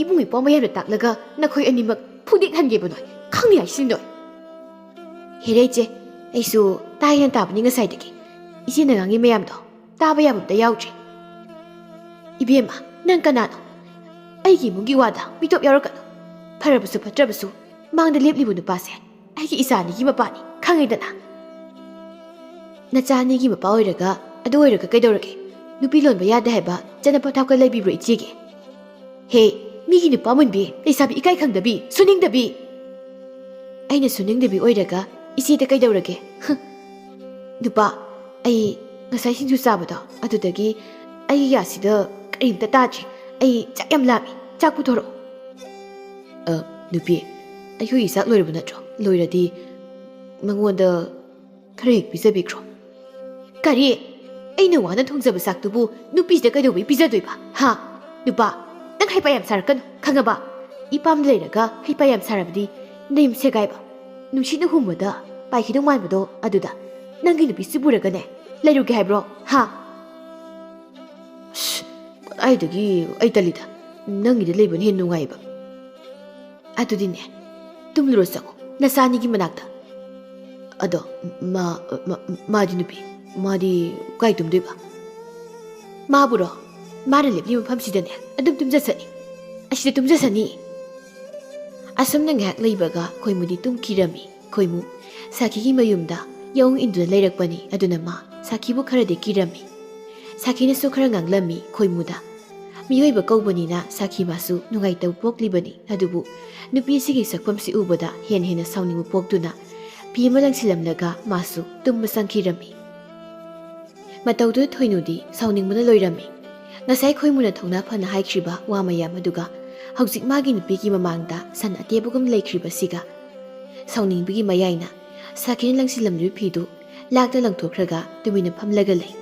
ꯏꯕꯨꯡ ꯏꯄ꯭ꯋꯥ ꯃꯌꯥꯝꯅ ꯇꯥꯛꯂꯒ ꯅꯈꯣꯏ ꯑꯅꯤꯃꯛ ꯐꯨꯗꯦꯛꯍꯟꯒꯦꯕ ꯅꯣꯏ꯫ ꯈꯪꯅꯤ ꯍꯥꯏꯁꯤꯅꯤ ꯅꯣꯏ꯫" "ꯍꯦꯔꯦ ꯏꯆꯦ, ꯑꯩꯁꯨ ꯇꯥꯏꯅ ꯇꯥꯕꯅꯤ ꯉꯁꯥꯏꯗꯒꯤ꯫ ꯏꯆꯦꯅ ꯉꯥꯡꯉꯤ ꯃꯌꯥꯝꯗꯣ ꯇꯥꯕ ꯌꯥꯕ ꯑꯝꯇ ꯌꯥꯎꯗ꯭ꯔꯦ꯫" "ꯏꯕꯦꯝꯃ, ꯅꯪ ꯀꯅꯥꯅꯣ? ꯑꯩꯒꯤ ꯏꯃꯨꯡꯒꯤ ꯋꯥꯗ ꯃꯤꯇꯣꯞ ꯌꯥꯎꯔꯛꯀꯅꯨ꯫ ꯐꯔꯕꯁꯨ ꯐꯠꯇ꯭ꯔꯕꯁꯨ ꯃꯥꯡꯗ ꯂꯦꯞꯂꯤꯕ ꯅꯨꯄꯥꯁꯦ ꯑꯩꯒꯤ ꯏꯆꯥ ꯑꯅꯤꯒꯤ ꯃꯄꯥꯅꯤ, ꯈꯪꯉꯦꯗꯅ꯫ ꯅꯆꯥ ꯑꯅꯤꯒꯤ ꯃꯄꯥ ꯑꯣꯏꯔꯒ, ꯑꯗꯨ ꯑꯣꯏꯔꯒ ꯀꯩꯗꯧꯔꯒꯦ? ꯅꯨꯄꯤ ꯂꯣꯟꯕ ꯌꯥꯗꯦ ꯍꯥꯏꯕ ꯆꯠꯅ ꯄꯊꯥꯞꯀ ꯂꯩꯕꯤꯕ꯭ꯔꯣ ꯏꯆꯦꯒꯤ? ꯍꯦ, ꯃꯤꯒꯤ ꯅꯨꯄꯥ ꯃꯨꯟꯕꯤ, ꯂꯩꯁꯥꯕꯤ ꯏꯀꯥꯏ ꯈꯪꯗꯕꯤ, ꯁꯨꯅꯤꯡꯗꯕꯤ! ꯑꯩꯅ ꯁꯨꯅꯤꯡꯗꯕꯤ ꯑꯣꯏꯔꯒ ꯏꯆꯦꯗ ꯀꯩꯗꯧꯔꯒꯦ? ꯍ! ꯅꯨꯄꯥ, ꯑꯩ ꯉꯁꯥꯏ ꯁꯤꯡꯖꯨ ꯆꯥꯕꯗꯣ, ꯑꯗꯨꯗꯒꯤ ꯑꯩꯒꯤ ꯌꯥꯁꯤꯗ ꯀꯔꯤꯝꯇ ꯇꯥꯗ꯭ꯔꯦ꯫ ꯑꯩ ꯆꯥꯛ ꯌꯥꯝ ꯂꯥꯝꯃꯤ꯫ ꯆꯥꯛ ꯄꯨꯊꯣꯔꯛꯑꯣ꯫" "ꯑ, ꯅꯨꯄꯤ, ꯑꯩꯈꯣꯏꯒꯤ ꯆꯥꯛ ꯂꯣꯏꯔꯕ ꯅꯠꯇ꯭ꯔꯣ? ꯂꯣꯏꯔꯗꯤ ꯃꯉꯣꯟꯗ ꯈꯔ ꯍꯦꯛ ꯄꯤꯖꯕꯤꯈ꯭ꯔꯣ꯫" "ꯀꯔꯤ? ꯑꯩꯅ ꯋꯥꯅ ꯊꯣꯡꯖꯕ ꯆꯥꯛꯇꯨꯕꯨ ꯅꯨꯄꯤꯁꯤꯗ ꯀꯩꯗꯧꯕꯩ ꯄꯤꯖꯗꯣꯏꯕ? ꯍꯥ? ꯅꯨꯄꯥ, ꯅꯪ ꯍꯩꯄꯥ ꯌꯥꯝ ꯁꯥꯔꯛꯀꯅꯨ, ꯈꯪꯉꯕ? ꯏꯄꯥꯝꯗ ꯂꯩꯔꯒ ꯍꯩꯄꯥ ꯌꯥꯝ ꯁꯥꯔꯕꯗꯤ ꯅꯌꯨꯝ ꯁꯦꯒꯥꯏꯕ, ꯅꯨꯡꯁꯤꯠꯅ ꯍꯨꯝꯕꯗ ꯄꯥꯏꯈꯤꯗꯧ ꯃꯥꯟꯕꯗꯣ ꯑꯗꯨꯗ꯫ ꯅꯪꯒꯤ ꯅꯨꯄꯤꯁꯤ ꯄꯨꯔꯒꯅꯦ ꯂꯩꯔꯨꯒꯦ ꯍꯥꯏꯕ꯭ꯔꯣ? ꯍꯥ?" ꯑꯁ, ꯀꯗꯥꯏꯗꯒꯤ ꯑꯩ ꯇꯜꯂꯤꯗ꯫ ꯅꯪꯒꯤꯗ ꯂꯩꯕꯅ ꯍꯦꯟꯅ ꯅꯨꯡꯉꯥꯏꯌꯦꯕ꯫ "ꯑꯗꯨꯗꯤꯅꯦ, ꯇꯨꯝꯂꯨꯔꯣ ꯆꯪꯉꯣ, ꯅꯆꯥꯅꯤꯒꯤ ꯃꯅꯥꯛꯇ꯫" "ꯑꯗꯣ, ꯃꯥ, ꯃꯥ, ꯃꯥꯗꯤ ꯅꯨꯄꯤ, ꯃꯥꯗꯤ ꯀꯥꯏ ꯇꯨꯝꯗꯣꯏꯕ?" "ꯃꯥꯕꯨꯔꯣ? ꯃꯥꯅ ꯂꯦꯞꯂꯤ ꯃꯐꯝꯁꯤꯗꯅꯦ ꯑꯗꯨꯝ ꯇꯨꯝꯖꯁꯅꯤ꯫ ꯑꯁꯤꯗ ꯇꯨꯝꯖꯁꯅꯤ꯫" ꯑꯁꯨꯝꯅ ꯉꯥꯏꯍꯥꯛ ꯂꯩꯕꯒ ꯈꯣꯏꯃꯨꯗꯤ ꯇꯨꯝꯈꯤꯔꯝꯃꯤ꯫ ꯈꯣꯏꯃꯨ ꯁꯥꯈꯤꯒꯤ ꯃꯌꯨꯝꯗ ꯌꯥꯑꯣꯡ ꯏꯟꯗꯨꯅ ꯂꯩꯔꯛꯄꯅꯤ꯫ ꯑꯗꯨꯅ ꯃꯥ ꯁꯥꯈꯤꯕꯨ ꯈꯔꯗꯤ ꯀꯤꯔꯝꯃꯤ꯫ ꯁꯥꯈꯤꯅꯁꯨ ꯈꯔ ꯉꯥꯡꯂꯝꯃꯤ ꯈꯣꯏꯃꯨꯗ꯫ ꯃꯤꯑꯣꯏꯕ ꯀꯧꯕꯅꯤꯅ ꯁꯥꯈꯤ ꯃꯥꯁꯨ ꯅꯨꯡꯉꯥꯏꯇꯕ ꯄꯣꯛꯂꯤꯕꯅꯤ꯫ ꯑꯗꯨꯕꯨ ꯅꯨꯄꯤ ꯑꯁꯤꯒꯤ ꯁꯛꯐꯝꯁꯤ ꯎꯕꯗ ꯍꯦꯟꯅ ꯍꯦꯟꯅ ꯁꯥꯎꯅꯤꯡꯕ ꯄꯣꯛꯇꯨꯅ ꯐꯤ ꯑꯃ ꯂꯪꯁꯤꯜꯂꯝꯂꯒ ꯃꯥꯁꯨ ꯇꯨꯝꯕ ꯆꯪꯈꯤꯔꯝꯃꯤ꯫ ꯃꯇꯧꯗꯨꯗ ꯊꯣꯏꯅꯨꯗꯤ ꯁꯥꯎꯅꯤꯡꯕꯅ ꯂꯣꯏꯔꯝꯃꯤ꯫ ꯉꯁꯥꯏ ꯈꯣꯏꯃꯨꯅ ꯊꯧꯅꯥ ꯐꯅ ꯍꯥꯏꯈ꯭ꯔꯤꯕ ꯋꯥ ꯃꯌꯥꯝ ꯑꯗꯨꯒ ꯍꯧꯖꯤꯛ ꯃꯥꯒꯤ ꯅꯨꯄꯤꯒꯤ ꯃꯃꯥꯡꯗ ꯁꯟ ꯑꯇꯦꯕꯒꯨꯝ ꯂꯩꯈ꯭ꯔꯤꯕꯁꯤꯒ꯫ ꯁꯥꯎꯅꯤꯡꯕꯒꯤ ꯃꯌꯥꯏꯅ ꯁꯥꯈꯤꯅ ꯂꯪꯁꯤꯜꯂꯝꯂꯤꯕ ꯐꯤꯗꯨ ꯂꯥꯛꯇ ꯂꯪꯊꯣꯛꯈ꯭ꯔꯒ ꯇꯨꯃꯤꯟꯅ ꯐꯝꯂꯒ ꯂꯩ꯫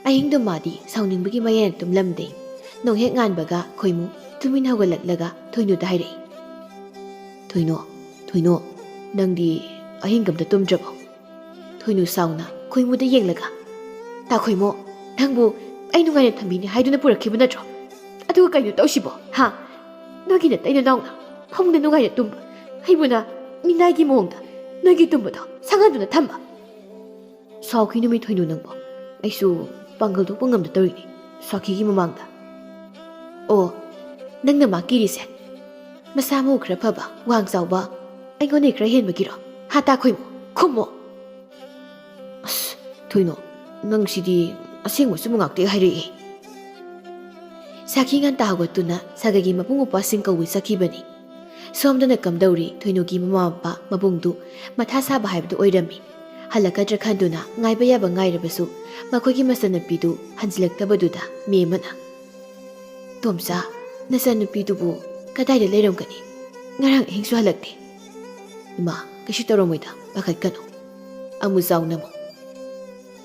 ꯑꯍꯤꯡꯗꯨ ꯃꯥꯗꯤ ꯁꯥꯎꯅꯤꯡꯕꯒꯤ ꯃꯌꯥꯏꯅ ꯇꯨꯝꯂꯝꯗꯦ꯫ ꯅꯣꯡ ꯍꯦꯛ ꯉꯥꯟꯕꯒ ꯈꯣꯏꯃꯨ ꯇꯨꯃꯤꯟ ꯍꯧꯒꯠꯂꯛꯂꯒ ꯊꯣꯏꯅꯨꯗ ꯍꯥꯏꯔꯛꯏ, "ꯊꯣꯏꯅꯨ, ꯊꯣꯏꯅꯨ, ꯅꯪꯗꯤ ꯑꯍꯤꯡꯒ ꯑꯝꯇ ꯇꯨꯝꯗ꯭ꯔꯕꯣ?" ꯊꯣꯏꯅꯨ ꯁꯥꯎꯅ ꯈꯣꯏꯃꯨꯗ ꯌꯦꯡꯂꯒ, "ꯇꯥ ꯈꯣꯏꯃꯨ, ꯅꯪꯕꯨ ꯑꯩ ꯅꯨꯡꯉꯥꯏꯅ ꯊꯝꯕꯤꯅꯤ ꯍꯥꯏꯗꯨꯅ ꯄꯨꯔꯛꯈꯤꯕ ꯅꯠꯇ꯭ꯔꯣ? ꯑꯗꯨꯒ ꯀꯩꯅꯣ ꯇꯧꯁꯤꯕꯣ, ꯍꯥ? ꯅꯣꯏꯒꯤ ꯅꯇꯩ ꯅꯅꯥꯎꯅ ꯐꯃꯨꯡꯗ ꯅꯨꯡꯉꯥꯏꯅ ꯇꯨꯝꯕ, ꯑꯩꯕꯨꯅ ꯃꯤꯅꯥꯏꯒꯤ ꯃꯑꯣꯡꯗ ꯅꯣꯏꯒꯤ ꯇꯨꯝꯕꯗꯣ ꯁꯪꯍꯟꯗꯨꯅ ꯊꯝꯕ?" "ꯁꯥꯎꯈꯤꯅꯨꯃꯤ ꯊꯣꯏꯅꯨ ꯅꯪꯕꯣ, ꯑꯩꯁꯨ ꯄꯥꯡꯒꯜ ꯊꯣꯛꯄ ꯉꯝꯗ ꯇꯧꯔꯤꯅꯤ ꯁꯥꯈꯤꯒꯤ ꯃꯃꯥꯡꯗ꯫" "ꯑꯣ, ꯅꯪꯅ ꯃꯥ ꯀꯤꯔꯤꯁꯦ ꯃꯁꯥ ꯃꯎ ꯈꯔ ꯐꯕ, ꯋꯥꯡ ꯆꯥꯎꯕ, ꯑꯩꯉꯣꯟꯗꯒꯤ ꯈꯔ ꯍꯦꯟꯕꯒꯤꯔꯣ? ꯍꯥ, ꯇꯥ ꯈꯣꯏꯃꯨ, ꯈꯨꯝꯃꯣ!" "ꯑꯁ, ꯊꯣꯏꯅꯣ, ꯅꯪꯁꯤꯗꯤ ꯑꯁꯦꯡꯕꯁꯨ ꯉꯥꯛꯇ ꯍꯥꯏꯔꯛꯏ꯫" ꯁꯥꯈꯤ ꯉꯟꯇꯥ ꯍꯧꯒꯠꯇꯨꯅ ꯁꯥꯒꯩꯒꯤ ꯃꯕꯨꯡ ꯃꯧꯄ꯭ꯋꯥꯁꯤꯡ ꯀꯧꯕ ꯆꯠꯈꯤꯕꯅꯤ꯫ ꯁꯣꯝꯗꯅ ꯀꯝꯗꯧꯔꯤ, ꯊꯣꯏꯅꯨꯒꯤ ꯃꯃꯥ ꯃꯄꯥ ꯃꯕꯨꯡꯗꯨ ꯃꯊꯥ ꯁꯥꯕ ꯍꯥꯏꯕꯗꯨ ꯑꯣꯏꯔꯝꯃꯤ꯫ ꯍꯜꯂꯛꯀꯗ꯭ꯔꯥ ꯈꯟꯗꯨꯅ ꯉꯥꯏꯕ ꯌꯥꯕ ꯉꯥꯏꯔꯕꯁꯨ ꯃꯈꯣꯏꯒꯤ ꯃꯆꯟꯅꯨꯄꯤꯗꯨ ꯍꯟꯖꯤꯜꯂꯛꯇꯕꯗꯨꯗ ꯃꯦꯝꯃꯅ, "ꯇꯣꯝꯆꯥ, ꯅꯆꯟꯅꯨꯄꯤꯗꯨꯕꯨ ꯀꯗꯥꯏꯗ ꯂꯩꯔꯝꯒꯅꯤ? ꯉꯔꯥꯡ ꯑꯍꯤꯡꯁꯨ ꯍꯜꯂꯛꯇꯦ꯫" "ꯏꯃꯥ, ꯀꯩꯁꯨ ꯇꯧꯔꯝꯃꯣꯏꯗ, ꯄꯥꯈꯠꯀꯅꯨ꯫" ꯑꯃꯨꯖꯥꯎꯅ ꯑꯃꯨꯛ,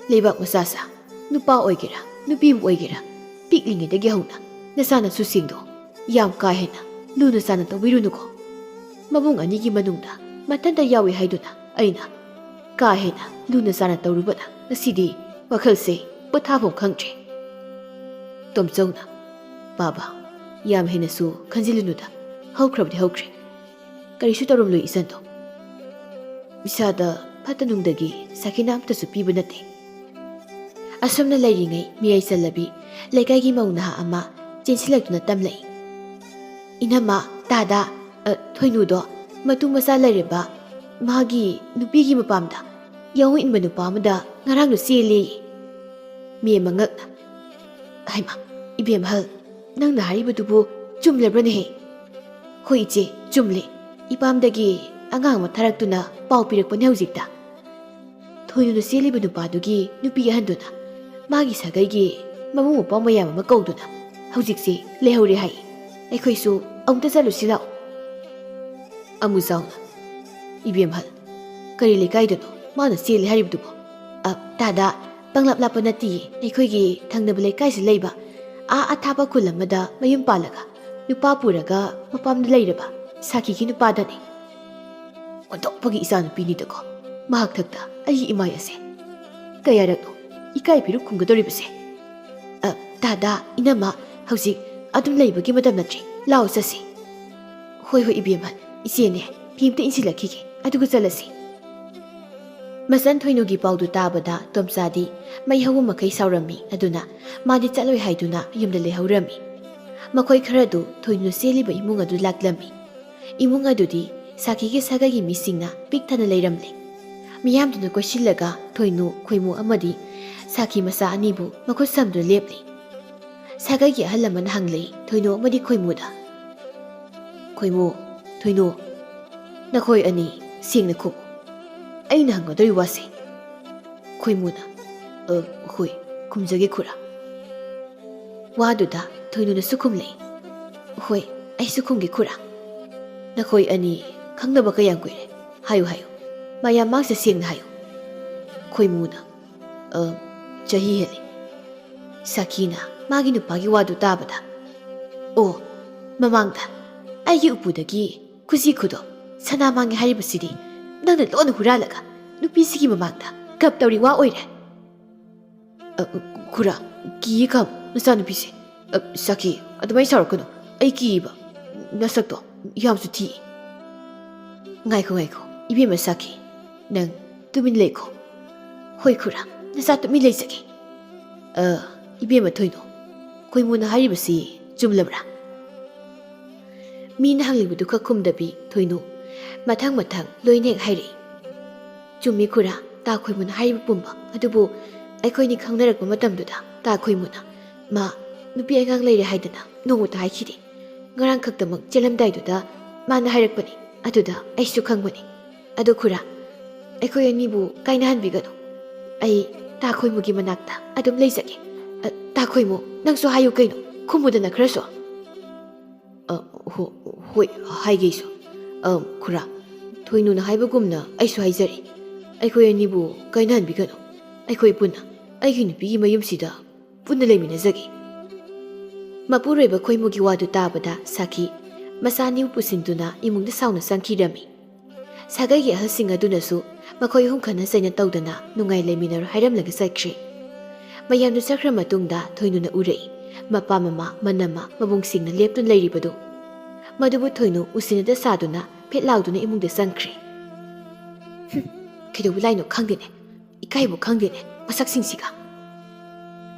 "ꯂꯩꯕꯥꯛ ꯃꯆꯥꯁꯥ, ꯅꯨꯄꯥ ꯑꯣꯏꯒꯦꯔꯥ, ꯅꯨꯄꯤꯕꯨ ꯑꯣꯏꯒꯦꯔꯥ, ꯄꯤꯛꯂꯤꯉꯩꯗꯒꯤ ꯍꯧꯅ ꯅꯆꯥꯅꯁꯨꯁꯤꯡꯗꯣ ꯌꯥꯝ ꯀꯥ ꯍꯦꯟꯅ ꯂꯨꯅ ꯆꯥꯟꯅ ꯇꯧꯕꯤꯔꯨꯅꯨꯀꯣ꯫ ꯃꯕꯨꯡ ꯑꯅꯤꯒꯤ ꯃꯅꯨꯡꯗ ꯃꯊꯟꯇ ꯌꯥꯎꯏ ꯍꯥꯏꯗꯨꯅ ꯑꯩꯅ ꯀꯥ ꯍꯦꯟꯅ ꯂꯨꯅ ꯆꯥꯟꯅ ꯇꯧꯔꯨꯕꯅ ꯉꯁꯤꯗꯤ ꯋꯥꯈꯜꯁꯦ ꯄꯣꯊꯥꯐꯝ ꯈꯪꯗ꯭ꯔꯦ꯫" ꯇꯣꯝꯆꯧꯅ, "ꯕꯥꯕꯥ, ꯌꯥꯝ ꯍꯦꯟꯅꯁꯨ ꯈꯟꯖꯤꯜꯂꯨꯅꯨꯗ, ꯍꯧꯈ꯭ꯔꯕꯗꯤ ꯍꯧꯈ꯭ꯔꯦ꯫ ꯀꯔꯤꯁꯨ ꯇꯧꯔꯝꯂꯣꯏ ꯏꯆꯟꯗꯣ꯫ ꯏꯁꯥꯗ ꯐꯠꯇ ꯅꯨꯡꯗꯒꯤ ꯁꯥꯈꯤꯅ ꯑꯝꯇꯁꯨ ꯄꯤꯕ ꯅꯠꯇꯦ꯫" ꯑꯁꯨꯝꯅ ꯂꯩꯔꯤꯉꯩ ꯃꯤꯔꯩ ꯆꯜꯂꯕꯤ ꯂꯩꯀꯥꯏꯒꯤ ꯃꯧ ꯅꯍꯥ ꯑꯃ ꯆꯦꯟꯁꯤꯜꯂꯛꯇꯨꯅ ꯇꯝꯂꯛꯏ, "ꯏꯅꯝꯃ, ꯇꯥꯗ, ꯑ, ꯊꯣꯏꯅꯨꯗꯣ ꯃꯇꯨ ꯃꯆꯥ ꯂꯩꯔꯕ ꯃꯥꯒꯤ ꯅꯨꯄꯤꯒꯤ ꯃꯄꯥꯝꯗ ꯌꯥꯍꯧ ꯏꯟꯕ ꯅꯨꯄꯥ ꯑꯃꯗ ꯉꯔꯥꯡꯗꯣ ꯆꯦꯜꯂꯦꯌꯦ꯫ ꯃꯦꯝꯃ ꯉꯛꯅ, "ꯍꯩꯃꯥ, ꯏꯕꯦꯝꯍꯜ, ꯅꯪꯅ ꯍꯥꯏꯔꯤꯕꯗꯨꯕꯨ ꯆꯨꯝꯂꯕ꯭ꯔꯅꯦꯍꯦ?" "ꯍꯣꯏ ꯏꯆꯦ, ꯆꯨꯝꯂꯦ꯫ ꯏꯄꯥꯝꯗꯒꯤ ꯑꯉꯥꯡ ꯑꯃ ꯊꯥꯔꯛꯇꯨꯅ ꯄꯥꯎ ꯄꯤꯔꯛꯄꯅꯦ ꯍꯧꯖꯤꯛꯇ꯫ ꯊꯣꯏꯅꯨꯅ ꯆꯦꯜꯂꯤꯕ ꯅꯨꯄꯥꯗꯨꯒꯤ ꯅꯨꯄꯤ ꯑꯍꯟꯗꯨꯅ ꯃꯥꯒꯤ ꯁꯥꯒꯩꯒꯤ ꯃꯕꯨꯡ ꯃꯧꯄ꯭ꯋꯥ ꯃꯌꯥꯝ ꯑꯃ ꯀꯧꯗꯨꯅ ꯍꯧꯖꯤꯛꯁꯦ ꯂꯩꯍꯧꯔꯦ ꯍꯥꯏ꯫ ꯑꯩꯈꯣꯏꯁꯨ ꯑꯃꯨꯛꯇ ꯆꯠꯂꯨꯁꯤ ꯂꯥꯛꯑꯣ꯫" ꯑꯃꯨꯖꯥꯎꯅ, "ꯏꯕꯦꯝꯍꯜ, ꯀꯔꯤ ꯂꯩꯀꯥꯏꯗꯅꯣ ꯃꯥꯅ ꯆꯦꯜꯂꯦ ꯍꯥꯏꯔꯤꯕꯗꯨꯕꯣ?" "ꯑ, ꯇꯥꯗꯥ, ꯄꯪꯂꯥꯞ ꯂꯥꯞꯄ ꯅꯠꯇꯤꯌꯦ꯫ ꯑꯩꯈꯣꯏꯒꯤ ꯊꯪꯅꯕ ꯂꯩꯀꯥꯏꯁꯤ ꯂꯩꯕ, ꯑꯥ ꯑꯊꯥꯞꯄ ꯈꯨꯜ ꯑꯃꯗ ꯃꯌꯨꯝ ꯄꯥꯜꯂꯒ ꯅꯨꯄꯥ ꯄꯨꯔꯒ ꯃꯄꯥꯝꯗ ꯂꯩꯔꯕ ꯁꯥꯈꯤꯒꯤ ꯅꯨꯄꯥꯗꯅꯤ꯫ ꯑꯣꯟꯊꯣꯛꯄꯒꯤ ꯏꯆꯥꯅꯨꯄꯤꯅꯤꯗꯀꯣ꯫ ꯃꯍꯥꯛꯊꯛꯇ ꯑꯩꯒꯤ ꯏꯃꯥꯏ ꯑꯁꯦ꯫ ꯀꯌꯥꯔꯛꯅꯣ ꯏꯀꯥꯏ ꯐꯤꯔꯨꯛ ꯈꯨꯝꯒꯗꯧꯔꯤꯕꯁꯦ?" "ꯑ, ꯇꯥꯗꯥ, ꯏꯅꯝꯃ, ꯍꯧꯖꯤꯛ ꯑꯗꯨꯝ ꯂꯩꯕꯒꯤ ꯃꯇꯝ ꯅꯠꯇ꯭ꯔꯦ꯫ ꯂꯥꯛꯑꯣ ꯆꯠꯁꯤ꯫" "ꯍꯣꯏ, ꯍꯣꯏ, ꯏꯕꯦꯝꯃ, ꯏꯆꯦꯅꯦ, ꯐꯤ ꯑꯝꯇ ꯏꯟꯁꯤꯜꯂꯛꯈꯤꯒꯦ, ꯑꯗꯨꯒ ꯆꯠꯂꯁꯤ꯫" ꯃꯆꯟ ꯊꯣꯏꯅꯨꯒꯤ ꯄꯥꯎꯗꯨ ꯇꯥꯕꯗ ꯇꯣꯝꯆꯥꯗꯤ ꯃꯩ ꯍꯧꯕ ꯃꯈꯩ ꯁꯥꯎꯔꯝꯃꯤ꯫ ꯑꯗꯨꯅ ꯃꯥꯗꯤ ꯆꯠꯂꯣꯏ ꯍꯥꯏꯗꯨꯅ ꯌꯨꯝꯗ ꯂꯩꯍꯧꯔꯝꯃꯤ꯫ ꯃꯈꯣꯏ ꯈꯔꯗꯨ ꯊꯣꯏꯅꯨ ꯆꯦꯜꯂꯤꯕ ꯏꯃꯨꯡ ꯑꯗꯨ ꯂꯥꯛꯂꯝꯃꯤ꯫ ꯏꯃꯨꯡ ꯑꯗꯨꯗꯤ ꯁꯥꯈꯤꯒꯤ ꯁꯥꯒꯩꯒꯤ ꯃꯤꯁꯤꯡꯅ ꯄꯤꯛ ꯊꯟꯅ ꯂꯩꯔꯝꯂꯦ꯫ ꯃꯤꯌꯥꯝꯗꯨꯅ ꯀꯣꯏꯁꯤꯜꯂꯒ ꯊꯣꯏꯅꯨ, ꯈꯣꯏꯃꯨ ꯑꯃꯗꯤ ꯁꯥꯈꯤ ꯃꯆꯥ ꯑꯅꯤꯕꯨ ꯃꯈꯨꯠ ꯁꯝꯗꯨꯅ ꯂꯦꯞꯂꯤ꯫ ꯁꯥꯒꯩꯒꯤ ꯑꯍꯜ ꯑꯃꯅ ꯍꯪꯂꯛꯏ ꯊꯣꯏꯅꯨ ꯑꯃꯗꯤ ꯈꯣꯏꯃꯨꯗ, "ꯈꯣꯏꯃꯨ, ꯊꯣꯏꯅꯨ, ꯅꯈꯣꯏ ꯑꯅꯤ ꯁꯦꯡꯅ ꯈꯨꯝꯃꯨ꯫ ꯑꯩꯅ ꯍꯪꯒꯗꯧꯔꯤ ꯋꯥꯁꯦ꯫" ꯈꯣꯏꯃꯨꯅ, "ꯑ, ꯍꯣꯏ, ꯈꯨꯝꯖꯒꯦ ꯈꯨꯔꯥ꯫" ꯋꯥꯗꯨꯗ ꯊꯣꯏꯅꯨꯅꯁꯨ ꯈꯨꯝꯂꯛꯏ, "ꯍꯣꯏ, ꯑꯩꯁꯨ ꯈꯨꯝꯒꯦ ꯈꯨꯔꯥ꯫ ꯅꯈꯣꯏ ꯑꯅꯤ ꯈꯪꯅꯕ ꯀꯌꯥꯝ ꯀꯨꯏꯔꯦ? ꯍꯥꯏꯌꯨ, ꯍꯥꯏꯌꯨ꯫ ꯃꯌꯥꯝ ꯃꯥꯡꯁꯦ ꯁꯦꯡꯅ ꯍꯥꯏꯌꯨ꯫" ꯈꯣꯏꯃꯨꯅ, "ꯑ, ꯆꯍꯤ ꯍꯦꯜꯂꯦ꯫" ꯁꯥꯈꯤꯅ ꯃꯥꯒꯤ ꯅꯨꯄꯥꯒꯤ ꯋꯥꯗꯨ ꯇꯥꯕꯗ, "ꯑꯣ, ꯃꯃꯥꯡꯗ ꯑꯩꯒꯤ ꯎꯄꯨꯗꯒꯤ ꯈꯨꯖꯤ ꯈꯨꯗꯣ ꯁꯅꯥ ꯃꯥꯡꯉꯦ ꯍꯥꯏꯔꯤꯕꯁꯤꯗꯤ ꯅꯪꯅ ꯂꯣꯟꯅ ꯍꯨꯔꯥꯜꯂꯒ ꯅꯨꯄꯤꯁꯤꯒꯤ ꯃꯃꯥꯡꯗ ꯀꯞ ꯇꯧꯔꯤ ꯋꯥ ꯑꯣꯏꯔꯦ꯫" "ꯑ, ꯈꯨꯔꯥ, ꯀꯤꯌꯦ ꯈꯥꯝ, ꯅꯆꯥꯅꯨꯄꯤꯁꯦ꯫ ꯑ, ꯁꯥꯈꯤ, ꯑꯗꯨꯃꯥꯏꯅ ꯁꯥꯎꯔꯛꯀꯅꯨ꯫ ꯑꯩ ꯀꯤꯌꯦꯕ꯫ ꯅꯁꯛꯇꯣ ꯌꯥꯝꯁꯨ ꯊꯤ꯫" "ꯉꯥꯏꯈꯣ, ꯉꯥꯏꯈꯣ, ꯏꯕꯦꯝꯃ ꯁꯥꯈꯤ, ꯅꯪ ꯇꯨꯃꯤꯟ ꯂꯩꯈꯣ꯫" "ꯍꯣꯏ ꯈꯨꯔꯥ, ꯅꯆꯥ ꯇꯨꯃꯤꯟ ꯂꯩꯖꯒꯦ꯫" "ꯑ, ꯏꯕꯦꯝꯃ ꯊꯣꯏꯅꯨ, ꯈꯣꯏꯃꯨꯅ ꯍꯥꯏꯔꯤꯕꯁꯤ ꯆꯨꯝꯂꯕ꯭ꯔꯥ?" ꯃꯤꯅ ꯍꯪꯂꯤꯕꯗꯨ ꯈꯛ ꯈꯨꯝꯗꯕꯤ ꯊꯣꯏꯅꯨ ꯃꯊꯪ ꯃꯊꯪ ꯂꯣꯏꯅ ꯍꯦꯛ ꯍꯥꯏꯔꯛꯏ꯫ "ꯆꯨꯝꯃꯤ ꯈꯨꯔꯥ, ꯇꯥ ꯈꯣꯏꯃꯨꯅ ꯍꯥꯏꯔꯤꯕ ꯄꯨꯝꯕ꯫ ꯑꯗꯨꯕꯨ ꯑꯩꯈꯣꯏꯅꯤ ꯈꯪꯅꯔꯛꯄ ꯃꯇꯝꯗꯨꯗ ꯇꯥ ꯈꯣꯏꯃꯨꯅ ꯃꯥ ꯅꯨꯄꯤ ꯑꯉꯥꯡ ꯂꯩꯔꯦ ꯍꯥꯏꯗꯅ ꯅꯣꯡꯃꯇ ꯍꯥꯏꯈꯤꯗꯦ꯫ ꯉꯔꯥꯡ ꯈꯛꯇꯃꯛ ꯆꯦꯜꯂꯝꯗꯥꯏꯗꯨꯗ ꯃꯥꯅ ꯍꯥꯏꯔꯛꯄꯅꯤ꯫ ꯑꯗꯨꯗ ꯑꯩꯁꯨ ꯈꯪꯕꯅꯤ꯫ ꯑꯗꯣ ꯈꯨꯔꯥ, ꯑꯩꯈꯣꯏ ꯑꯅꯤꯕꯨ ꯀꯥꯏꯅꯍꯟꯕꯤꯒꯅꯨ꯫ ꯑꯩ ꯇꯥ ꯈꯣꯏꯃꯨꯒꯤ ꯃꯅꯥꯛꯇ ꯑꯗꯨꯝ ꯂꯩꯖꯒꯦ꯫ ꯑ, ꯇꯥ ꯈꯣꯏꯃꯨ, ꯅꯪꯁꯨ ꯍꯥꯏꯌꯨ ꯀꯩꯅꯣ, ꯈꯨꯝꯃꯨꯗꯅ ꯈꯔꯁꯨ꯫" "ꯑ, ꯍꯣ-, ꯍꯣꯏ, ꯍꯥꯏꯒꯦ ꯑꯩꯁꯨ꯫ ꯑ, ꯈꯨꯔꯥ, ꯊꯣꯏꯅꯨꯅ ꯍꯥꯏꯕꯒꯨꯝꯅ ꯑꯩꯁꯨ ꯍꯥꯏꯖꯔꯤ꯫ ꯑꯩꯈꯣꯏ ꯑꯅꯤꯕꯨ ꯀꯥꯏꯅꯍꯟꯕꯤꯒꯅꯨ꯫ ꯑꯩꯈꯣꯏ ꯄꯨꯟꯅ ꯑꯩꯒꯤ ꯅꯨꯄꯤꯒꯤ ꯃꯌꯨꯝꯁꯤꯗ ꯄꯨꯟꯅ ꯂꯩꯃꯤꯟꯅꯖꯒꯦ꯫" ꯃꯄꯨꯔꯣꯏꯕ ꯈꯣꯏꯃꯨꯒꯤ ꯋꯥꯗꯨ ꯇꯥꯕꯗ ꯁꯥꯈꯤ ꯃꯆꯥ ꯑꯅꯤꯕꯨ ꯄꯨꯁꯤꯟꯗꯨꯅ ꯏꯃꯨꯡꯗ ꯁꯥꯎꯅ ꯆꯪꯈꯤꯔꯝꯃꯤ꯫ ꯁꯥꯒꯩꯒꯤ ꯑꯍꯜꯁꯤꯡ ꯑꯗꯨꯅꯁꯨ ꯃꯈꯣꯏ ꯑꯍꯨꯝ ꯈꯠꯅ ꯆꯩꯅ ꯇꯧꯗꯅ ꯅꯨꯡꯉꯥꯏ ꯂꯩꯃꯤꯟꯅꯔꯣ ꯍꯥꯏꯔꯝꯂꯒ ꯆꯠꯈ꯭ꯔꯦ꯫ ꯃꯌꯥꯝꯗꯨ ꯆꯠꯈ꯭ꯔ ꯃꯇꯨꯡꯗ ꯊꯣꯏꯅꯨꯅ ꯎꯔꯛꯏ, ꯃꯄꯥ, ꯃꯃꯥ, ꯃꯅꯝꯃ, ꯃꯕꯨꯡꯁꯤꯡꯅ ꯂꯦꯞꯇꯨꯅ ꯂꯩꯔꯤꯕꯗꯨ꯫ ꯃꯗꯨꯕꯨ ꯊꯣꯏꯅꯨ ꯎꯁꯤꯟꯅꯗ ꯁꯥꯗꯨꯅ ꯐꯦꯠ ꯂꯥꯎꯗꯨꯅ ꯏꯃꯨꯡꯗ ꯆꯪꯈ꯭ꯔꯦ꯫ "ꯍꯨꯝ, ꯀꯩꯗꯧꯕ ꯂꯥꯏꯅꯣ ꯈꯪꯗꯦꯅꯦ, ꯏꯀꯥꯏꯕꯨ ꯈꯪꯗꯦꯅꯦ ꯃꯁꯛꯁꯤꯡꯁꯤꯒ꯫"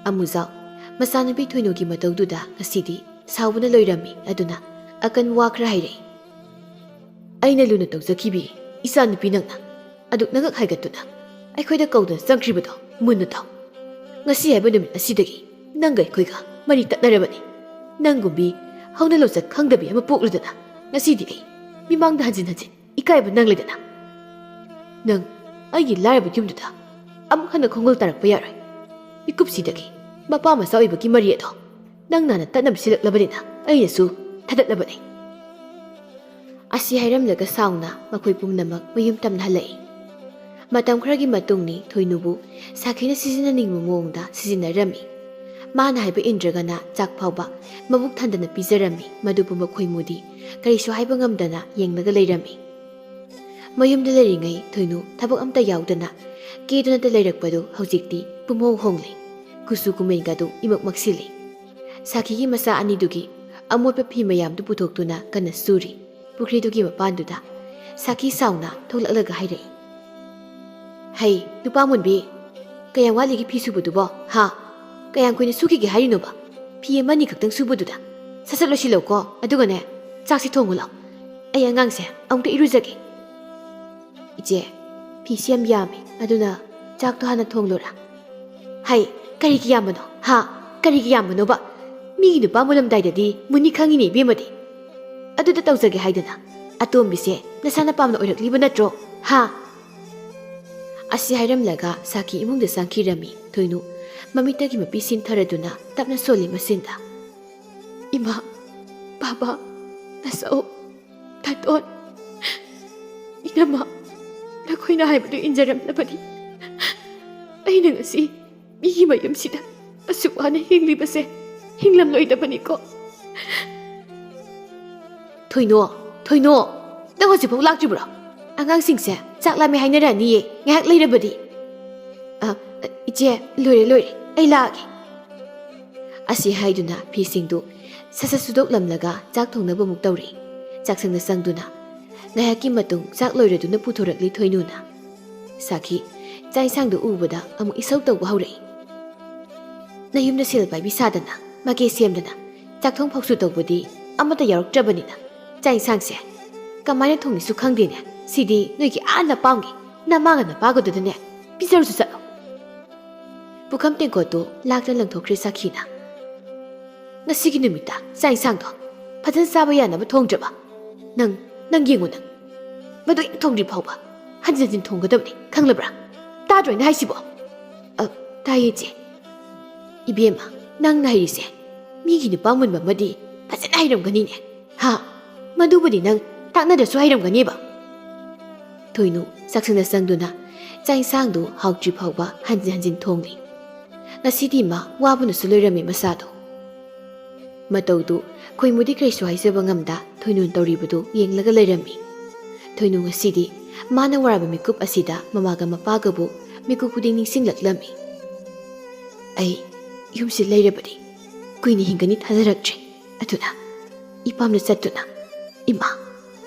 ꯑꯃꯨꯖꯥꯎ ꯃꯆꯥꯅꯨꯄꯤ ꯊꯣꯏꯅꯨꯒꯤ ꯃꯇꯧꯗꯨꯗ ꯉꯁꯤꯗꯤ ꯁꯥꯎꯕꯅ ꯂꯣꯏꯔꯝꯃꯤ꯫ ꯑꯗꯨꯅ ꯑꯀꯟꯕ ꯋꯥ ꯈꯔ ꯍꯥꯏꯔꯛꯏ꯫ "ꯑꯩꯅ ꯂꯨꯅ ꯇꯧꯖꯈꯤꯕꯤ ꯏꯆꯥꯅꯨꯄꯤ ꯅꯪꯅ ꯑꯗꯨꯛ ꯅꯉꯛ ꯍꯥꯏꯒꯠꯇꯨꯅ ꯑꯩꯈꯣꯏꯗ ꯀꯧꯗꯨꯅ ꯆꯪꯈ꯭ꯔꯤꯕꯗꯣ ꯃꯨꯟꯅ ꯇꯥꯎ꯫ ꯉꯁꯤ ꯍꯥꯏꯕ ꯅꯨꯃꯤꯠ ꯑꯁꯤꯗꯒꯤ ꯅꯪꯒ ꯑꯩꯈꯣꯏꯒ ꯃꯔꯤ ꯇꯠꯅꯔꯕꯅꯤ꯫ ꯅꯪꯒꯨꯝꯕꯤ ꯍꯧꯅ ꯂꯣꯟꯆꯠ ꯈꯪꯗꯕꯤ ꯑꯃ ꯄꯣꯛꯂꯨꯗꯅ ꯉꯁꯤꯗꯤ ꯑꯩ ꯃꯤꯃꯥꯡꯗ ꯍꯟꯖꯤꯟ ꯍꯟꯖꯤꯟ ꯏꯀꯥꯏꯕ ꯅꯪꯂꯦꯗꯅ꯫ ꯅꯪ ꯑꯩꯒꯤ ꯂꯥꯏꯔꯕ ꯌꯨꯝꯗꯨꯗ ꯑꯃꯨꯛ ꯍꯟꯅ ꯈꯣꯡꯒꯣꯜ ꯇꯥꯔꯛꯄ ꯌꯥꯔꯣꯏ꯫ ꯃꯤꯀꯨꯞꯁꯤꯗꯒꯤ ꯃꯄꯥ ꯃꯆꯥ ꯑꯣꯏꯕꯒꯤ ꯃꯔꯤ ꯑꯗꯣ ꯅꯪ ꯅꯥꯅ ꯇꯠꯅꯕ ꯁꯤꯜꯂꯛꯂꯕꯅꯤꯅ ꯑꯩꯅꯁꯨ ꯊꯥꯗꯠꯂꯕꯅꯤ꯫" ꯑꯁꯤ ꯍꯥꯏꯔꯝꯂꯒ ꯁꯥꯎꯅ ꯃꯈꯣꯏ ꯄꯨꯝꯅꯃꯛ ꯃꯌꯨꯝ ꯇꯝꯅ ꯍꯜꯂꯛꯏ꯫ ꯃꯇꯝ ꯈꯔꯒꯤ ꯃꯇꯨꯡꯅꯤ ꯊꯣꯏꯅꯨꯕꯨ ꯁꯥꯈꯤꯅ ꯁꯤꯖꯤꯟꯅꯅꯤꯡꯕ ꯃꯑꯣꯡꯗ ꯁꯤꯖꯤꯟꯅꯔꯝꯃꯤ꯫ ꯃꯥꯅ ꯍꯥꯏꯕ ꯏꯟꯗ꯭ꯔꯒꯅ ꯆꯥꯛ ꯐꯥꯎꯕ ꯃꯕꯨꯛ ꯊꯟꯗꯅ ꯄꯤꯖꯔꯝꯃꯤ꯫ ꯃꯗꯨꯕꯨ ꯃꯈꯣꯏ ꯃꯨꯗꯤ ꯀꯔꯤꯁꯨ ꯍꯥꯏꯕ ꯉꯝꯗꯅ ꯌꯦꯡꯂꯒ ꯂꯩꯔꯝꯃꯤ꯫ ꯃꯌꯨꯝꯗ ꯂꯩꯔꯤꯉꯩ ꯊꯣꯏꯅꯨ ꯊꯕꯛ ꯑꯝꯇ ꯌꯥꯎꯗꯅ ꯀꯦꯗꯨꯅꯇ ꯂꯩꯔꯛꯄꯗꯨ ꯍꯧꯖꯤꯛꯇꯤ ꯄꯨꯝꯍꯣꯡ ꯍꯣꯡꯂꯦ꯫ ꯀꯨꯆꯨ ꯀꯨꯃꯦꯟꯒꯗꯨ ꯏꯃꯛ ꯃꯛꯁꯤꯜꯂꯤ꯫ ꯁꯥꯈꯤꯒꯤ ꯃꯆꯥ ꯑꯅꯤꯗꯨꯒꯤ ꯑꯃꯣꯠꯄ ꯐꯤ ꯃꯌꯥꯝꯗꯨ ꯄꯨꯊꯣꯛꯇꯨꯅ ꯀꯟꯅ ꯁꯨꯔꯤ꯫ ꯄꯨꯈ꯭ꯔꯤꯗꯨꯒꯤ ꯃꯄꯥꯟꯗꯨꯗ ꯁꯥꯈꯤ ꯁꯥꯎꯅ ꯊꯣꯛꯂꯛꯂꯒ ꯍꯥꯏꯔꯛꯏ꯫ "ꯍꯩ, ꯅꯨꯄꯥ ꯃꯨꯟꯕꯤ, ꯀꯌꯥꯝ ꯋꯥꯠꯂꯤꯒꯦ ꯐꯤ ꯁꯨꯕꯗꯨꯕꯣ? ꯍꯥ? ꯀꯌꯥꯝ ꯀꯨꯏꯅ ꯁꯨꯈꯤꯒꯦ ꯍꯥꯏꯔꯤꯅꯣꯕ? ꯐꯤ ꯑꯃꯅꯤ ꯈꯛꯇꯪ ꯁꯨꯕꯗꯨꯗ ꯁꯠ ꯁꯠ ꯂꯣꯏꯁꯤꯜꯂꯧꯀꯣ꯫ ꯑꯗꯨꯒꯅꯦ, ꯆꯥꯛꯁꯤ ꯊꯣꯡꯉꯨ ꯂꯥꯎ꯫ ꯑꯩ ꯑꯉꯥꯡꯁꯦ ꯑꯃꯨꯛꯇ ꯏꯔꯨꯖꯒꯦ꯫ ꯏꯆꯦ, ꯐꯤꯁꯤ ꯌꯥꯝ ꯌꯥꯝꯃꯤ, ꯑꯗꯨꯅ ꯆꯥꯛꯇꯣ ꯍꯥꯟꯅ ꯊꯣꯡꯂꯨꯔꯥ? ꯍꯩ, ꯀꯔꯤꯒꯤ ꯌꯥꯝꯕꯅꯣ? ꯍꯥ? ꯀꯔꯤꯒꯤ ꯌꯥꯝꯕꯅꯣꯕ? ꯃꯤꯒꯤ ꯅꯨꯄꯥ ꯃꯨꯜꯂꯝꯗꯥꯏꯗꯗꯤ ꯃꯨꯟꯅꯤ ꯈꯪꯉꯤꯅꯦ ꯏꯕꯦꯝꯃꯗꯤ꯫ ꯑꯗꯨꯗ ꯇꯧꯖꯒꯦ ꯍꯥꯏꯗꯅ ꯑꯇꯣꯝꯕꯤꯁꯦ ꯅꯁꯥ ꯅꯄꯥꯝꯅ ꯑꯣꯏꯔꯛꯂꯤꯕ ꯅꯠꯇ꯭ꯔꯣ? ꯍꯥ? ꯑꯁꯤ ꯍꯥꯏꯔꯝꯂꯒ ꯁꯥꯈꯤ ꯏꯃꯨꯡꯗ ꯆꯪꯈꯤꯔꯝꯃꯤ ꯊꯣꯏꯅꯨ꯫ ꯃꯃꯤꯠꯇꯒꯤ ꯃꯄꯤ ꯁꯤꯟꯊꯔꯗꯨꯅ ꯇꯞꯅ ꯁꯣꯜꯂꯤ ꯃꯁꯤꯟꯗ꯫ ꯏꯃꯥ, ꯕꯥꯕꯥ, ꯅꯁꯧ, ꯇꯥꯇꯣꯟ, ꯏꯅꯝꯃ, ꯅꯈꯣꯏꯅ ꯍꯥꯏꯕꯗꯨ ꯏꯟꯖꯔꯝꯂꯕꯅꯤ꯫ ꯑꯩꯅ ꯉꯁꯤ ꯃꯤꯒꯤ ꯃꯌꯨꯝꯁꯤꯗ ꯑꯁꯨꯛ ꯋꯥꯅ ꯍꯤꯡꯂꯤꯕꯁꯦ ꯍꯤꯡꯂꯝꯂꯣꯏꯗꯕꯅꯤꯀꯣ꯫ ꯊꯣꯏꯅꯣ, ꯊꯣꯏꯅꯣ, ꯅꯪ ꯍꯧꯖꯤꯛꯐꯥꯎ ꯂꯥꯛꯇ꯭ꯔꯤꯕ꯭ꯔꯣ? ꯑꯉꯥꯡꯁꯤꯡꯁꯦ ꯆꯥꯛ ꯂꯥꯝꯃꯦ ꯍꯥꯏꯅꯔꯛꯑꯅꯤꯌꯦ, ꯉꯥꯏꯍꯥꯛ ꯂꯩꯔꯕꯗꯤ꯫ ꯑ, ꯏꯆꯦ, ꯂꯣꯏꯔꯦ, ꯂꯣꯏꯔꯦ, ꯑꯩ ꯂꯥꯛꯑꯒꯦ꯫ ꯑꯁꯤ ꯍꯥꯏꯗꯨꯅ ꯐꯤꯁꯤꯡꯗꯨ ꯁꯠ ꯁꯠ ꯁꯨꯗꯣꯛꯂꯝꯂꯒ ꯆꯥꯛ ꯊꯣꯡꯅꯕ ꯑꯃꯨꯛ ꯇꯧꯔꯤ꯫ ꯆꯥꯛꯁꯪꯗ ꯆꯪꯗꯨꯅ ꯉꯥꯏꯍꯥꯛꯀꯤ ꯃꯇꯨꯡ ꯆꯥꯛ ꯂꯣꯏꯔꯗꯨꯅ ꯄꯨꯊꯣꯔꯛꯂꯤ ꯊꯣꯏꯅꯨꯅ꯫ ꯁꯥꯈꯤ, ꯆꯥꯛ ꯏꯟꯁꯥꯡꯗꯨ ꯎꯕꯗ ꯑꯃꯨꯛ ꯏꯁꯧ ꯇꯧꯕ ꯍꯧꯔꯛꯏ꯫ ꯅꯌꯨꯝꯗ ꯁꯦꯜ ꯄꯥꯏꯕꯤ ꯁꯥꯗꯅ, ꯃꯀꯦ ꯁꯦꯝꯗꯅ, ꯆꯥꯛꯊꯣꯡ ꯐꯥꯎꯁꯨ ꯇꯧꯕꯗꯤ ꯑꯃꯠꯇ ꯌꯥꯎꯔꯛꯇ꯭ꯔꯕꯅꯤꯅ, ꯆꯥꯛ ꯏꯟꯁꯥꯡꯁꯦ ꯀꯃꯥꯏꯅ ꯊꯣꯡꯉꯤꯁꯨ ꯈꯪꯗꯦꯅꯦ꯫ ꯁꯤꯗꯤ ꯅꯣꯏꯒꯤ ꯑꯥ ꯅꯄꯥꯝꯒꯤ ꯅꯃꯥꯒ ꯅꯄꯥꯒꯗꯨꯗꯅꯦ ꯄꯤꯖꯔꯨꯁꯨ ꯆꯠꯂꯣ꯫ ꯄꯨꯈꯝ ꯇꯦꯡꯀꯣꯠꯇꯨ ꯂꯥꯛꯇ ꯂꯪꯊꯣꯛꯈ꯭ꯔꯦ ꯁꯥꯈꯤꯅ꯫ ꯉꯁꯤꯒꯤ ꯅꯨꯃꯤꯠꯇ ꯆꯥꯛ ꯏꯟꯁꯥꯡꯗꯣ ꯐꯖꯅ ꯆꯥꯕ ꯌꯥꯅꯕ ꯊꯣꯡꯗ꯭ꯔꯕ? ꯅꯪ, ꯅꯪ ꯌꯦꯡꯉꯨ ꯅꯪ꯫ ꯃꯗꯨ ꯍꯦꯛ ꯊꯣꯡꯗ꯭ꯔꯤ ꯐꯥꯎꯕ ꯍꯟꯖꯤꯟ ꯍꯟꯖꯤꯟ ꯊꯣꯡꯒꯗꯕꯅꯤ, ꯈꯪꯂꯕ꯭ꯔꯥ? ꯇꯥꯗ꯭ꯔꯣ ꯑꯩꯅ ꯍꯥꯏꯁꯤꯕꯣ? ꯑ, ꯇꯥꯏꯌꯦ ꯏꯆꯦ꯫ ꯏꯕꯦꯝꯃ, ꯅꯪꯅ ꯍꯩꯔꯤꯁꯦ ꯃꯤꯒꯤ ꯅꯨꯄꯥ ꯃꯨꯟꯕ ꯑꯃꯗꯤ ꯐꯖꯅ ꯍꯩꯔꯝꯒꯅꯤꯅꯦ꯫ ꯍꯥ? ꯃꯗꯨꯕꯨꯗꯤ ꯅꯪ ꯇꯥꯛꯅꯗ꯭ꯔꯁꯨ ꯍꯩꯔꯝꯒꯅꯦꯕ꯫ ꯊꯣꯏꯅꯨ ꯆꯥꯛꯁꯪꯗ ꯆꯪꯗꯨꯅ ꯆꯥꯛ ꯏꯟꯁꯥꯡꯗꯨ ꯍꯥꯎꯇ꯭ꯔꯤ ꯐꯥꯎꯕ ꯍꯟꯖꯤꯟ ꯍꯟꯖꯤꯟ ꯊꯣꯡꯂꯤ꯫ ꯉꯁꯤꯗꯤ ꯃꯥ ꯋꯥꯕꯅꯁꯨ ꯂꯣꯏꯔꯝꯃꯤ ꯃꯁꯥꯗꯣ꯫ ꯃꯇꯧꯗꯨ ꯈꯣꯏꯃꯨꯗꯤ ꯀꯔꯤꯁꯨ ꯍꯥꯏꯖꯕ ꯉꯝꯗ ꯊꯣꯏꯅꯨꯅ ꯇꯧꯔꯤꯕꯗꯨ ꯌꯦꯡꯂꯒ ꯂꯩꯔꯝꯃꯤ꯫ ꯊꯣꯏꯅꯨ ꯉꯁꯤꯗꯤ ꯃꯥꯅ ꯋꯥꯔꯕ ꯃꯤꯀꯨꯞ ꯑꯁꯤꯗ ꯃꯃꯥꯒ ꯃꯄꯥꯒꯕꯨ ꯃꯤꯀꯨꯞ ꯈꯨꯗꯤꯡ ꯅꯤꯡꯁꯤꯡꯂꯛꯂꯝꯃꯤ꯫ ꯑꯩ ꯌꯨꯝꯁꯤ ꯂꯩꯔꯕꯗꯤ ꯀꯨꯏꯅ ꯍꯤꯡꯒꯅꯤ ꯊꯥꯖꯔꯛꯇ꯭ꯔꯦ꯫ ꯑꯗꯨꯅ ꯏꯄꯥꯝꯗ ꯆꯠꯇꯨꯅ ꯏꯃꯥ,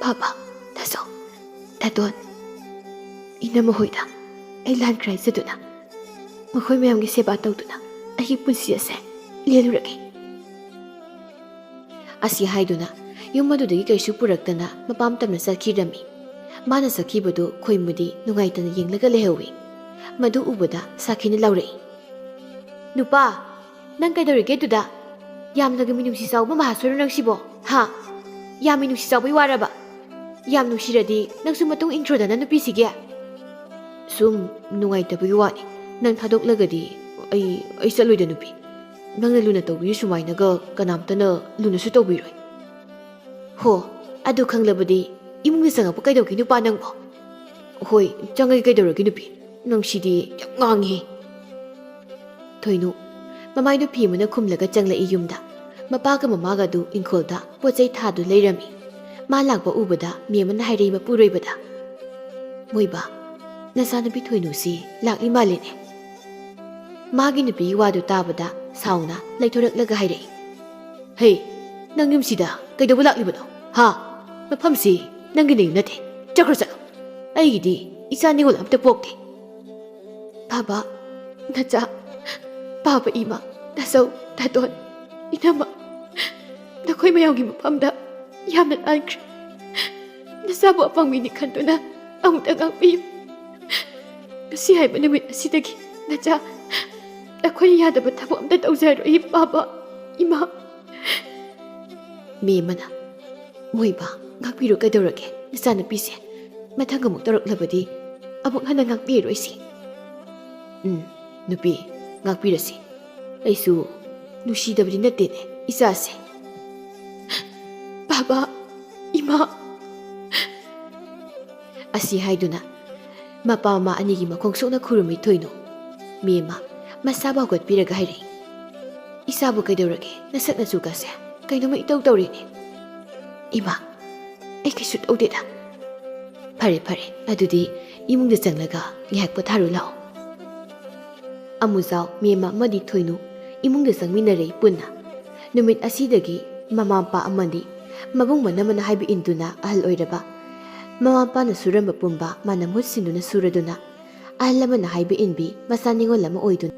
ꯕꯥꯕꯥ, ꯗꯥꯆꯧ, ꯗꯥꯇꯣꯟ, ꯏꯅꯝꯃ ꯍꯣꯏꯗ ꯑꯩ ꯂꯥꯟꯈ꯭ꯔꯦ ꯍꯥꯏꯖꯗꯨꯅ ꯃꯈꯣꯏ ꯃꯌꯥꯝꯒꯤ ꯁꯦꯕꯥ ꯇꯧꯗꯨꯅ ꯑꯩꯒꯤ ꯄꯨꯟꯁꯤ ꯑꯁꯦ ꯂꯦꯜꯂꯨꯔꯒꯦ꯫ ꯑꯁꯤ ꯍꯥꯏꯗꯨꯅ ꯌꯨꯝ ꯑꯗꯨꯗꯒꯤ ꯀꯩꯁꯨ ꯄꯨꯔꯛꯇꯅ ꯃꯄꯥꯝ ꯇꯝꯅ ꯆꯠꯈꯤꯔꯝꯃꯤ꯫ ꯃꯥꯅ ꯆꯠꯈꯤꯕꯗꯨ ꯈꯣꯏꯃꯨꯗꯤ ꯅꯨꯡꯉꯥꯏꯇꯅ ꯌꯦꯡꯂꯒ ꯂꯩꯍꯧꯏ꯫ ꯃꯗꯨ ꯎꯕꯗ ꯁꯥꯈꯤꯅ ꯂꯥꯎꯔꯛꯏ, "ꯅꯨꯄꯥ, ꯅꯪ ꯀꯩꯗꯧꯔꯤꯒꯦ ꯑꯗꯨꯗ? ꯌꯥꯝꯅꯒ ꯃꯤꯅꯨꯡꯁꯤ ꯆꯥꯎꯕ ꯃꯍꯥꯁꯨꯔꯣ ꯅꯪꯁꯤꯕꯣ? ꯍꯥ? ꯌꯥꯝ ꯃꯤꯅꯨꯡꯁꯤ ꯆꯥꯎꯕꯩ ꯋꯥꯔꯕ? ꯌꯥꯝ ꯅꯨꯡꯁꯤꯔꯗꯤ ꯅꯪꯁꯨ ꯃꯇꯨꯡ ꯏꯟꯈ꯭ꯔꯣꯗꯅ ꯅꯨꯄꯤꯁꯤꯒꯤ?" "ꯁꯨꯝ ꯅꯨꯡꯉꯥꯏꯇꯕꯒꯤ ꯋꯥꯅꯤ꯫ ꯅꯪ ꯊꯥꯗꯣꯛꯂꯒꯗꯤ ꯑꯩ, ꯑꯩ ꯆꯠꯂꯣꯏꯗ ꯅꯨꯄꯤ꯫ ꯅꯪꯅ ꯂꯨꯅ ꯇꯧꯕꯤꯔꯤ ꯁꯨꯃꯥꯏꯅꯒ ꯀꯅꯥꯝꯇꯅ ꯂꯨꯅꯁꯨ ꯇꯧꯕꯤꯔꯣꯏ꯫" "ꯍꯣ, ꯑꯗꯨ ꯈꯪꯂꯕꯗꯤ ꯏꯃꯨꯡꯗ ꯆꯪꯉꯛꯄ ꯀꯩꯗꯧꯒꯦ ꯅꯨꯄꯥ ꯅꯪꯕꯣ?" "ꯍꯣꯏ, ꯆꯪꯉꯒꯦ ꯀꯩꯗꯧꯔꯒꯦ ꯅꯨꯄꯤ? ꯅꯪꯁꯤꯗꯤ ꯌꯥꯝ ꯉꯥꯡꯉꯤꯍꯦ꯫" ꯊꯣꯏꯅꯨ ꯃꯃꯥꯏꯗꯨ ꯐꯤ ꯑꯃꯅ ꯈꯨꯝꯂꯒ ꯆꯪꯂꯛꯏ ꯌꯨꯝꯗ꯫ ꯃꯄꯥꯒ ꯃꯃꯥꯒ ꯑꯗꯨ ꯏꯪꯈꯣꯜꯗ ꯄꯣꯠ ꯆꯩ ꯊꯥꯗꯨ ꯂꯩꯔꯝꯃꯤ꯫ ꯃꯥ ꯂꯥꯛꯄ ꯎꯕꯗ ꯃꯦꯝꯃꯅ ꯍꯥꯏꯔꯛꯏ ꯃꯄꯨꯔꯣꯏꯕꯗ, "ꯃꯣꯏꯕ, ꯅꯆꯥꯅꯨꯄꯤ ꯊꯣꯏꯅꯨꯁꯤ ꯂꯥꯛꯂꯤ ꯃꯥꯜꯂꯤꯅꯦ꯫" ꯃꯥꯒꯤ ꯅꯨꯄꯤꯒꯤ ꯋꯥꯗꯨ ꯇꯥꯕꯗ ꯁꯥꯎꯅ ꯂꯩꯊꯣꯔꯛꯂꯒ ꯍꯥꯏꯔꯛꯏ, "ꯍꯦ, ꯅꯪ ꯌꯨꯝꯁꯤꯗ ꯀꯩꯗꯧꯕ ꯂꯥꯛꯂꯤꯕꯅꯣ? ꯍꯥ? ꯃꯐꯝꯁꯤ ꯅꯪꯒꯤ ꯅꯌꯨꯝ ꯅꯠꯇꯦ꯫ ꯆꯠꯈ꯭ꯔꯣ ꯆꯠꯂꯣ꯫ ꯑꯩꯒꯤꯗꯤ ꯏꯆꯥ ꯅꯤꯉꯣꯜ ꯑꯝꯇ ꯄꯣꯛꯇꯦ꯫" "ꯕꯥꯕꯥ, ꯅꯆꯥ, ꯕꯥꯕꯥ, ꯏꯃꯥ, ꯅꯆꯧ, ꯅꯇꯣꯟ, ꯏꯅꯝꯃ, ꯅꯈꯣꯏ ꯃꯌꯥꯝꯒꯤ ꯃꯐꯝꯗ ꯌꯥꯝꯅ ꯂꯥꯟꯈ꯭ꯔꯦ꯫ ꯅꯆꯥꯕꯨ ꯑꯄꯪꯕꯤꯅꯤ ꯈꯟꯗꯨꯅ ꯑꯃꯨꯛꯇ ꯉꯥꯛꯄꯤꯌꯨ꯫ ꯉꯁꯤ ꯍꯥꯏꯕ ꯅꯨꯃꯤꯠ ꯑꯁꯤꯗꯒꯤ ꯅꯆꯥ, ꯑꯩꯈꯣꯏꯅ ꯌꯥꯗꯕ ꯊꯕꯛ ꯑꯝꯇ ꯇꯧꯖꯔꯣꯏ, ꯕꯥꯕꯥ, ꯏꯃꯥ꯫" ꯃꯦꯝꯃꯅ, "ꯃꯣꯏꯕ, ꯉꯥꯛꯄꯤꯔꯣ ꯀꯩꯗꯧꯔꯒꯦ? ꯅꯆꯥꯅꯨꯄꯤꯁꯦ ꯃꯊꯪ ꯑꯃꯨꯛ ꯇꯧꯔꯛꯂꯕꯗꯤ ꯑꯃꯨꯛ ꯍꯟꯅ ꯉꯥꯛꯄꯤꯔꯔꯣꯏꯁꯤ꯫" "ꯎꯝ, ꯅꯨꯄꯤ, ꯉꯥꯛꯄꯤꯔꯁꯤ꯫ ꯑꯩꯁꯨ ꯅꯨꯡꯁꯤꯗꯕꯗꯤ ꯅꯠꯇꯦꯅꯦ ꯏꯆꯥꯁꯦ꯫" "ꯕꯥꯕꯥ, ꯏꯃꯥ꯫" ꯑꯁꯤ ꯍꯥꯏꯗꯨꯅ ꯃꯄꯥ ꯃꯃꯥ ꯑꯅꯤꯒꯤ ꯃꯈꯣꯡ ꯁꯣꯛꯅ ꯈꯨꯔꯨꯝꯃꯤ ꯊꯣꯏꯅꯨ꯫ ꯃꯦꯝꯃ ꯃꯁꯥꯕꯨ ꯍꯧꯒꯠꯄꯤꯔꯒ ꯍꯥꯏꯔꯛꯏ, "ꯏꯆꯥꯕꯨ ꯀꯩꯗꯧꯔꯒꯦ? ꯅꯁꯛ ꯅꯆꯨꯒꯁꯦ ꯀꯩꯅꯣꯝꯃ ꯏꯇꯧ ꯇꯧꯔꯤꯅꯦ꯫" "ꯏꯃꯥ, ꯑꯩ ꯀꯩꯁꯨ ꯇꯧꯗꯦꯗ꯫" "ꯐꯔꯦ, ꯐꯔꯦ, ꯑꯗꯨꯗꯤ ꯏꯃꯨꯡꯗ ꯆꯪꯂꯒ ꯉꯥꯏꯍꯥꯛ ꯄꯣꯊꯥꯔꯨ ꯂꯥꯛꯑꯣ꯫" ꯑꯃꯨꯖꯥꯎ, ꯃꯦꯝꯃ ꯑꯃꯗꯤ ꯊꯣꯏꯅꯨ ꯏꯃꯨꯡꯗ ꯆꯪꯃꯤꯟꯅꯔꯛꯏ ꯄꯨꯟꯅ꯫ ꯅꯨꯃꯤꯠ ꯑꯁꯤꯗꯒꯤ ꯃꯃꯥ ꯃꯄꯥ ꯑꯃꯗꯤ ꯃꯕꯨꯡ ꯃꯅꯝꯃꯅ ꯍꯥꯏꯕ ꯏꯟꯗꯨꯅ ꯑꯍꯜ ꯑꯣꯏꯔꯕ, ꯃꯃꯥ ꯃꯄꯥꯅ ꯁꯨꯔꯝꯕ ꯄꯨꯝꯕ ꯃꯥꯅ ꯃꯍꯨꯠ ꯁꯤꯟꯗꯨꯅ ꯁꯨꯔꯗꯨꯅ, ꯑꯍꯜ ꯑꯃꯅ ꯍꯥꯏꯕ ꯏꯟꯕꯤ ꯃꯆꯥ ꯅꯤꯉꯣꯜ ꯑꯃ ꯑꯣꯏꯗꯨꯅ꯫